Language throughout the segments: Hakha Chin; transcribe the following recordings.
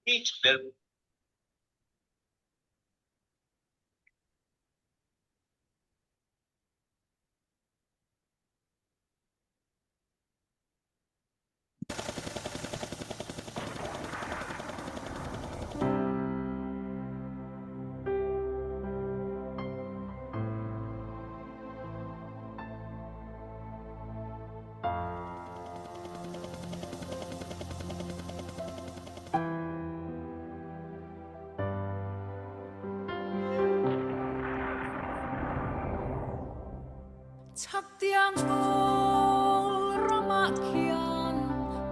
Each level Chaktiang kawl ram ah khian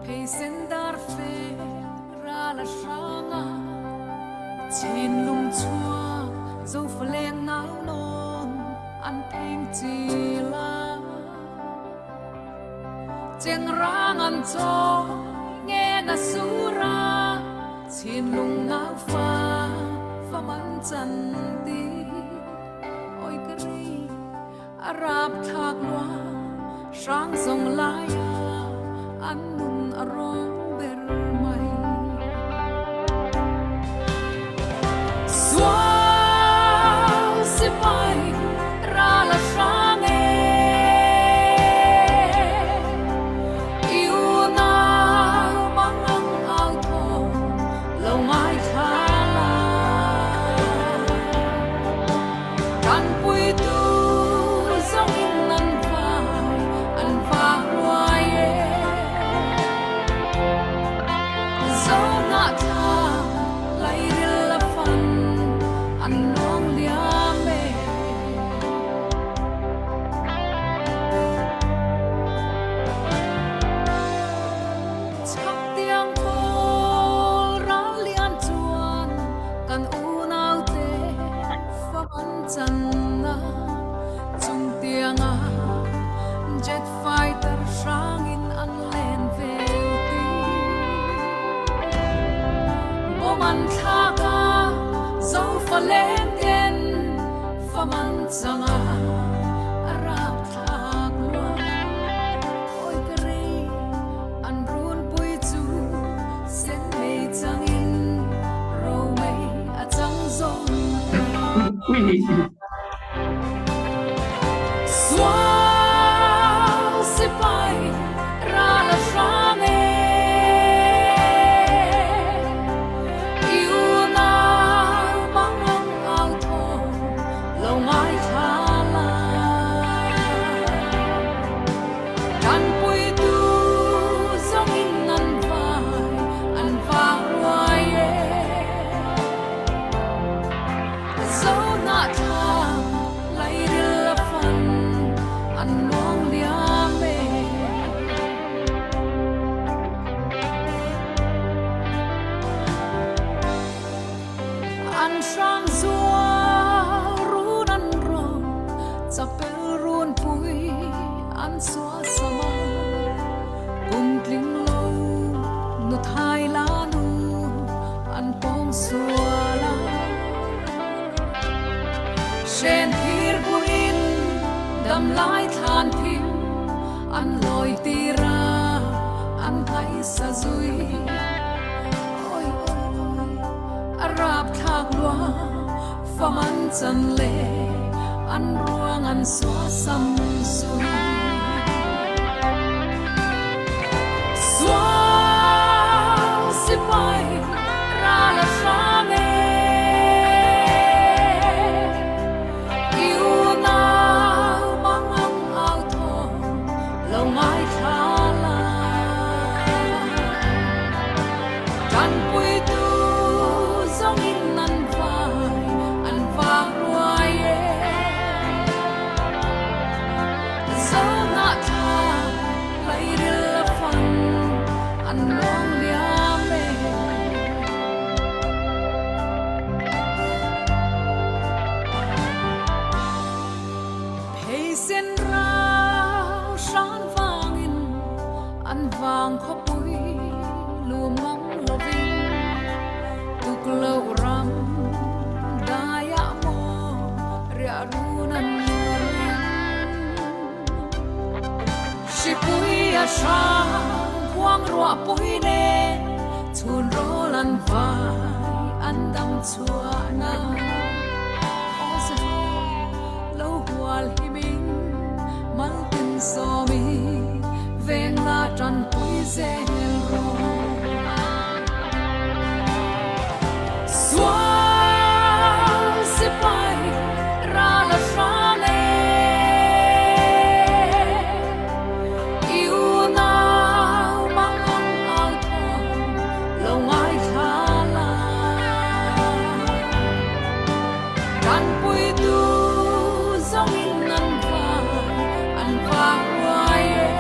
pheisen dar fe ral a hrang ah Chinlung chuak zofaleng nau nawn an pheng cila. Chengrang an caw ngen a sura Chinlung naufa fam an can ti. Oi ka rei a rap thlak lua hrang zong lai ah an nun a rawng ber mai. Sual sipai ral a hrang e I unau mangang au thaw lo ngaithla la. Kan puitu zong in nan vai an vang ruai e. Zohnahthlak lairil a fan an luang liam e. Chaktiang kawl ral lian chuan kan unau te fam an can na chung tiangah jet fighter hrang in an len vel ti. Bom an thlak ah zofa len ten fam an cang ah a rak thlak lua. Oi ka rei an runpui cu sen mei cang in romei a cang zong. Sual sipai ral a hrang e. I unau mangang au thaw lo ngaithla la. Kan puitu zong in an vai an vang ruai e. Zohnahthlak lairil a fan an luang liam e. An hrang zual run an rawk chapel runpui an suasam a. Kum tling lo nu thai la nu an pawng sual a. Hren thir buin dam lai thlan thim an loi tira an nghaisa zui. Oi oi oi a rap thlak lua fam an chan le an ruang an suasam zui. Sual sipai ral a hrang e. I unau mangang au thaw lo ngaithla la. Kan puitu zong in an vai an vang ruai e. Zohnahthlak lairil a fan an luang liam e. Pheisen rau hran vangin an vang khawpui lum ngam lovin tuklo ram dai ah maw riah run an ring. Hripui a hrang khuang ruahpui nen. Chun rawl an vai an dam chuahnak Lo hual himing maltin sawmi veng la ṭan pui zel rawh. Sual sipai ral a hram e I unau mangang au thawng lo ngaithla la. Kan puitu zong in an va an va huai e.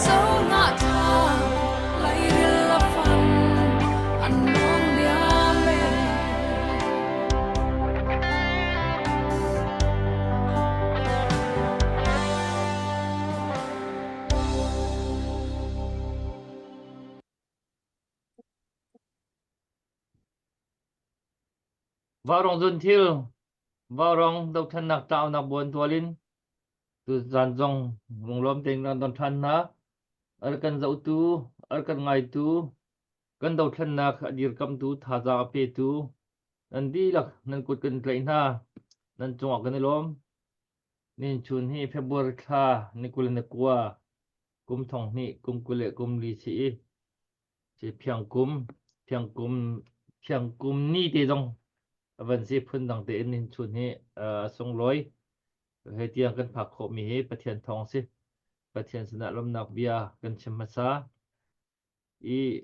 Zohnahthlak lairil a fan an luang liam e. Vaurawng zunthil, vaurawng dothlennak tlaunak buantual in tuzan zong lunglawm tein kan don ṭhan hna. Ar kan zohtu, ar kan ngaitu, kan dothlennak a dirkamtu, thazaang a petu, nan dihlak nan kut kan tlaih hna. Nan cungah kan i lawm. Nihin chun hi February thla ni 22 kum thong hnih kum 24 si i Si phiangkum phiangkum phiangkum ni te zong a van si phundang tein hin chun hi a sunglawi. Hei tiang kan phak khawhmi hi Pathian thawng si. Pathian sinah lawmnak bia kan chim hmasa. I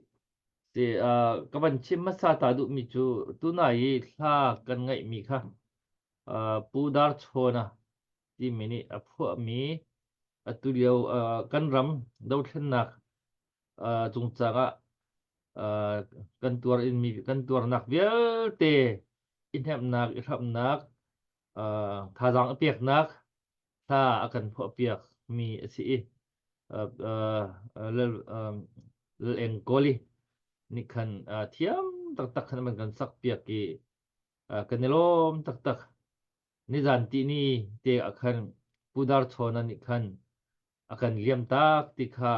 si uh, ka van chim hmasa ta duhmi cu tunai i hla kan ngaihmi kha uh, Pu Dar Chawna timi nih a phuahmi atu lio uh, kan ram dothlennak cungcang ah kan tuar inmi kan tuarnak vialte i hnemhnak i hramhnak thazaang a peknak hla a kan phuahpiak mi a si i Lal Eng Kawli nih khan thiam taktak khan man kan sakpiak i kan i lawm taktak. Nizan tihni te ah khan Pu Dar Chawna nih khan a kan liamtak ti kha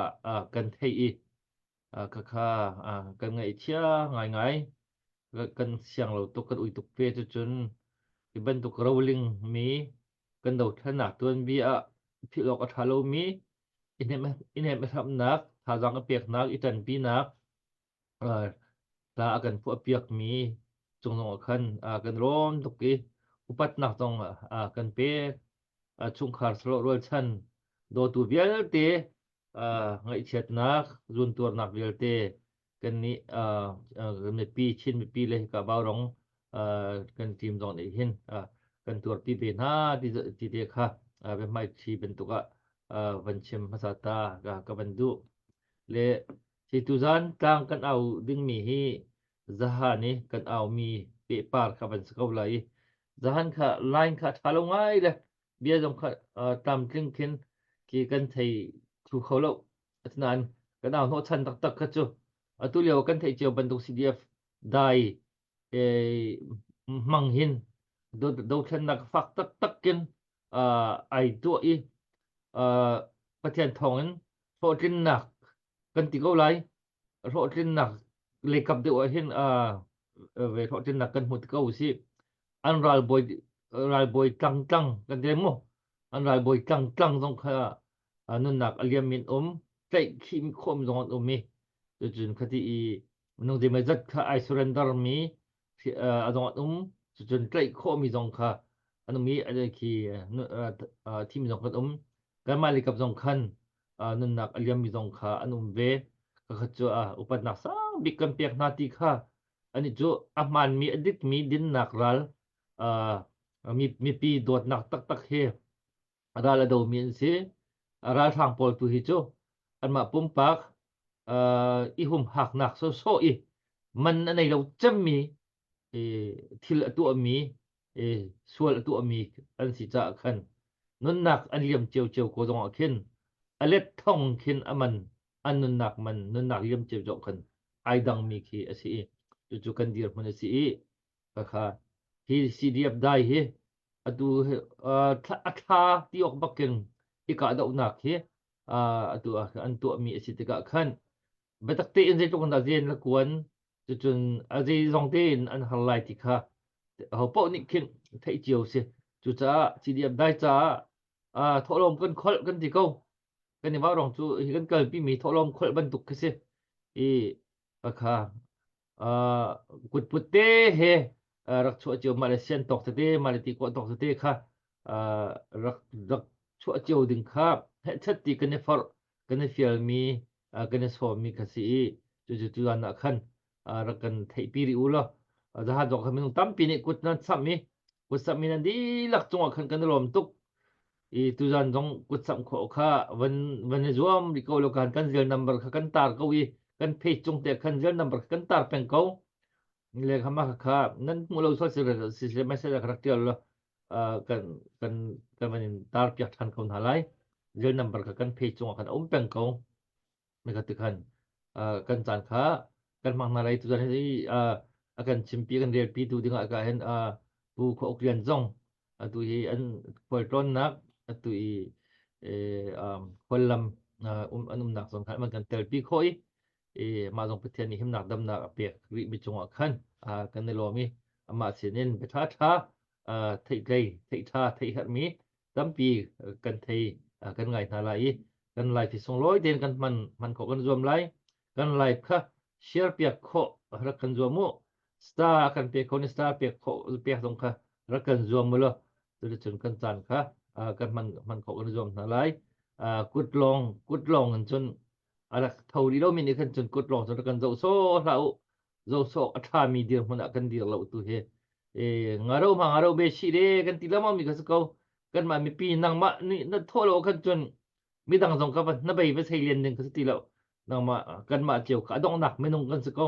kan theih i khakha kan ngaihchia ngaingai. Kan siang lo tuk, kan ui tuk ve cucun hi bantuk roling mi kan dothlennak tuanbia ah philh awk a ṭha lomi i hnemh i hramhnak, thazaang i peknak, i ṭanpinak hla a kan phuahpiakmi cung zong ah khan kan rawm tuk i upatnak zong kan pek. Chungkhar sahlawh rualchan dawtu vialte ngaihchiatnak, zuuntuarnak vialte kannih mipi Chin mipi le hika Vaurong kan team zong nih hin kan tuarpi ve hna ti te kha biahmaiṭhi bantuk ah van chim hmasa ta ka van duh. Le Hi tuzan tlang kan au dingmi hi zahan i kan aumi pehpar kha van si ko lai i zahan kha line kha ṭha lo ngai le bia zong kha tlamtling khin khi kan thei thlu kho lo. Asinain kan au hnawhchan taktak kha cu atu lio kan theih cio bantuk CDF dai hmang hin dothlennak fak taktak in ai tuah i Pathian thawngin hlawhtlinnak kan ti ko lai. Hlawhtlinnak leikap deuh ah hin ve hlawhtlinnak kan hmu ti ko usih. An ralbawi ralbawi tlangtlang kan ti mu. An ralbawi tlangtlang zong kha nunnak a liam in um, tlaihkhih khawm zong an um i cucun khati i minung zeimawzat kha ai surrender mi a zong an um. Cucun tlaih khawhmi zong kha an um i khi thimi zong kan um. Kanmah leikap zong khan nunnak a liammi zong kha an um ve. Kakhat cu upatnak sang bik kan pek hna ti kha anih cu a hmaanmi a dikmi dinnak ral mipi dawtnak taktak he ral a domi an si. Ralhrang pawl tu hi cu anmah pumpak i humhaknak sawsawh i man a nei lo cemmi thil a tuahmi sual a tuahmi an si caah khan nunnak an liam ciocio ko zongah khin a let thong khin a man an nunnak man nunnak liam cio zong khan ai dangmi khi a si i cucu kan dirhmun a si i khakha hi CDF dai hi atu a thla ti awk bakin i kahdohnak hi atu ah an tuahmi a si tikah khan. Biatak tein zeitluk in dah rian na kuan cucun a zeizong tein an har lai ti kha ho paoh nih khin theih cio si. Cucaah CDF dai caah thawhlawm kan kholh kan ti ko. Kan i vaurawng cu hi kan kalpi mi thawhlawm kholh bantuk khi si. I kha kutput te he rak chuah cio mah le sian tawk tete mah le ti kawh tawk tete kha rak rak chuah cio ding kha hehchat ti kan i forh kan i fialmi kan i sawmmi kha si i cucu tuan ah khan rak kan theihpi rih u law zahan zong khan minung tampi nih kut nan samh i kut samh i nan dihlak cungah khan kan i lawm tuk i tuzan zong kut samh khawh kha van van i zuam rih ko lo kan kan zel number kha kan tar ko i kan page cung te khan zel number kha kan tar peng ko le kha ma kha nan hmuh lo sual si si si message rak tial lo kan kan kan van in tar piak than ko hna lai zel number kha kan page cungah khan um peng ko Mika ti khan kan caan kha kan hmang hna lai tuzan hi a kan chimpi kan relpi tu dingah ka hin Pu Khua Uk Lian zong atu hi an khualtlawnnak atu i khuallam um an umnak zong khan man kan telpi khawh i mah zong Pathian nih himnak damnak a pek rih mi cungah khan kan i lawm i amah sinin bia ṭha ṭha theihtlei theih ṭha theih herhmi tampi kan thei kan ngai hna lai i kan life hi sunglawi tein kan hman hman khawh kan zuam lai kan life kha share piak khawh rak kan zuam mu star kan pe kho ni star pek khawh pek zong kha rak kan zuam mu lo cuticun kan caan kha kan hman hman khawh kan zuam hna lai kut lawng kut lawng in cun a rak tho rih lomi nih khan cun kut lawng cun rak kan zoh sawh hlah u zoh sawh a ṭhami dirhmun ah kan dir lo tu hi e ngaro ma ngaro be shi re kan ti lama mi kha si ko kanmah mipi nangmah nih na thawh lo khan cun midang zong ka va na bei va sei len ding ka si ti lo nangmah kanmah cio kha a donghnak minung kan si ko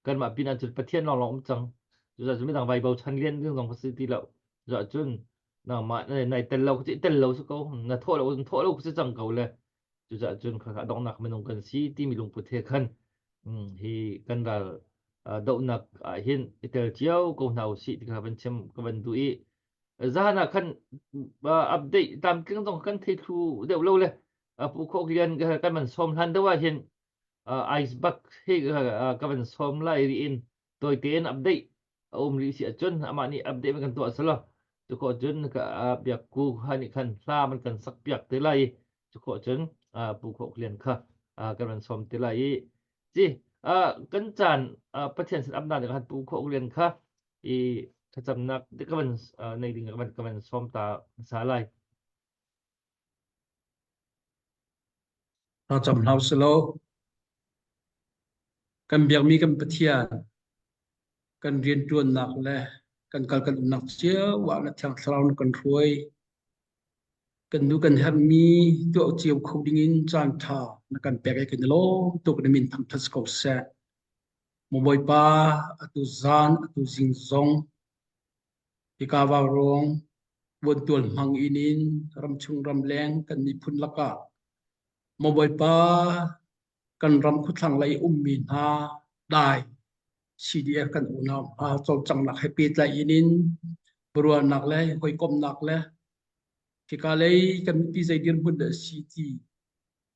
kanmah pin ah cun Pathian lawng lawng um cang cucaah cun midang vai bochan len ding zong ka si ti lo cucaah cun nangmah nai tel lo ka tel lo si ko na thawh lo thawh lo ka si cang ko le cucaah cun khakha a donghnak minung kan si timi lungput he khan hi kan ral dohnak ah hin i tel cio ko hna usih ti kha van chim ka van duh i zahan ah khan update tlamtling zong kan thei thlu deuh lo le Pu Khok Lian kan van sawm hlan deuh ah hin ice bak hi ka van sawm lai ri in tawi tein update a um rih si ahcun amah nih update man kan tuah selaw cu khawh cun ka biak ku ha nih khan hla man kan sak piak te lai i cu khawh cun Pu Khok Lian kha kan van sawm te lai i ci kan caan Pathian sin upnak khan Pu Khok Lian kha i thlacamnak ka van nei ding ka van ka van sawm ta hmasa lai. Thlacam hlah usih Kan biakmi kan Pathian, kan rianṭuannak le kan kal kan umnak cio ah na Thiang Thlarau na kan hruai. Kan nu kan herhmi tuah cio kho dingin caanṭha na kan pek i kan i lawm tuk na min thangṭhat si ko seh. Maw Bawipa, atu zan, atu zing zong hika vauruang vuantual hmang in in ramchung ramleng kan miphun lakah maw Bawipa kan ram khuathlang lei ummi hna dai CDF kan unau hna cawlcanghnak he pehtlai in in biaruahnak le hawikomhnak le hika lei kan mipi zei dirhmun dah si ti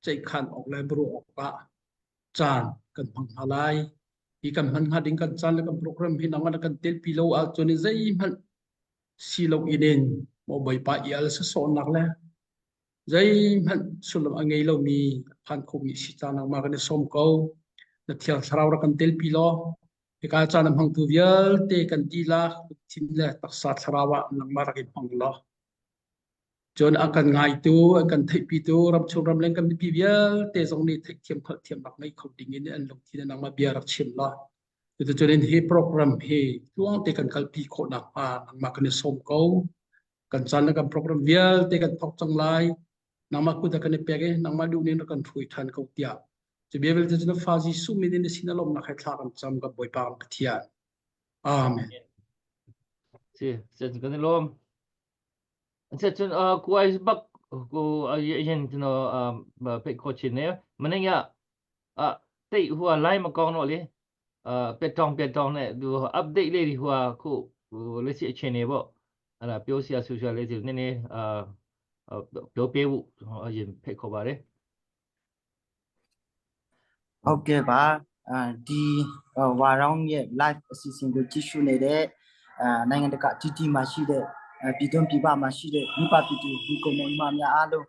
ceihkhan awk le biaruah awkah caan kan hmang hna lai. Hi kan hman hnga ding kan caan le kan program hi nangmah na kan telpi lo ahcun zeihmanh si lo in in maw Bawipa i al sasawhnak le zeihmanh sullam a ngei lomi phan khomi si ca nangmah kan i sawm ko. Na Thiang Thlarau rak kan telpi law hika caan a hmangtu vialte kan dihlak lungthin le taksa thlarau ah nangmah rak i hmang law Cun a kan ngaitu, a kan theihpitu, ramchung ramleng kan mipi vialte zong nih theihthiam hngalhthiamnak ngei kho ding in an lungthin in nangmah bia rak chim law. Cuticun in hi program hi tluang te kan kalpi khawh nakhnga nangmah kan i sawm ko. Kan caan le kan program vialte kan thawk cang lai. Nangmah kut ah kan i pek i nangmah duh ning rak kan hruai ṭhan ko tiah. Cu bia vialte cu na fa Jesuh min in na sin a lawmhnak he thla kan cam kan Bawipa kan Pathian. Amen. Si, kan i lawm. Cun kuai bak ku yin tino pe kho chin ne maning ya tei hua lai ma kong no li pe tong pe tong ne du update le ri hua khu le si chen ne bo ala pyo sia social le ne ne pyo pe wu yin pe kho ba re. ဟုတ်ကဲ့ပါအာဒီဝါရောင်းရဲ့ live အစီအစဉ်ကိုကြည့်ရှုနေတဲ့အာနိုင်ငံတကာအတီးတီးမှာရှိတဲ့ပြည်တွင်းပြည်ပမှာရှိတဲ့မိဘပြည်သူဒီကောင်မောင်မများအားလုံ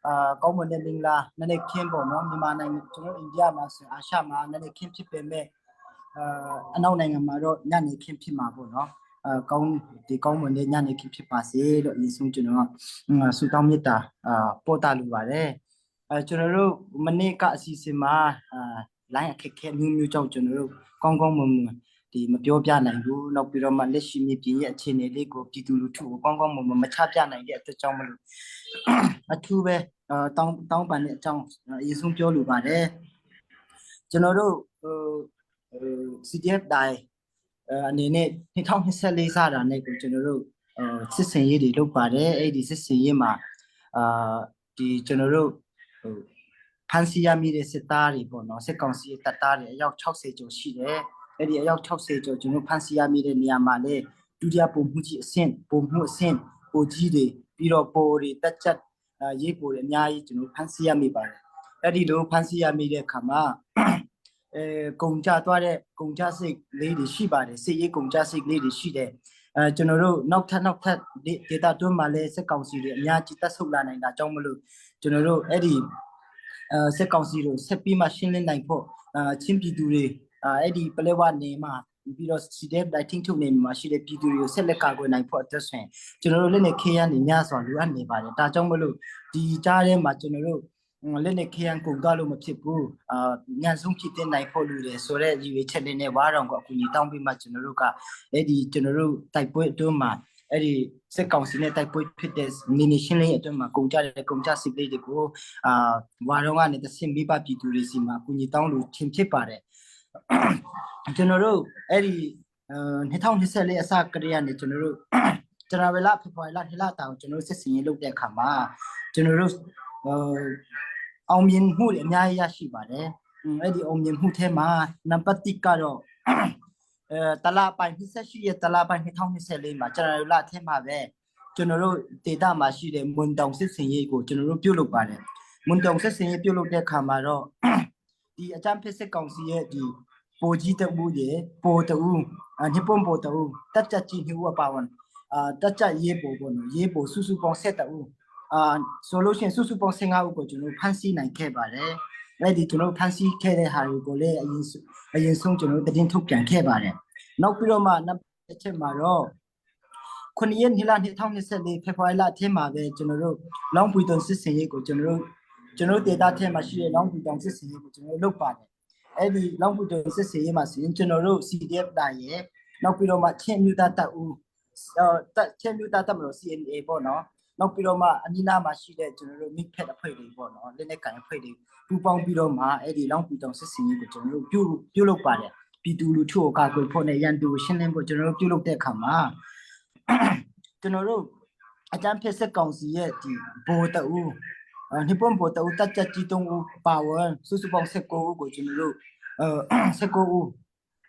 းအာကောင်းမွန်တဲ့မင်္ဂလာနည်းနည်းခင်းပေါ့နော်မြန်မာနိုင်ငံကျွန်တော်အိန္ဒိယမှာဆိုအာရှမှာနည်းနည်းခင်းဖြစ်ပေမဲ့အာအနောက်နိုင်ငံမှာတော့ညနေခင်းဖြစ်မှာပေါ့နော်အာကောင်းဒီကောင်းမွန်တဲ့ညနေခင်းဖြစ်ပါစေလို့အရင်ဆုံးကျွန်တော်ဆုတောင်းမေတ္တာအာပို့တာလိုပါတယ်အဲကျွန်တော်တို့မနေ့ကအစီအစဉ်မှာအာ line အခက်အခဲမျိုးမျိုးကြောင့်ကျွန်တော်တို့ကောင်းကောင်းမွန်မွန်ဒီမပြောပြနိုင်ဘူးနောက်ပြီးတော့မှလက်ရှိမြေပြင်ရဲ့အခြေအနေလေးကိုပြည်သူလူထုကိုကောင်းကောင်းမွန်မွန်မချပြနိုင်တဲ့အတွက်ကြောင့်မလို့အထူးပဲအာတောင်းတောင်းပန်တဲ့အကြောင်းအရင်ဆုံးပြောလိုပါတယ်ကျွန်တော်တို့ဟိုဟို CDF တိုင်းအနေနဲ့2024စတာနဲ့ကိုကျွန်တော်တို့စစ်စင်ရေးတွေလုပ်ပါတယ်အဲ့ဒီစစ်စင်ရေးမှာအာဒီကျွန်တော်တို့ဟိုဖမ်းဆီးရမိတဲ့စစ်သားတွေပေါ့နော်စစ်ကောင်စီတပ်သားတွေအယောက်60ကျော်ရှိတယ်အဲ့ဒီအယောက်60ကျော်ကျွန်တော်ဖမ်းဆီးရမိတဲ့နေရာမှာလေဒုတိယပုံမှုကြီးအဆင့်ပုံမှုအဆင့်ပိုကြီးတွေပြီးတော့ပိုတွေတက်ချက်ရေးပိုတွေအများကြီးကျွန်တော်ဖမ်းဆီးရမိပါတယ်အဲ့ဒီလိုဖမ်းဆီးရမိတဲ့အခါမှာအဲကုံကြသွားတဲ့ကုံကြစိတ်လေးတွေရှိပါတယ်စစ်ရေးကုံကြစိတ်လေးတွေရှိတယ်အဲကျွန်တော်တို့နောက်ထပ်နောက်ထပ်ဒေတာတွန်းမှာလည်းစစ်ကောင်စီတွေအများကြီးတက်ဆုပ်လာနိုင်တာကြောင့်မလို့ကျွန်တော်တို့အဲ့ဒီအဲစစ်ကောင်စီတို့ဆက်ပြီးမှရှင်းလင်းနိုင်ဖို့အာချင်းပြည်သူတွေအဲ့ဒီပလဲဝနေမှာပြီးတော့ CDF တိုက်ထင်းထုတ်နေမှာရှိတဲ့ပြည်သူတွေကိုဆက်လက်ကာကွယ်နိုင်ဖို့အတွက်ဆိုရင်ကျွန်တော်တို့လက်နဲ့ခေးရနေများစွာလိုအပ်နေပါတယ်ဒါကြောင့်မလို့ဒီကြားထဲမှာကျွန်တော်တို့လက်နဲ့ခေးရန်ကုန်သွားလို့မဖြစ်ဘူးအာညံဆုံးဖြစ်တဲ့နိုင်ဖို့လူတယ်ဆိုတော့ရည်ရွယ်ချက်လေးနဲ့ဝါရောင်ကိုအကူအညီတောင်းပြီးမှကျွန်တော်တို့ကအဲ့ဒီကျွန်တော်တို့တိုက်ပွဲအတွင်းမှာအဲ့ဒီစစ်ကောင်စီနဲ့တိုက်ပွဲဖြစ်တဲ့နေနေရှင်းလင်းအတွင်းမှာကုန်ကြတဲ့ကုန်ကြစစ်လေးတွေကိုအာဝါရောင်ကနေတဆင့်မိဘပြည်သူတွေစီမှာအကူအညီတောင်းလို့ချင်းဖြစ်ပါတယ်ကျွန်တော်တို့အဲ့ဒီ2024အစကတည်းကနေကျွန်တော်တို့ကျွန်တော်ဝလာဖေဖော်ဝါရီလနှစ်လတောင်ကျွန်တော်တို့စစ်စင်ရေးလုပ်တဲ့အခါမှာကျွန်တော်တို့ဟိုအောင်မြင်မှုတွေအများကြီးရရှိပါတယ်အဲ့ဒီအောင်မြင်မှုထဲမှာနံပါတ်1ကတော့အဲတလပိုင်း28ရက်တလပိုင်း2024မှာကျွန်တော်တို့လထဲမှာပဲကျွန်တော်တို့ဒေတာမှာရှိတဲ့မွန်တောင်စစ်စင်ရေးကိုကျွန်တော်တို့ပြုတ်လုပ်ပါတယ်မွန်တောင်စစ်စင်ရေးပြုတ်လုပ်တဲ့အခါမှာတော့ဒီအကြမ်းဖက်စစ်ကောင်စီရဲ့ဒီပိုကြီးတအူးရေပိုတအူးအနိပွန်ပိုတအူးတက်ချက်ကြီးနှစ်ဦးအပါဝင်အာတက်ချက်ရေးပိုပေါ့နော်ရေးပိုစုစုပေါင်း7တအူးအာဆိုလို့ရှိရင်စုစုပေါင်း15ဦးကိုကျွန်တော်ဖမ်းဆီးနိုင်ခဲ့ပါတယ်အဲ့ဒီကျွန်တော်ဖမ်းဆီးခဲ့တဲ့ဟာတွေကိုလည်းအရင်အရင်ဆုံးကျွန်တော်တည်င်းထုတ်ပြန်ခဲ့ပါတယ်နောက်ပြီးတော့မှနောက်တစ်ချက်မှာတော့9ရက်နေ့လ2024ဖေဖော်ဝါရီလအထက်မှာပဲကျွန်တော်တို့လောင်းပွေတုံစစ်စင်ရေးကိုကျွန်တော်တို့ကျွန်တော်တို့ဒေတာထဲမှာရှိတဲ့လောင်းပွေတုံစစ်စင်ရေးကိုကျွန်တော်တို့လုပ်ပါတယ်အဲ့ဒီလောင်းပွေတုံစစ်စင်ရေးမှာဆိုရင်ကျွန်တော်တို့ CDF တာရဲ့နောက်ပြီးတော့မှချင်းမြူတာတပ်ဦးတက်ချင်းမြူတာတပ်မလို့ CNA ပေါ့နော်နောက်ပြီးတော့မှအနီးနားမှာရှိတဲ့ကျွန်တော်တို့ mid pet အဖွဲ့တွေပေါ့နော်လက်နဲ့ကန်အဖွဲ့တွေပူပေါင်းပြီးတော့မှအဲ့ဒီလောင်းပွေတုံစစ်စင်ရေးကိုကျွန်တော်တို့ပြုပြုလုပ်ပါတယ်ပြည်သူလူထုကိုကာကွယ်ဖို့နဲ့ရန်သူရှင်းလင်းဖို့ကျွန်တော်တို့ပြုလုပ်တဲ့အခါမှာကျွန်တော်တို့အကြမ်းဖက်စစ်ကောင်စီရဲ့ဒီဘိုလ်တအူးနိပွန်ဘိုလ်တအူးတက်ချက်ကြီးတုံးဦးပါဝင်စုစုပေါင်း19ဦးကိုကျွန်တော်တို့အဲ19ဦး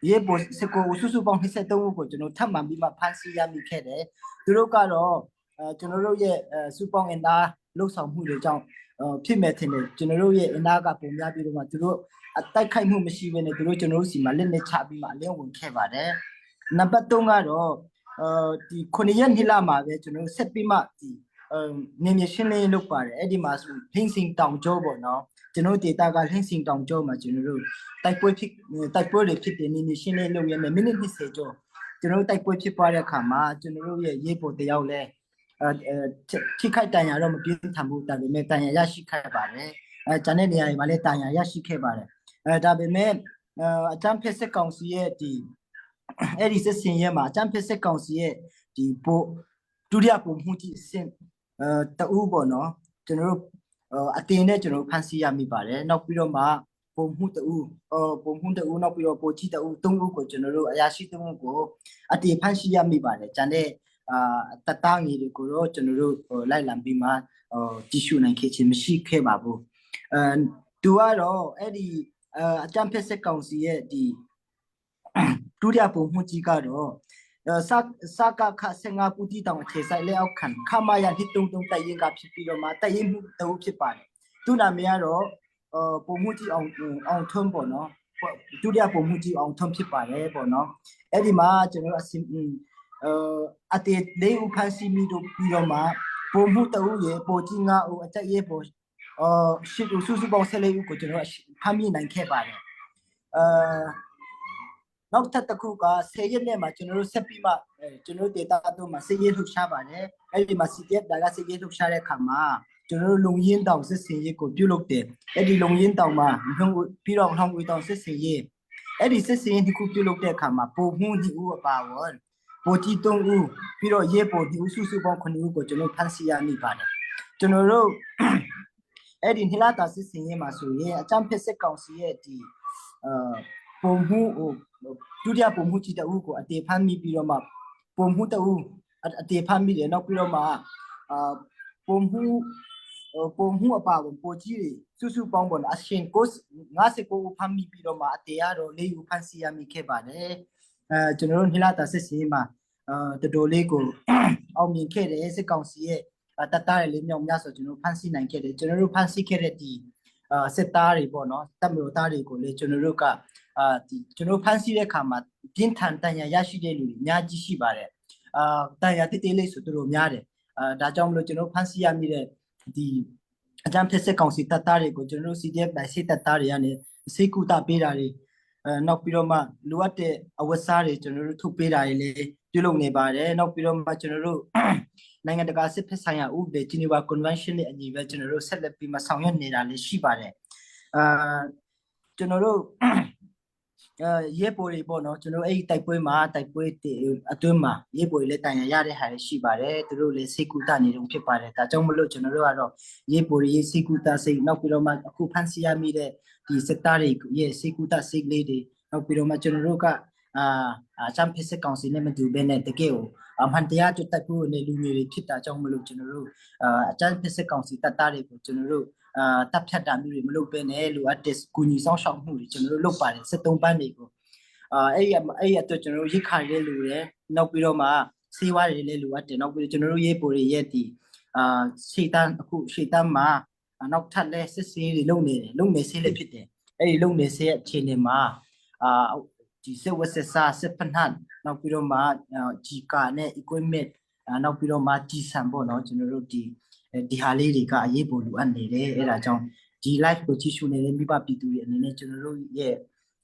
ရေပို19ဦးစုစုပေါင်း23ဦးကိုကျွန်တော်ထပ်မံပြီးမှဖမ်းဆီးရမိခဲ့တယ်သူတို့ကတော့အဲကျွန်တော်တို့ရဲ့အဲစုပေါင်းအင်သားလှုပ်ဆောင်မှုတွေကြောင့်ဖြစ်မဲ့ထင်တယ်ကျွန်တော်တို့ရဲ့အင်သားကပုံများပြီးတော့မှသူတို့အတိုက်ခိုက်မှုမရှိဘဲနဲ့သူတို့ကျွန်တော်တို့စီမှာလက်နဲ့ချပြီးမှအလင်းဝင်ခဲ့ပါတယ်နံပါတ်3ကတော့အဲဒီ9ရက်နေ့လမှာပဲကျွန်တော်တို့ဆက်ပြီးမှဒီအနေမြေရှင်းလင်းလုပ်ပါတယ်အဲ့ဒီမှာဆိုဟင်းစင်တောင်ကျောပေါ့နော်ကျွန်တော်ဒေတာကဟင်းစင်တောင်ကျောမှာကျွန်တော်တို့တိုက်ပွဲဖြစ်တိုက်ပွဲတွေဖြစ်တဲ့နေမြေရှင်းလင်းလုပ်ရနေမိနစ်20ကျော်ကျွန်တော်တို့တိုက်ပွဲဖြစ်ပွားတဲ့အခါမှာကျွန်တော်တို့ရဲ့ရေးပေါ်တယောက်လဲအဲထိခိုက်တန်ရာတော့မပြင်းထန်ဘူးဒါပေမဲ့တန်ရာရရှိခဲ့ပါတယ်အဲကျန်တဲ့နေရာတွေမှာလည်းတန်ရာရရှိခဲ့ပါတယ်အဲဒါပေမဲ့အချမ်းဖက်စစ်ကောင်စီရဲ့ဒီအဲ့ဒီစစ်စင်ရဲမှာအချမ်းဖက်စစ်ကောင်စီရဲ့ဒီပိုဒုတိယပုံမှုကြီးအဆင့်အဲတူးပေါ့နော်ကျွန်တော်တို့အတင်နဲ့ကျွန်တော်ဖန်ဆီးရမိပါတယ်နောက်ပြီးတော့မှပုံမှုတူပုံမှုတူနောက်ပြီးတော့ပိုကြီးတူသုံးဦးကိုကျွန်တော်တို့အရာရှိသုံးဦးကိုအတင်ဖန်ဆီးရမိပါတယ်ကျန်တဲ့အာတတငီတွေကိုတော့ကျွန်တော်တို့လိုက်လံပြီးမှဟိုကြည့်ရှုနိုင်ခဲ့ခြင်းမရှိခဲ့ပါဘူးအဲသူကတော့အဲ့ဒီအကြံဖက်စစ်ကောင်စီရဲ့ဒီဒုတိယပုံမှုကြီးကတော့စစကခ15ပူတီတောင်အခြေဆိုင်လက်အောက်ခံခမာယ233တိုက်ရင်ကဖြစ်ပြီးတော့မှတိုက်ရင်မှုတူဖြစ်ပါတယ်သူနာမည်ကတော့ ပုံမှုကြီးအောင်အောင်ထွန်းပေါ့နော်ဒုတိယပုံမှုကြီးအောင်ထွန်းဖြစ်ပါတယ်ပေါ့နော်အဲ့ဒီမှာကျွန်တော်အစင်အတေလေးဦးဖန်စီမီတို့ပြီးတော့မှပုံမှုတဦးရေပိုကြီး9ဦးအချက်ရေပိုအော်ရှစ်ဦးစုစုပေါင်း14ဦးကိုကျွန်တော်ဖမ်းမိနိုင်ခဲ့ပါတယ်အဲနောက်ထပ်တစ်ခုက10ရက်နဲ့မှာကျွန်တော်တို့ဆက်ပြီးမှကျွန်တော်တို့ data တို့မှာစစ်ရေးလှုပ်ရှားပါတယ်အဲ့ဒီမှာ CDF ဒါကစစ်ရေးလှုပ်ရှားတဲ့အခါမှာကျွန်တော်တို့လုံရင်းတောင်စစ်စင်ရေးကိုပြုလုပ်တယ်အဲ့ဒီလုံရင်းတောင်မှာပြီးတော့လောင်ဝေတောင်စစ်စင်ရေးအဲ့ဒီစစ်စင်ရေးဒီခုပြုလုပ်တဲ့အခါမှာပုံမှု2ဦးအပါဝင်ပိုကြီး3ဦးပြီးတော့ရေပို2ဦးစုစုပေါင်း9ဦးကိုကျွန်တော်ဖမ်းဆီးရမိပါတယ်ကျွန်တော်တို့အဲ့ဒီနှလာတာစစ်စင်ရေးမှာဆိုရင်အကြမ်းဖက်စစ်ကောင်စီရဲ့ဒီအာပုံမှုဟိုဒုတိယပုံမှုကြီးတဦးကိုအတေဖမ်းမိပြီးတော့မှပုံမှုတဦးအတေဖမ်းမိတယ်နောက်ပြီးတော့မှအာပုံမှုပုံမှုအပါဝင်ပိုကြီးတွေစုစုပေါင်းပေါ်အရှင်ကို59ဦးဖမ်းမိပြီးတော့မှအတေကတော့၄ဦးဖမ်းဆီးရမိခဲ့ပါတယ်အဲကျွန်တော်တို့နှလာတာစစ်စင်မှာအာတော်တော်လေးကိုအောင်မြင်ခဲ့တယ်စစ်ကောင်စီရဲ့တပ်သားတွေလေးမြောက်များဆိုကျွန်တော်ဖမ်းဆီးနိုင်ခဲ့တယ်ကျွန်တော်တို့ဖမ်းဆီးခဲ့တဲ့ဒီအာစစ်သားတွေပေါ့နော်တပ်မတော်သားတွေကိုလေကျွန်တော်တို့ကအာဒီကျွန်တော်ဖမ်းဆီးတဲ့အခါမှာပြင်းထန်တန်ရာရရှိတဲ့လူတွေအများကြီးရှိပါတယ်အာတန်ရာတိတိလေးဆိုသူတို့များတယ်အာဒါကြောင့်မလို့ကျွန်တော်ဖမ်းဆီးရမိတဲ့ဒီအကြမ်းဖက်စစ်ကောင်စီတပ်သားတွေကိုကျွန်တော်တို့ CDF နိုင်စစ်တပ်သားတွေကနေစေကူတာပေးတာတွေအဲနောက်ပြီးတော့မှလိုအပ်တဲ့အဝတ်စားတွေကျွန်တော်တို့ထုတ်ပေးတာတွေလည်းပြုလုပ်နေပါတယ်နောက်ပြီးတော့မှကျွန်တော်တို့နိုင်ငံတကာစစ်ဖက်ဆိုင်ရာဥပဒေ Geneva Convention နဲ့အညီပဲကျွန်တော်တို့ဆက်လက်ပြီးမှဆောင်ရွက်နေတာလည်းရှိပါတယ်အာကျွန်တော်တို့အဲရဲပေါ်တွေပေါ့နော်ကျွန်တော်အဲ့ဒီတိုက်ပွဲမှာတိုက်ပွဲအတွင်းမှာရဲပေါ်တွေလည်းတန်ရရတဲ့ဟာတွေရှိပါတယ်သူတို့လည်းစိတ်ကူတနေတုံးဖြစ်ပါတယ်ဒါကြောင့်မလို့ကျွန်တော်တို့ကတော့ရဲပေါ်တွေစိတ်ကူတစိတ်နောက်ပြီးတော့မှအခုဖန်ဆီးရမိတဲ့ဒီစစ်သားတွေရဲ့စိတ်ကူတစိတ်လေးတွေနောက်ပြီးတော့မှကျွန်တော်တို့ကအာအချမ်းဖြစ်စစ်ကောင်စီနဲ့မတူဘဲနဲ့တကယ်ကိုအမှန်တရားကျွတ်တိုက်ဖို့နဲ့လူမျိုးတွေဖြစ်တာကြောင့်မလို့ကျွန်တော်တို့အာအချမ်းဖြစ်စစ်ကောင်စီတပ်သားတွေကိုကျွန်တော်တို့အာတပ်ဖြတ်တာမျိုးတွေမလုပ်ဘဲနဲ့လိုအပ်တဲ့ကူညီဆောင်ရှောက်မှုတွေကျွန်တော်တို့လုပ်ပါတယ်73ပန်းတွေကိုအာအဲ့ဒီအဲ့ဒီအတွက်ကျွန်တော်တို့ရိတ်ခါတွေလည်းလိုတယ်နောက်ပြီးတော့မှဆေးဝါးတွေလည်းလိုအပ်တယ်နောက်ပြီးကျွန်တော်တို့ရေးပိုတွေရဲ့ဒီအာရှေတန်းအခုရှေတန်းမှာနောက်ထပ်လဲစစ်ဆေးတွေလုပ်နေတယ်လုပ်နေဆေးလည်းဖြစ်တယ်အဲ့ဒီလုပ်နေဆေးရဲ့အခြေအနေမှာအာဒီစစ်ဝစစ်စာစစ်ဖနှတ်နောက်ပြီးတော့မှဂျီကာနဲ့ equipment နောက်ပြီးတော့မှတီဆန်ပေါ့နော်ကျွန်တော်တို့ဒီဒီဟာလေးတွေကအရေးပေါ်လိုအပ်နေတယ်အဲ့ဒါကြောင့်ဒီ live ကိုကြည့်ရှုနေတဲ့မိဘပြည်သူတွေအနေနဲ့ကျွန်တော်တို့ရဲ့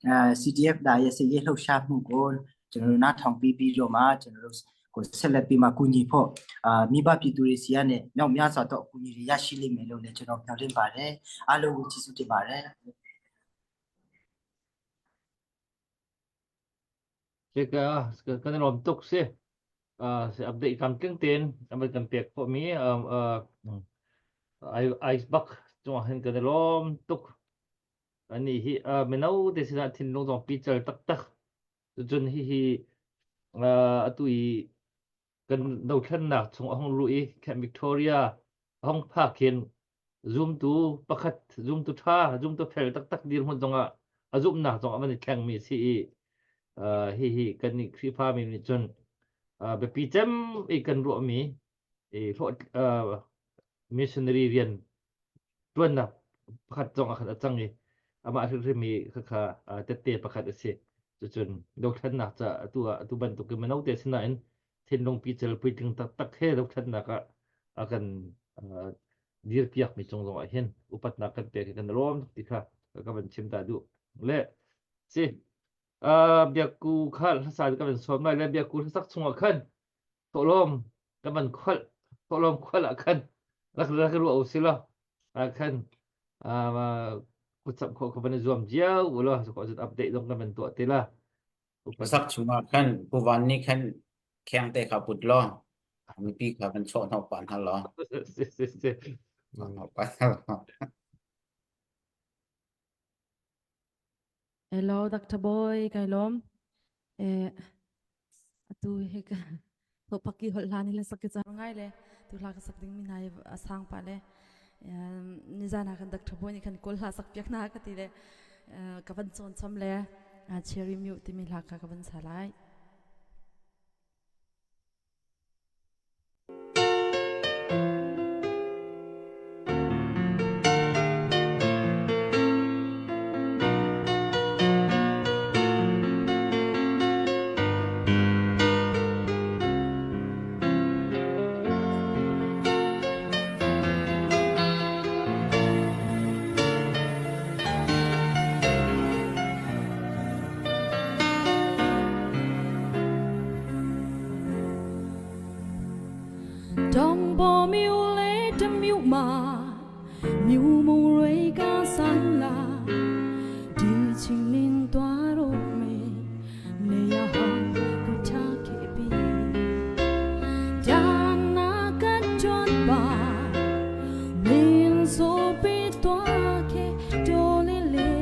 အဲ CDF ဒါရဲ့စစ်ရေးလှုပ်ရှားမှုကိုကျွန်တော်တို့နားထောင်ပြီးပြီးတော့မှကျွန်တော်တို့ကိုဆက်လက်ပြီးမှကူညီဖို့အာမိဘပြည်သူတွေစီကနေမြောက်များစွာတော့အကူအညီတွေရရှိလိမ့်မယ်လို့လည်းကျွန်တော်မျှော်လင့်ပါတယ်အားလုံးကိုကျေးဇူးတင်ပါတယ် Si kan i lawm tuk si. Si update kam tling tein an kan pek khawhmi ice bak cungah hin kan i lawm tuk. Ani hi mino te sinah thinlung zong pical taktak. Cun hihi atu i kan dothlennak chung a hung luh i Camp Victoria a hung phak hin zumtu pakhat zumtu ṭha zumtu fel taktak dirhmun zongah a zumhnak zong a van i thlengmi si i hihi kan nih Khrihfami nih cun biapi cem i kan ruahmi i hlawh missionary rian ṭuannak pakhat zong ah khan a cang i amah hrimhrim hi khakha tette pakhat a si. Cucun dothlennak ca atu ah atu bantuk in mino te sinain thinlung pical puitling taktak he dothlennak ah a kan dirpiakmi cung zong ah hin upatnak kan pek hi kan lawm ti kha ka van chim ta duh. Le si biakku kha hlasa ka van sawm lai le biakku hlasak chungah khan thawhlawm kan van kholh thawhlawm kholh ah khan rak rak ruah u si law ah khan kutsamh khawh kha van i zuam cio u law cu cun update zong kan van tuah te la. Sak chungah khan puvan nih khan kheng te kha put law mipi kha kan chawh hnawh pah hna law. Si si si. Hnawh pah hna law. Hello Dr. Boy kai lawm. Eh atu he ka thopaki hol hlan hi la sak ke cha ngai le tu hla ka sak ding mi hna hi a sang pa le nizan ah khan Dr. Boy nih khan kawl hla sak piak na ka ti le ka van cawn chom le cherry mute timi hla kha ka van sa lai. မြို့မှာမြို့မုံတွေကဆန်းလာဒီချင်းလင်းသွားတော့မယ်နေရဟာကိုချခဲ့ပြီဒါနာကကြွပါမင်းဆိုပြီးတော့ခဲ့တော်လေးလေ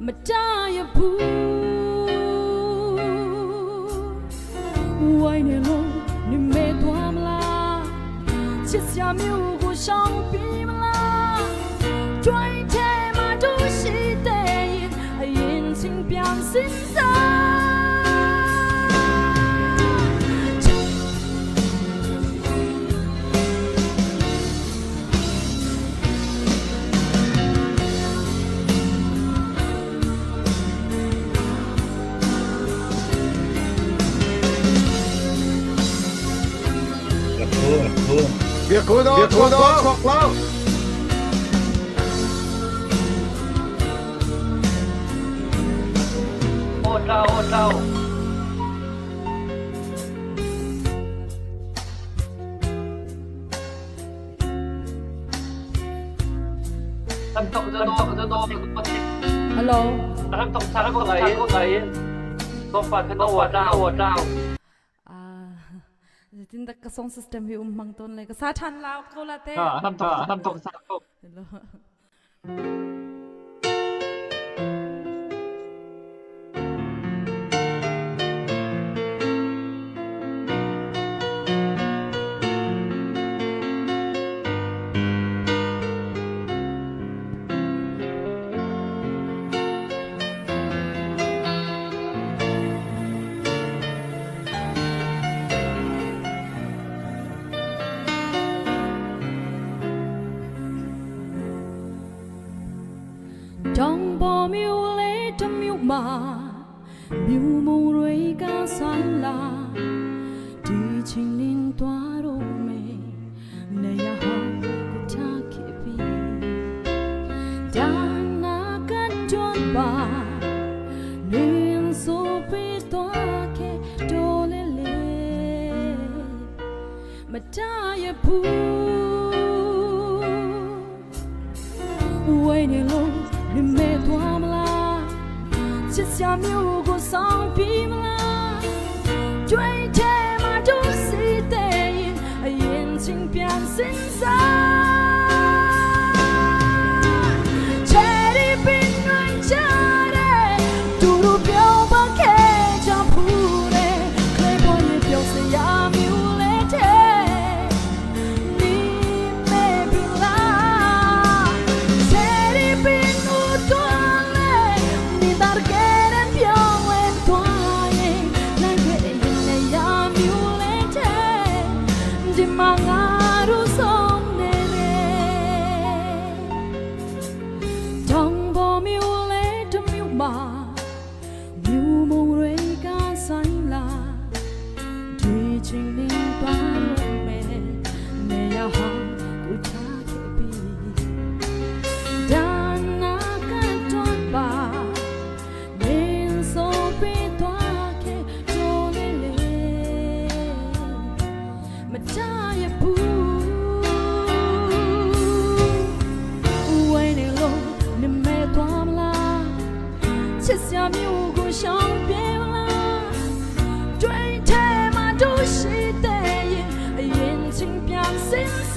မတရဘူးဝိုင်းနေလို့နေမဲ့သွားမလားချစ်စရာမျိုးကိုရှောင်ပြီးမလားတွေ့တဲ့မှာတို့ရှိတဲ့ရင်အရင်ချင်းပြန်စင်စား Việc cô đó, cô đó, hoặc lao. Hello. Ah, zeitin dah ka song system hi um hmang tawn le ka sa ṭhan lau ko la te. Hello. တောင်ပေါ်မြို့လေးတစ်မြို့မှာမြို့မုံတွေကဆန်းလာဒီချင်းလင်းသွားတော့မယ်နေရဟောင်းကိုချခဲ့ပြီဒါနာကကြွပါနင်းဆိုပြီးတော့ခဲ့တော်လေးလေးမတရဘူး ဝိနေလို့နေမဲ့သွားမလားချစ်စရာမျိုးကိုဆောင်ပြီးမလားတွေ့တဲ့မှာတို့စီတဲ့ရင်အရင်ချင်းပြန်စင်စား Cherry pin နိုင်ကြတဲ့သူတို့ပြောပါခဲ့ကြဖူးတဲ့ကလေးပေါ်ရဲ့ပြောစရာမျိုးလေးတဲ့ 你没病啦，这里并不多嘞，你哪个人表演多耶？那个人的呀没有嘞的，这嘛我都送你嘞。တောင်ပေါ်မြို့လေးတစ်မြို့မှာမြို့မုံတွေကဆိုင်လာ ဒီချိန်လေးပါတော့မယ်နေရဟာကိုချခဲ့ပြီဒါနာကတော့ပါမင်းဆိုပြီးတော့ခဲ့တော်လေးလေးမတရဘူးဝိုင်းနေလို့နေမဲ့သွားမလားချစ်စရာမျိုးကိုရှောင်ပြေမလား 对太嘛都是的眼睛变心酸。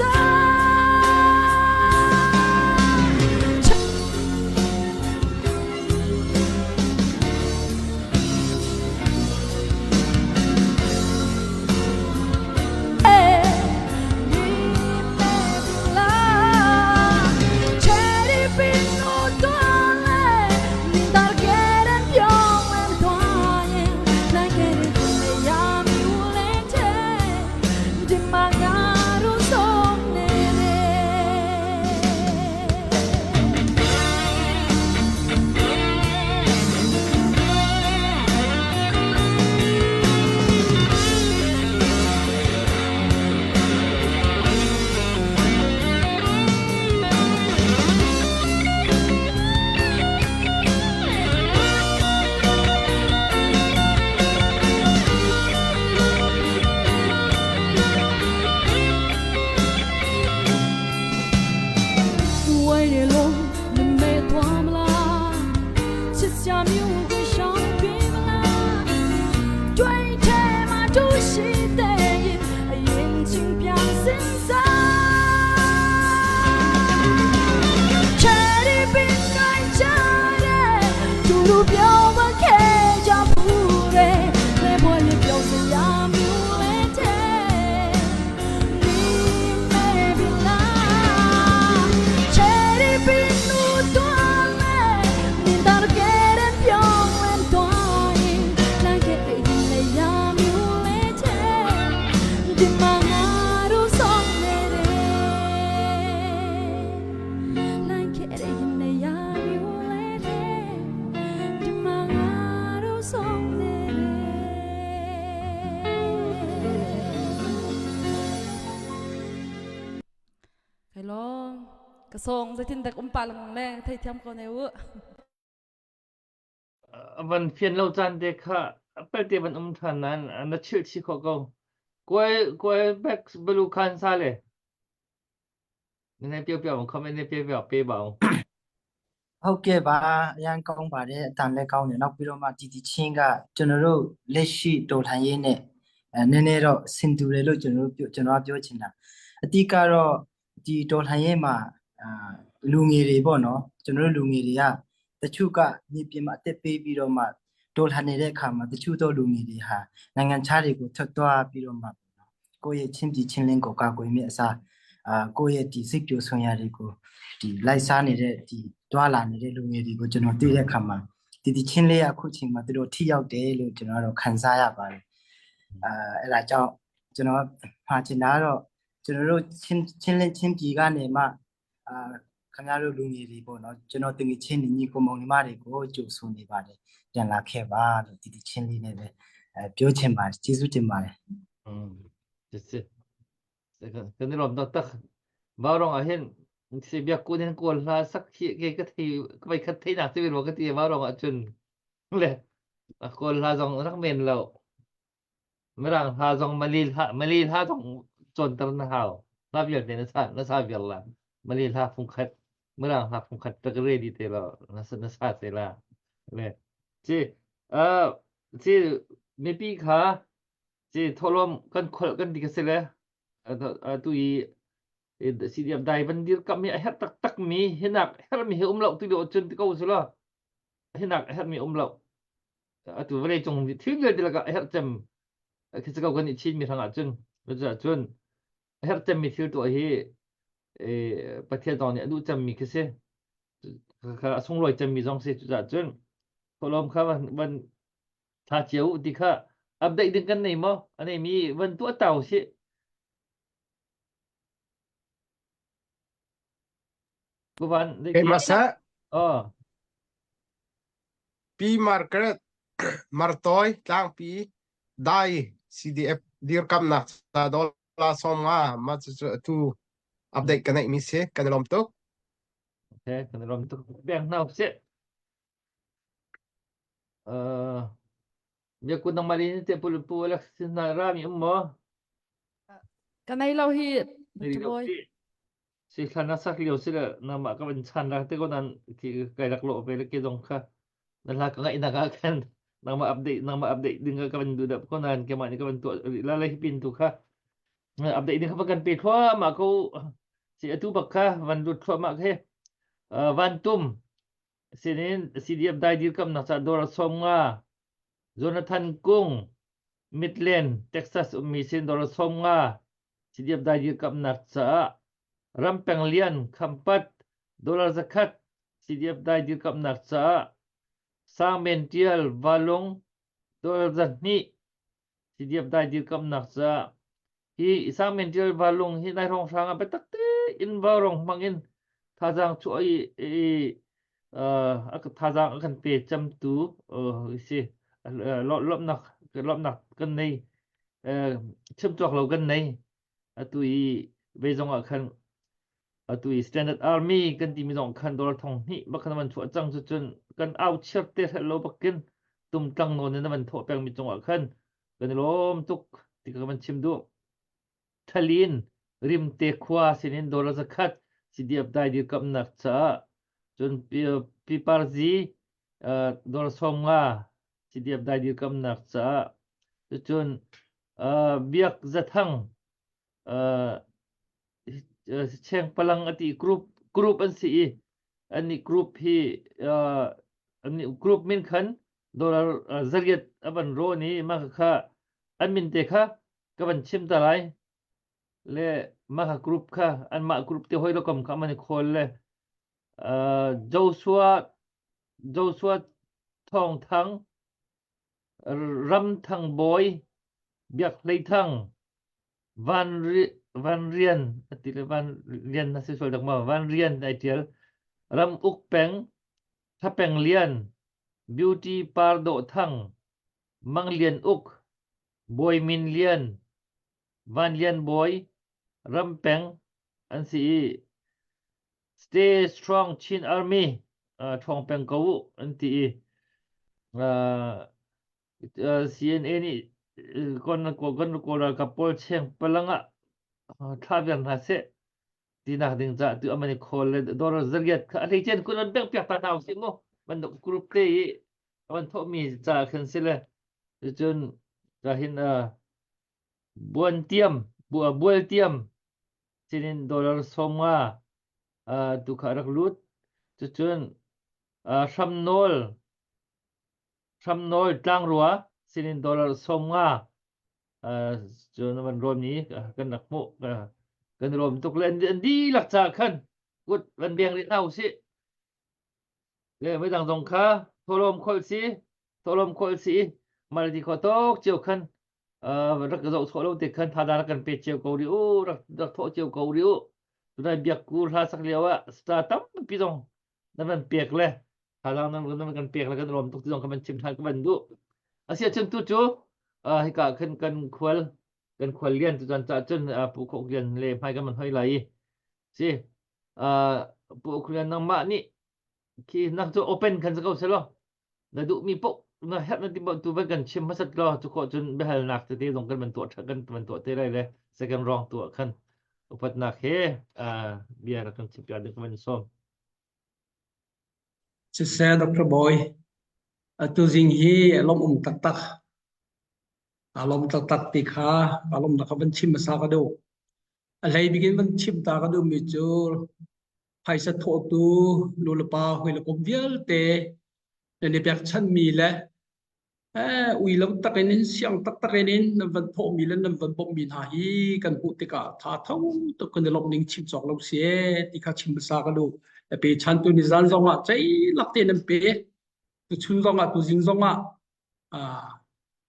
Hello. Ka song zeitin dek um pa lengmang le theithiam ko ne u. Van fian lo caan te kha pelte van um ṭhan nain na chilh chih khawh ko. Kuai kuai bek balu khan sa le. Ne pio pio comment ne pio pio pe bao. ဟုတ်ကဲ့ပါအရန်ကောင်းပါတယ်အတန်လည်းကောင်းတယ်နောက်ပြီးတော့မှဒီဒီချင်းကကျွန်တော်တို့လက်ရှိတော်လှန်ရေးနဲ့အဲနည်းနည်းတော့ဆင်တူတယ်လို့ကျွန်တော်တို့ပြောကျွန်တော်ကပြောချင်တာအတိကတော့ဒီတော်လှန်ရေးမှာအာလူငယ်တွေပေါ့နော်ကျွန်တော်တို့လူငယ်တွေကတချို့ကနေပြင်မှာအသက်ပေးပြီးတော့မှတော်လှန်နေတဲ့အခါမှာတချို့တော့လူငယ်တွေဟာနိုင်ငံခြားတွေကိုထွက်သွားပြီးတော့မှပေါ့နော်ကိုယ့်ရဲ့ချင်းပြည်ချင်းလင်းကိုကာကွယ်မြအစားအာကိုယ့်ရဲ့ဒီစိတ်ပြိုဆွံ့ရတွေကိုဒီလိုက်စားနေတဲ့ဒီ တွာလာနေတဲ့လူငယ်တွေကိုကျွန်တော်တွေ့တဲ့အခါမှာဒီဒီချင်းလေးအခုချိန်မှာသူတို့ထိရောက်တယ်လို့ကျွန်တော်တို့ခံစားရပါတယ်အဲအဲ့ဒါကြောင့်ကျွန်တော်မှာချင်တာကတော့ကျွန်တော်တို့ချင်းချင်းလင်းချင်းပြည်ကနေမှအာခင်ဗျားတို့လူငယ်တွေပေါ့နော်ကျွန်တော်တင်ချင်းညီကိုမောင်ညီမတွေကိုကြိုဆိုနေပါတယ်ပြန်လာခဲ့ပါလို့ဒီဒီချင်းလေးနဲ့ပဲအဲပြောချင်ပါတယ်ကျေးဇူးတင်ပါတယ် อืมสิkan i lawm taktak. Vaurong ah hin si biak kun hin kawl hla sak hi ke ka thei ka vai khat thei nak si ro ka ti vaurong ah cun le kawl hla zong rak men lo mirang hla zong mali hla mali hla zong cawnter na hau hla vialte na sa na sa vial la mali hla phung khat mirang hla phung khat tak ready te lo na sa na sa te la le ci uh ci mipi kha Ci thawhlawm kan kholh kan ti ka si le atu i CDF dai van dirkamh hi a herh taktak mi hinak herhmi hi um lo ti lo cun ti ko su law hinak a herhmi um lo atu vawlei cung thil vialte lakah a herh cem khi si ko kan i Chin mi hrang ah cun cun a herh cemmi thil tuah hi Pathian zong nih a duh cemmi khi si a sunglawi cemmi zong si cucaah cun thawhlawm kha van Thla cio u ti kha update ding kan nei maw? A neimi van tuah ta usih. Kuvan Keimah seh. Oh. Pi Margaret Martoi tlangpi dai CDF dirkamnak ca dollar 50 ma cu atu update ka neih mi si kan i lawm tuk. Okay, kan i lawm tuk. Beng hna usih. Uh, biakun nang mali te pu pu Alex na rami um maw? Ka nei lo hi Nei Dr. lo Boy. si. Si thlan na sak lio si le nama ka van chan rak te ko nan ki kai rak lo ve le ke zong kha na hla ka ngai na ka khan nangma update nangma update ding ka van du dap ko nan ke ma ni ka van tu la le pin tu kha update ding kha kan pe thua ma ko si atu bak kha van lut thua ma khe van tum Sinin CDF dai dirkamnak ca dawr 50 Jonathan Kung Midland Texas ummi sin dawr 50 CDF dai dirkamnak caah Rampeng Lian Khampat dollar 100 CDF dai dirkamnak caah Sangmen Tial Valung dollar 200 CDF dai dirkamnak caah Hi Sangmen Ṭial Valung hi nai hrawnghrang ah biatak tein vaurong hmang in thazaang chuah i, i uh, thazaang a kan pe camtu uh, si lawmhnak lawmhnak kan nei uh, chim cawk lo kan nei atu i ve zong ah khan atu i Standard Army kan timi zong khan dollar thong hnih bak khan van chuah cang cu cun kan au chiar te lo bakin tumtlang nawn in van thawh peng mi cungah khan Kan i lawm tuk ti ka van chim duh. Thalin Rimte khua sinin dollar 100 CDF dai dirkamnak caah cun Piparzi dollar 50 CDF dai dirkamnak caah cun Biak Zathang Chengpalang a ti group group an si i annih group hi annih group min khan dollar 800 a van rawn i mah kha an min te kha ka van chim ta lai le mah kha group kha anmah group te hoi lokom kha man i khawl le Joshua Joshua Thawng Thang Ram Thang Bawi Biak Hlei Thang Van Van Rian a ti le Van Rian na si sual dak maw? Van Rian ai tial. Ram Uk Peng, Thapeng Lian, Beauty Par Dawh Thang, Mang Lian Uk, Bawi Min Lian, Van Lian Bawi, Ram Peng an si i. Stay strong Chin Army ṭhawng peng ko u an ti i CNA nih kan kan Kawl ralkap pawl cheng palang ah thla viar hna seh tinak ding caah tu aman i khawl le dollar zariat kha a hleicen kun an pek piak ta hna usih mu bantuk group te i avan thawhmi ca khan si le cun ka hin buantiam bualtiam sinin dollar 50 tu kha rak lut cucun hramnawl hramnawl tlangrua sinin dollar 50 cun van rawm ni kan rak hmuh kan rawm tuk le an dihlak ca khan kut van beng rih hna usih le midang zong kha thawlawm khol si thawlawm khol si mal ti kho tok cio khan rak zoh chawh lo te khan thada rak kan pe cio ko ri u rak rak thawh cio ko ri u tunai biak ku hla sak lio ah star tampi zong nan van pek le thazaang nan nan kan pek le kan rawm tuk ti zong kan van chim than ka van duh asia cun tu cu hika khan kan khual kan khual lian tu chan cha cun pu khok lian le hmai kan man hoi lai si pu khok lian nangmah nih khi nak cu open khan sa ko selo na duhmi paoh na herh na ti paoh tu van kan chim hmasat law cu khawh cun biahalnak tete zong kan van tuah kan van tuah te lai le second round tu ah khan upatnak he bia rak kan chim piak ding kan van sawm. Siseh Dr. Bawi, atu zing hi lawm um taktak. Aa lawm taktak ti kha aa lawmnak kha van chim hmasa ka duh. A hlei bik in van chim ta ka duhmi cu phaisa thawhtu nulepa hawilekom vialte nan i pekchanhmi le eh, ui lo takin in siang taktak in in nan van thawhmi le nan van bawmhmi hna hi kan hmuh tikah tha tho tuk kan i lawmh ning chim cawk lo si ee ti kha chim hmasa ka duh. A pe chan tu ni zan zong ah ceilak te nan pe tuchun zong ah tuzing zong ah ah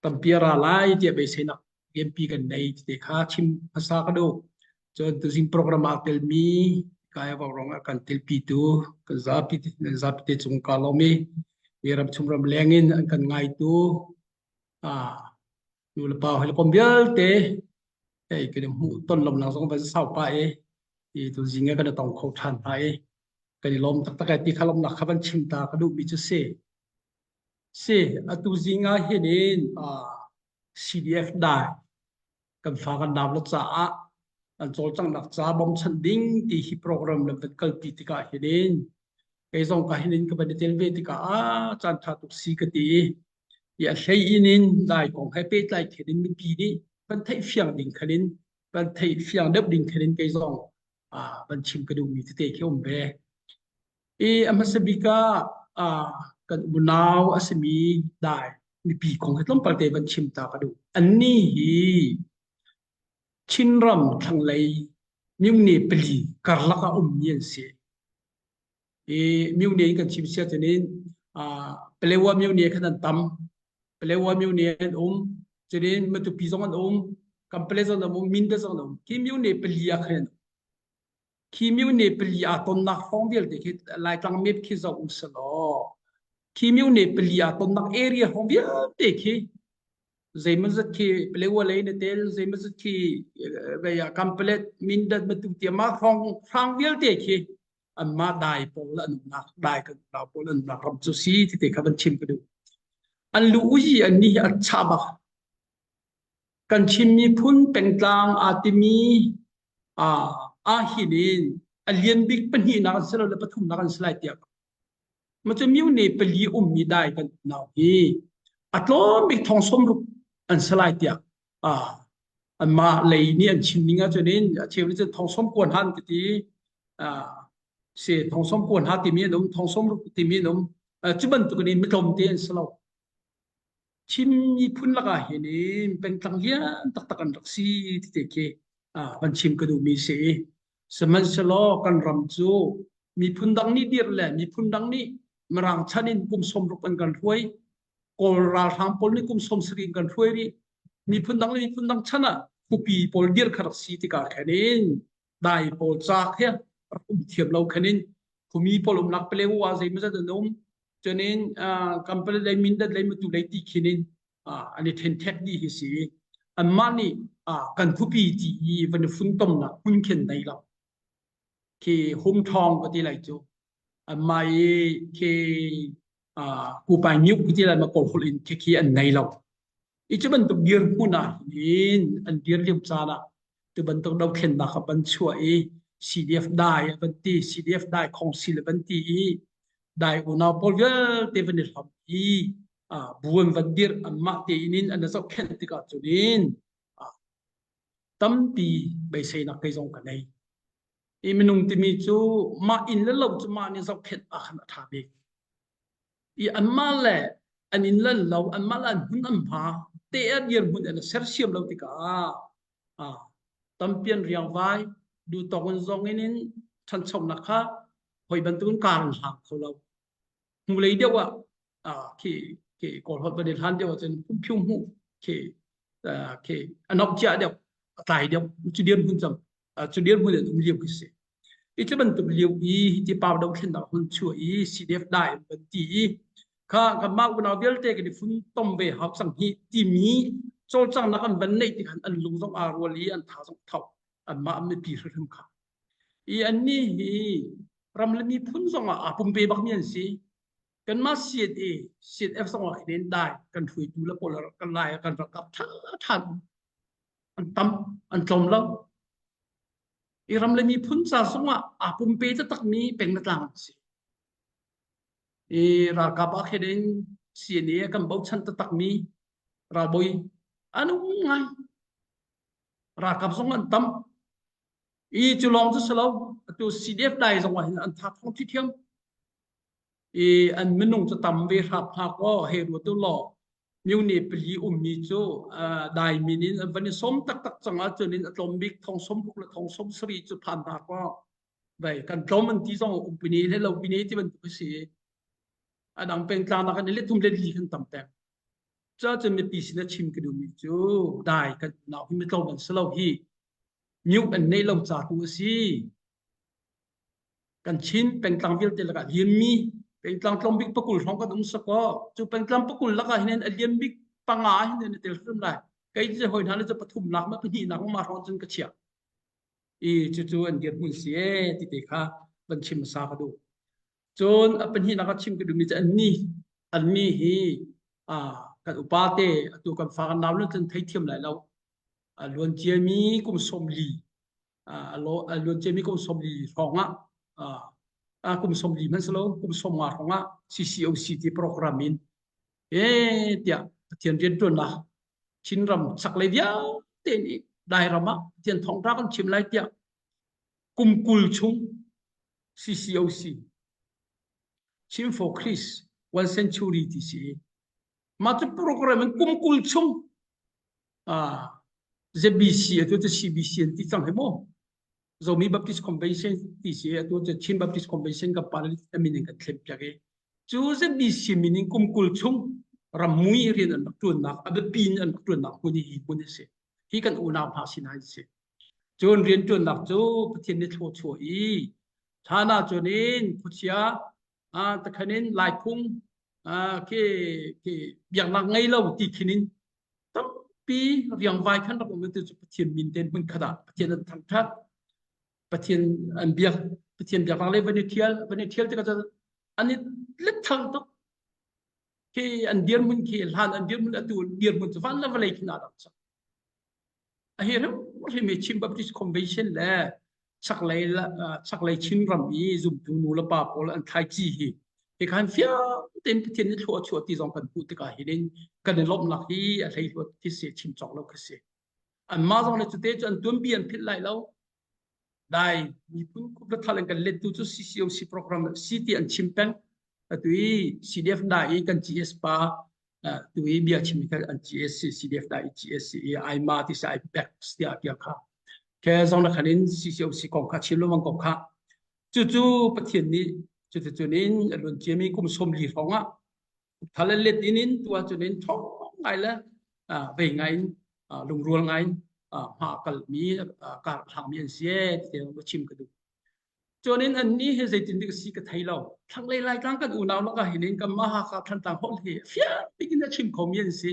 tampi a ra lai tiah beiseinak lianpi kan nei ti te kha chim hmasa ka duh. Cun tuzing program ah telmi kai rong ah kan telpitu kan zapi nan zapi te cung ka lawm i mi ram chung ram leng in an kan ngaitu ah nu le pa hawikom vialte hei kan i hmuh ton lomnak zong van sau pa i i tuzing ah kan i tong kho ṭhan hna i kan i lawm taktak ai ti kha lawmnak kha van chim ta ka duhmi cu si. Si, atu zing ah hin in CDF dai kan fa kan nau le caah an cawlcanghnak ca bawmchanh ding ti hi program le van kalpi tikah hin in kei zong ka hin in ka van i tel ve tikah ah caan tha tuk si ka ti i a hlei in in dai kong he pehtlai khin in mipi nih kan theih fiang ding khan in kan theih fiang deuh ding khan in kei zong van chim ka duhmi tete khi um ve. I a hmasa bik ah kan unau a simi dai mipi kong hi tlawmpal te van chim ta ka duh. Annih hi Chinram thlanglei myone pali karlak ah ummi an si. I myone in kan chim sia cun in Palewa myone khan an tam. Palewa myone an um. Cun in Matupi zong an um. Kampale zong an um. Mindat zong an um. Khi myone pali ah khan an um. Khi myone pali aa tonnak hrawng vialte khi Laitlang map khi zoh u selaw khi myone pali aa tonnak area hrawng vialte khi zeimawzat khi Palewa lei na tel zeimawzat khi vei ah Kampalet Mindat Matu tiah mah hrawng hrang vialte khi anmah dai pawl an umnak dai kan unau pawl an umnak ram cu si ti te kha van chim ka duh. An lu uyi an ni hi a chah bak. Kan Chin miphun pengtlang aa timi ahhin in a lian bik pahnihnak an si lo le pathumnak an si lai tiah macu myone pali ummi dai kan unau hi a tlawm bik thong 60 an si lai tiah anmah lei nih an chim ning ahcun in a cheu nih cun thong sawm kuan han ka ti si thong sawm kuan ha timi an um thong sawm ruk timi an um cu bantuk in mitlawm te an si lo Chin miphun lakah hin in pengtlang lian taktak an rak si ti te khi van chim ka duhmi si. Sihmanhsehlaw kan ram cu miphun dang nih dirh le miphun dang nih Mirang chan in kum 60 an kan hruai. Kawl ralhrang pawl nih kum 70 in kan hruai rih. Miphun dang le miphun dang chan ah khupi pawl dirh kha rak si tikah khan in dai pawl ca khi rak um thiam lo khan in khumi pawl umnak palewa ah zeimawzat an um cun in kampale lei mindat lei matu lei ti khin in an i ṭhenṭhek dih hi si anmah nih kan khuapi ti i van i funtomnak hmun khin nei lo. Khi hum thawng ka ti lai cu. Anmah i khi kupai nyuk ti lai ma kawl holh in khi khi an nei lo. I cu bantuk dirhmun ah hin an dir lio caan ah tu bantuk dothlennak a van chuah i CDF dai a van ti CDF dai khongsil a van ti i dai unau pawl vialte van i hlam i bu an van dirh anmah tein in an zohkhenh tikah cun in tampi beiseinak kei zong ka nei. I minung timi cu mah inn le lo cu mah nih zohkhenh ah khan a ṭha bik. I anmah le an inn le lo anmah le an hmun an hma te a dirhmun an sersiam lo tikah ah tampi an riangvai duhtawk in zong in in ṭhanchonak kha hoi bantukin kar an hlang kho lo. Hnulei deuh ah ah khi khi kawl holh van i hlan deuh ahcun phungphiu hmuh khi khi a nok cia deuh a tlai deuh cu dirhmun cang cu dirhmun in um lio khi si. I cu bantuk lio i ti pau dothlennak hun chuah i CDF dai an van ti i kha kanmah unau vialte kan i fun tom ve hau cang hi timi cawlcanghnak an van neih ti khan an lung zong aa rual i an tha zong tho anmah an mipi hrimhrim kha. I annih hi ram le miphun zong ah aa pumpe bakmi an si. Kanmah CNA, CNF zong ah khin dai kan hruaitu le pawl kan lai kan ralkap ṭha ṭha an tam an tlawm lo. I ram le miphun ca zong ah aa pumpe taktakmi peng le tlang an si. I ralkap ah khin in CNA kan bochan taktakmi ralbawi an um ngai. Ralkap zong an tam. I cu lawng cu si lo, atu CDF dai zong ah hin an tha thong thiam. I an minung cu tam ve hrap hna kaw hei ruat u law myone pali ummi cu dai min in an van i som taktak cang ahcun in a tlawm bik thong som ruk le thong som sarih cu phan hna kaw vai kan tlawm an ti zong um pine le lo pine ti bantuk a si. A dang pengtlang nak in le thum le li kan tam peng. Cuahcun mipi sin a chim ka duhmi cu dai kan nau hi mitlawm an si lo hi. Mute an neih lo ca tu a si. Kan Chin pengtlang vialte lakah lianmi pengtlang tlawm bik pakul hrawng kan um sakaw cu pengtlang pakul lakah hin a lian bik panga hin an i tel hrim lai. Kei cu hawi hna le cu pathumnak ma pahnihnak ma hrawng cun ka chiah. I cucu an dirhmun si ee ti te kha van chim hmasa ka duh. Cun a pahnihnak a chim ka duhmi cu annih annih hi kan upa te atu kan fa kan nau le cun theithiam lai lo. A luan ciami kum 40 a luan ciami kum 40 hrawng ah kum 40 hmanh si lo kum 50 hrawng ah CCOC ti program in e tiah Pathian rianṭuannak Chinram chaklei vialte nih Lairam ah Pathian thawngṭha kan chim lai tiah kum 20 chung CCOC Chin for Christ One Century ti si mah cu program in kum 20 chung ZBC atu cu CBC an ti cang hi mu Zomi Baptist Convention ti si atu cu Chin Baptist Convention kan pa min in kan thlem piak i cu ZBC min in kum 20 chung rammui rian an rak ṭuannak a biapi in an rak ṭuannak hmun hi hmun a si hi kan unau hna sinah an si cun rianṭuannak cu Pathian nih thluachuah i hlan ah cun in khuachia takhan in laikhung khi khi biaknak ngei lo ti khin in tampi riangvai khan rak um tu cu Pathian min ten hmun khat ah Pathian an thangṭhat Pathian an biak Pathian biaknak le van i ṭhial van i ṭhial tikah an i let thang tuk khi an dirhmun khi hlan an dirhmun atu dirhmun cu van le vawlei khin aa dang cang a hi hrim hi Chin Baptist Convention le chaklei chaklei Chinram i zumtu nu le pa pawl an thlaici hi hi khan fiang tein Pathian nih thlua chuah ti zong kan hmuh tikah hin kan i lawmhnak hi a hleihluat khi si chim cawk lo khi si anmah zong le cute cu an tuanbi an philh lai lo dai miphun khup le thal in kan lettu cu CCOC program si ti an chim peng atu i CDF da i kan GS pa tu i bia chim kha an GSC CDF da i GSC i aima ti sa ai pek tia kia kha ke zong na khan in CCOC kong kha chim lomang kong kha cu cu Pathian nih cu cu in alun ciami kum som li hrawng ah thal let in in tu ahcun in thong ngai le vei ngai in lungrual ngai in hma kal mi kar hlang mi an si e ti ka chim ka duh cun in an ni hi zeitin dik si ka thei lo thlanglei laitlang kan unau lakah hin in kan mah Hakha Thantlang holh hi fiang pikin a chim kho mi an si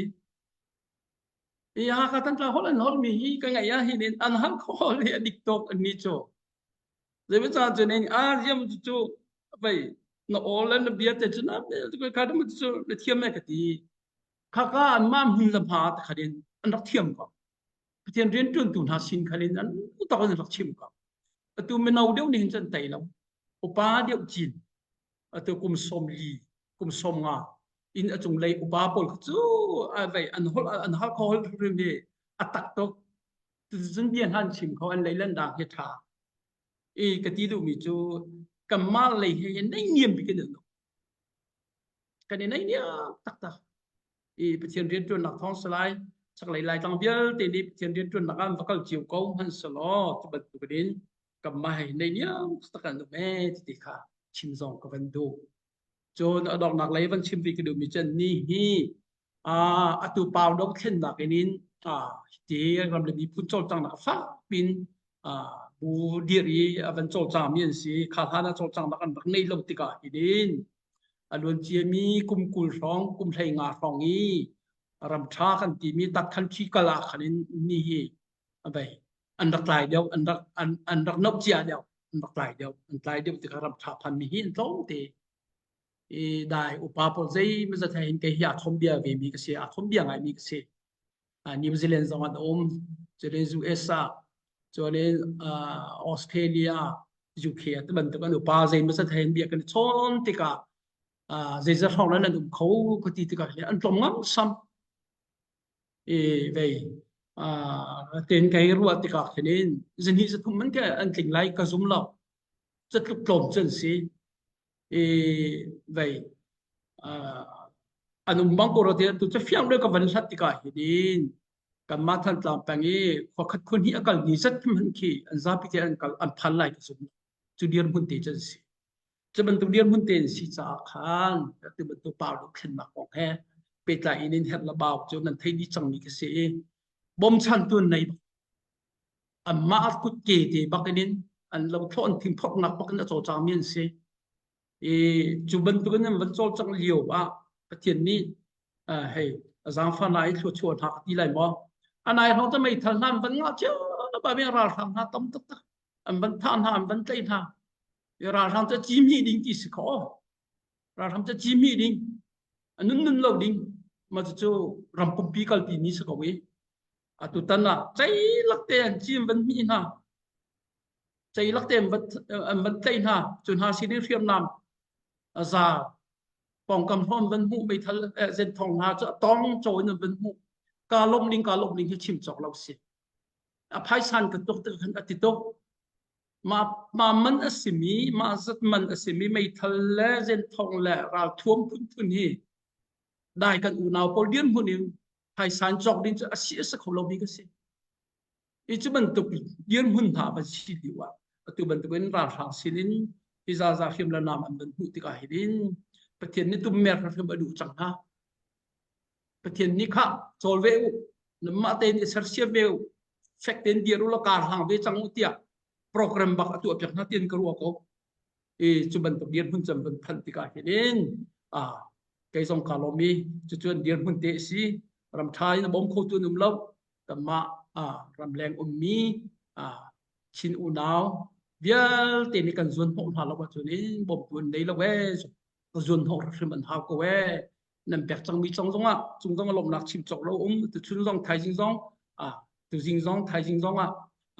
i Hakha Thantlang holh an holh mi hi ka ngaih ah hin in an hal kho hi a dik tok an ni cu. Zeicah cun in a ziam cu vei na aw le na bia te cu na kha cu na thiam e ka ti. Khaka anmah hmun le hma te khat in an rak thiam ko. Pathian rianṭuantu hna sin khan in an tak in rak chim ko. Atu mino deuh nih hin cun tei lo. Upa deuh cin atu kum 40 kum 50 in a cunglei upa pawl kha cu a vei an holh an hal kho holh hrim hi a tak tuk. Cun bia hna an chim kho an lei lan dang hi ṭha. I ka ti duhmi cu kanmah lei hi nei niam bik in an um. Kan i nei niam taktak. I Pathian rianṭuannak thawng salai chaklei Laitlang vialte nih Pathian rianṭuannak ah an va kal cio ko hmanhsehlaw cu bantuk in kanmah hi nei niam taktak an um ee ti kha chim zong ka van duh. Cun a donghnak lei van chim rih ka duhmi cu ni hi atu pau dothlennak in in ti ram le miphun cawlcanghnak fak pin bu dir i a van cawlcangmi an si. Kha hlan ah cawlcanghnak an rak neih lo tikah hin a luanciami kum 20 hrawng kum 15 hrawng i ram ṭha kan timi tatkhan thi kal ah khan in ni hi vei an rak tlai deuh an rak an, an rak noh cia deuh an rak tlai deuh an tlai deuh tikah ram ṭha phanmi hi an tlawm te i dai upa pawl zeimawzat he hin kei hi aa thom bia ve mi ka si aa thom bia ngai mi ka si New Zealand zong an um cun US ah cun Australia UK ah ti bantuk an upa zeimawzat he hin bia kan i chawn tikah zeizat hrawng nan um kho ka ti tikah an tlawm ngam sam i vei ten kai ruah tikah khin in zihnih zathum man ke an tling lai ka zum lo catluk tlawm cun si i vei an um bang ko ro ti tu cu fiang le ka van hlat tikah hin kanmah Thantlang peng i khua khat khua hnih a kal ni zat hmanh khi an zapi te an kal an phan lai ka zum cu dirhmun te cu an si cu bantuk dirhmun te an si caah khan tu bantuk pau dothlennak kong he pehtlai in in herh la bau cu nan thei dih cangmi ka si i bawmchantu an nei anmah kutke te bak in an lo thlawh an thing phorhnak bak in a cawlcangmi an si i cu bantukin an van cawlcangh lio ah Pathian nih hei a zaangfah na i thluachuah hna ka ti lai maw anai hrawng cu meithal hna an van ngah cio ba mi ralhrang hna tam taktak an van thah hna an van tlaih hna i ralhrang cu ci hmih ding ti si kho ralhrang cu ci hmih ding a nun nun lo ding ma cu ram pumpi kalpi mi si ko i atutan ah ceilak te an cim van hmih hna ceilak te an van an van tlaih hna cu hna sin in hriamnam a za pawngkam hlawn van hmuh meithal zenthong hna cu a tong cho in an van hmuh ka lawmh ning ka lawmh ning hi chim cawk lo si a phaisan ka tuk tik khan a ti tuk ma ma man a simi ma zat man a simi meithal le zenthong le ralthuam phunphun hi dai kan unau pawl dirhmun in phaisan cawk ding cu a si a si kho lomi ka si. I cu bantuk dirhmun hna van si lio ah atu bantuk in ralhrang sin in hi zaza hriam le nam an van hmuh tikah hin Pathian nih tummer hrim a duh cang hna. Pathian nih kha cawl ve u nanmah tein i sersiam ve u fek tein dir u law kar hlang ve cang u tiah program bak a tuah piak hna tian ka ruah ko. I cu bantuk dirhmun cam van phanh tikah hin a kei zong ka lawm i cucu an dirhmun te a si ram ṭha in a bawm khotu an um lo kanmah ramleng ummi Chin unau vialte nih kan zuan hnawh hna lo ahcun in bawmtu an nei lo ee zuan hnawh hrim an hau ko ee nan pek cangmi cang zongah cung zong lawmhnak chim cawk lo um tuchun zong thaizing zong tuzing zong thaizing zong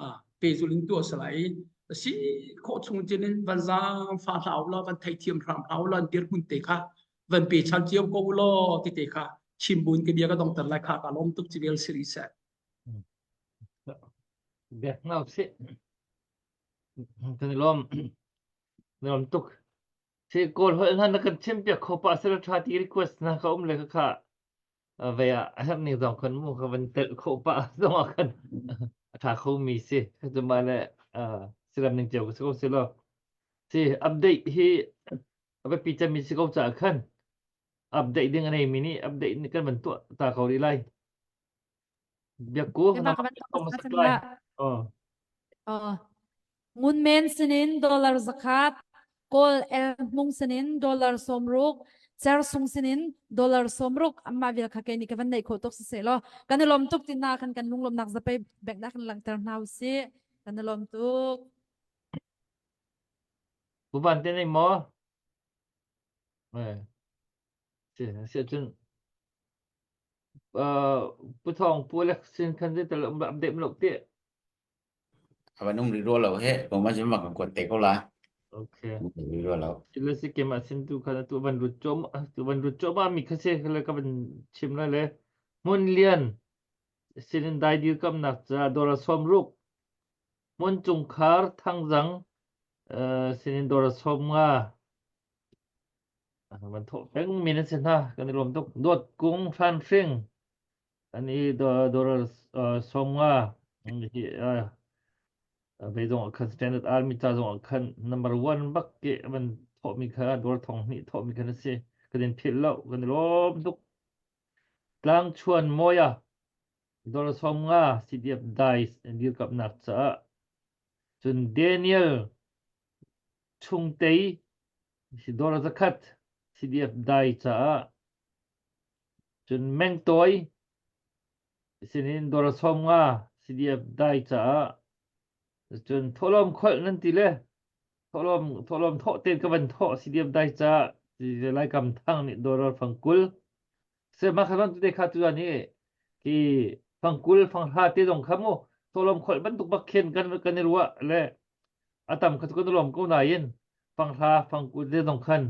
ah pehzulh in tuah salai i si khawh chung cin in van zaangfah hlah u law van theithiam hram hlah u law an dirhmun te kha van pe chan cio ko u law ti te kha chim buin ka bia ka dongter lai kha ka lawm tuk civil siri seh. Biak ngau si. Kan i lawm. Na lawm tuk. Si kawl holh hna na kan chim piak kho pa sel tha ti request na ka um le ka kha ve ah a herh ning zong khan mu ka van telh khawh pah zong ah khan a ṭha kho mi si cuma le siram ning cio ka si ko si lo si update hi a biapi cemmi si ko caah khan update ding a nei mi nih update nih kan van tuah ta ko rih lai Biakku Keimah ka van tuah hmasa cang la. Oh. Ngun men sinin dollar zakhat, Kawl el hmung sinin dollar 60, cer sung sinin dollar 60 amma vial kha ke ni ka van nei kho tuk si se law kan i lawm tuk tina kan kan lunglawmnak zapei bek na kan langter hna u si kan i lawm tuk. Pu Van te nei maw? Eh, si si cun uh, Pu Thawng Pu Alex sin khan zei tal um update lo te. Avan um ri ro lo he ko ma jim ma kan kuat te ko la. Okay. Ri ro lo. Sile si ke ma sin tu khan tu van rut chom tu van rut chom mi kha se le ka van chim la le Hmun Lian sinin dai dir kam nak cha dora som ruk Hmun Cungkhar Thangzang uh, sinin dora som nga van thawh peng mi nan si hna kan i lawm tuk dawt kung hran hring an i dora som nga hi ve zong ah khan standard army ca zong ah khan number one bak ke van thawh mi kha dor thong hnih thawh mi khan a si kan in philh lo kan i lawm tuk tlangchuan moya dor som nga CDF dai dirkamnak caah cun Daniel Chungtei dor zakhat CDF dai caah cun Mengtawi sinin dor 50 CDF dai caah cun thawhlawm kholh nan ti le thawhlawm thawhlawm thawh ten ka van thawh CDF dai caah Laikam Thang nih dollar fang 20 se ma kha tu te kha tu ni ki fang 20 fang hra te zong kha mu thawhlawm kholh bantuk bak khin kan kan i ruah le a tam kha kan lawm ko nain fang hra fang 20 te zong khan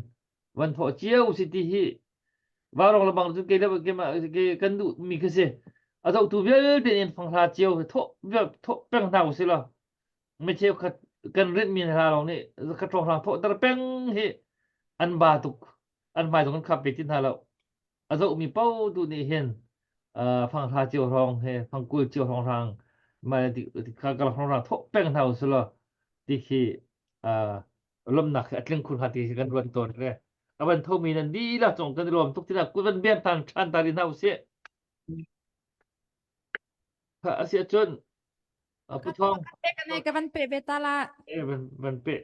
van thawh cio si ti hi Vaurawng le bang cu kei le ke kan duh mi khi si. A zohtu vialte in fanghla cio thawh thawh peng hna usih law mi cheukhat kan rinh mi hna lawng nih zakhat hrawnghrang thawhter peng hi an ba tuk an hmai zong kan khap ve ti hna lo. A zoh mi paoh tu nih hin fanghla cio hrawng he fangkul cio hrawnghrang ma ka hrawnghrang thawh peng hna usih law ti khi lawmnak hi a tling khun hnga ti hi kan ruat tawn le a van thomi nan dihlak cung kan i lawm tuk tinak kut van beng tang ṭhan ta rih hna usih. Kha a si ahcun Pu Thawng. Ka van pe ve ta la. Eh van van pe.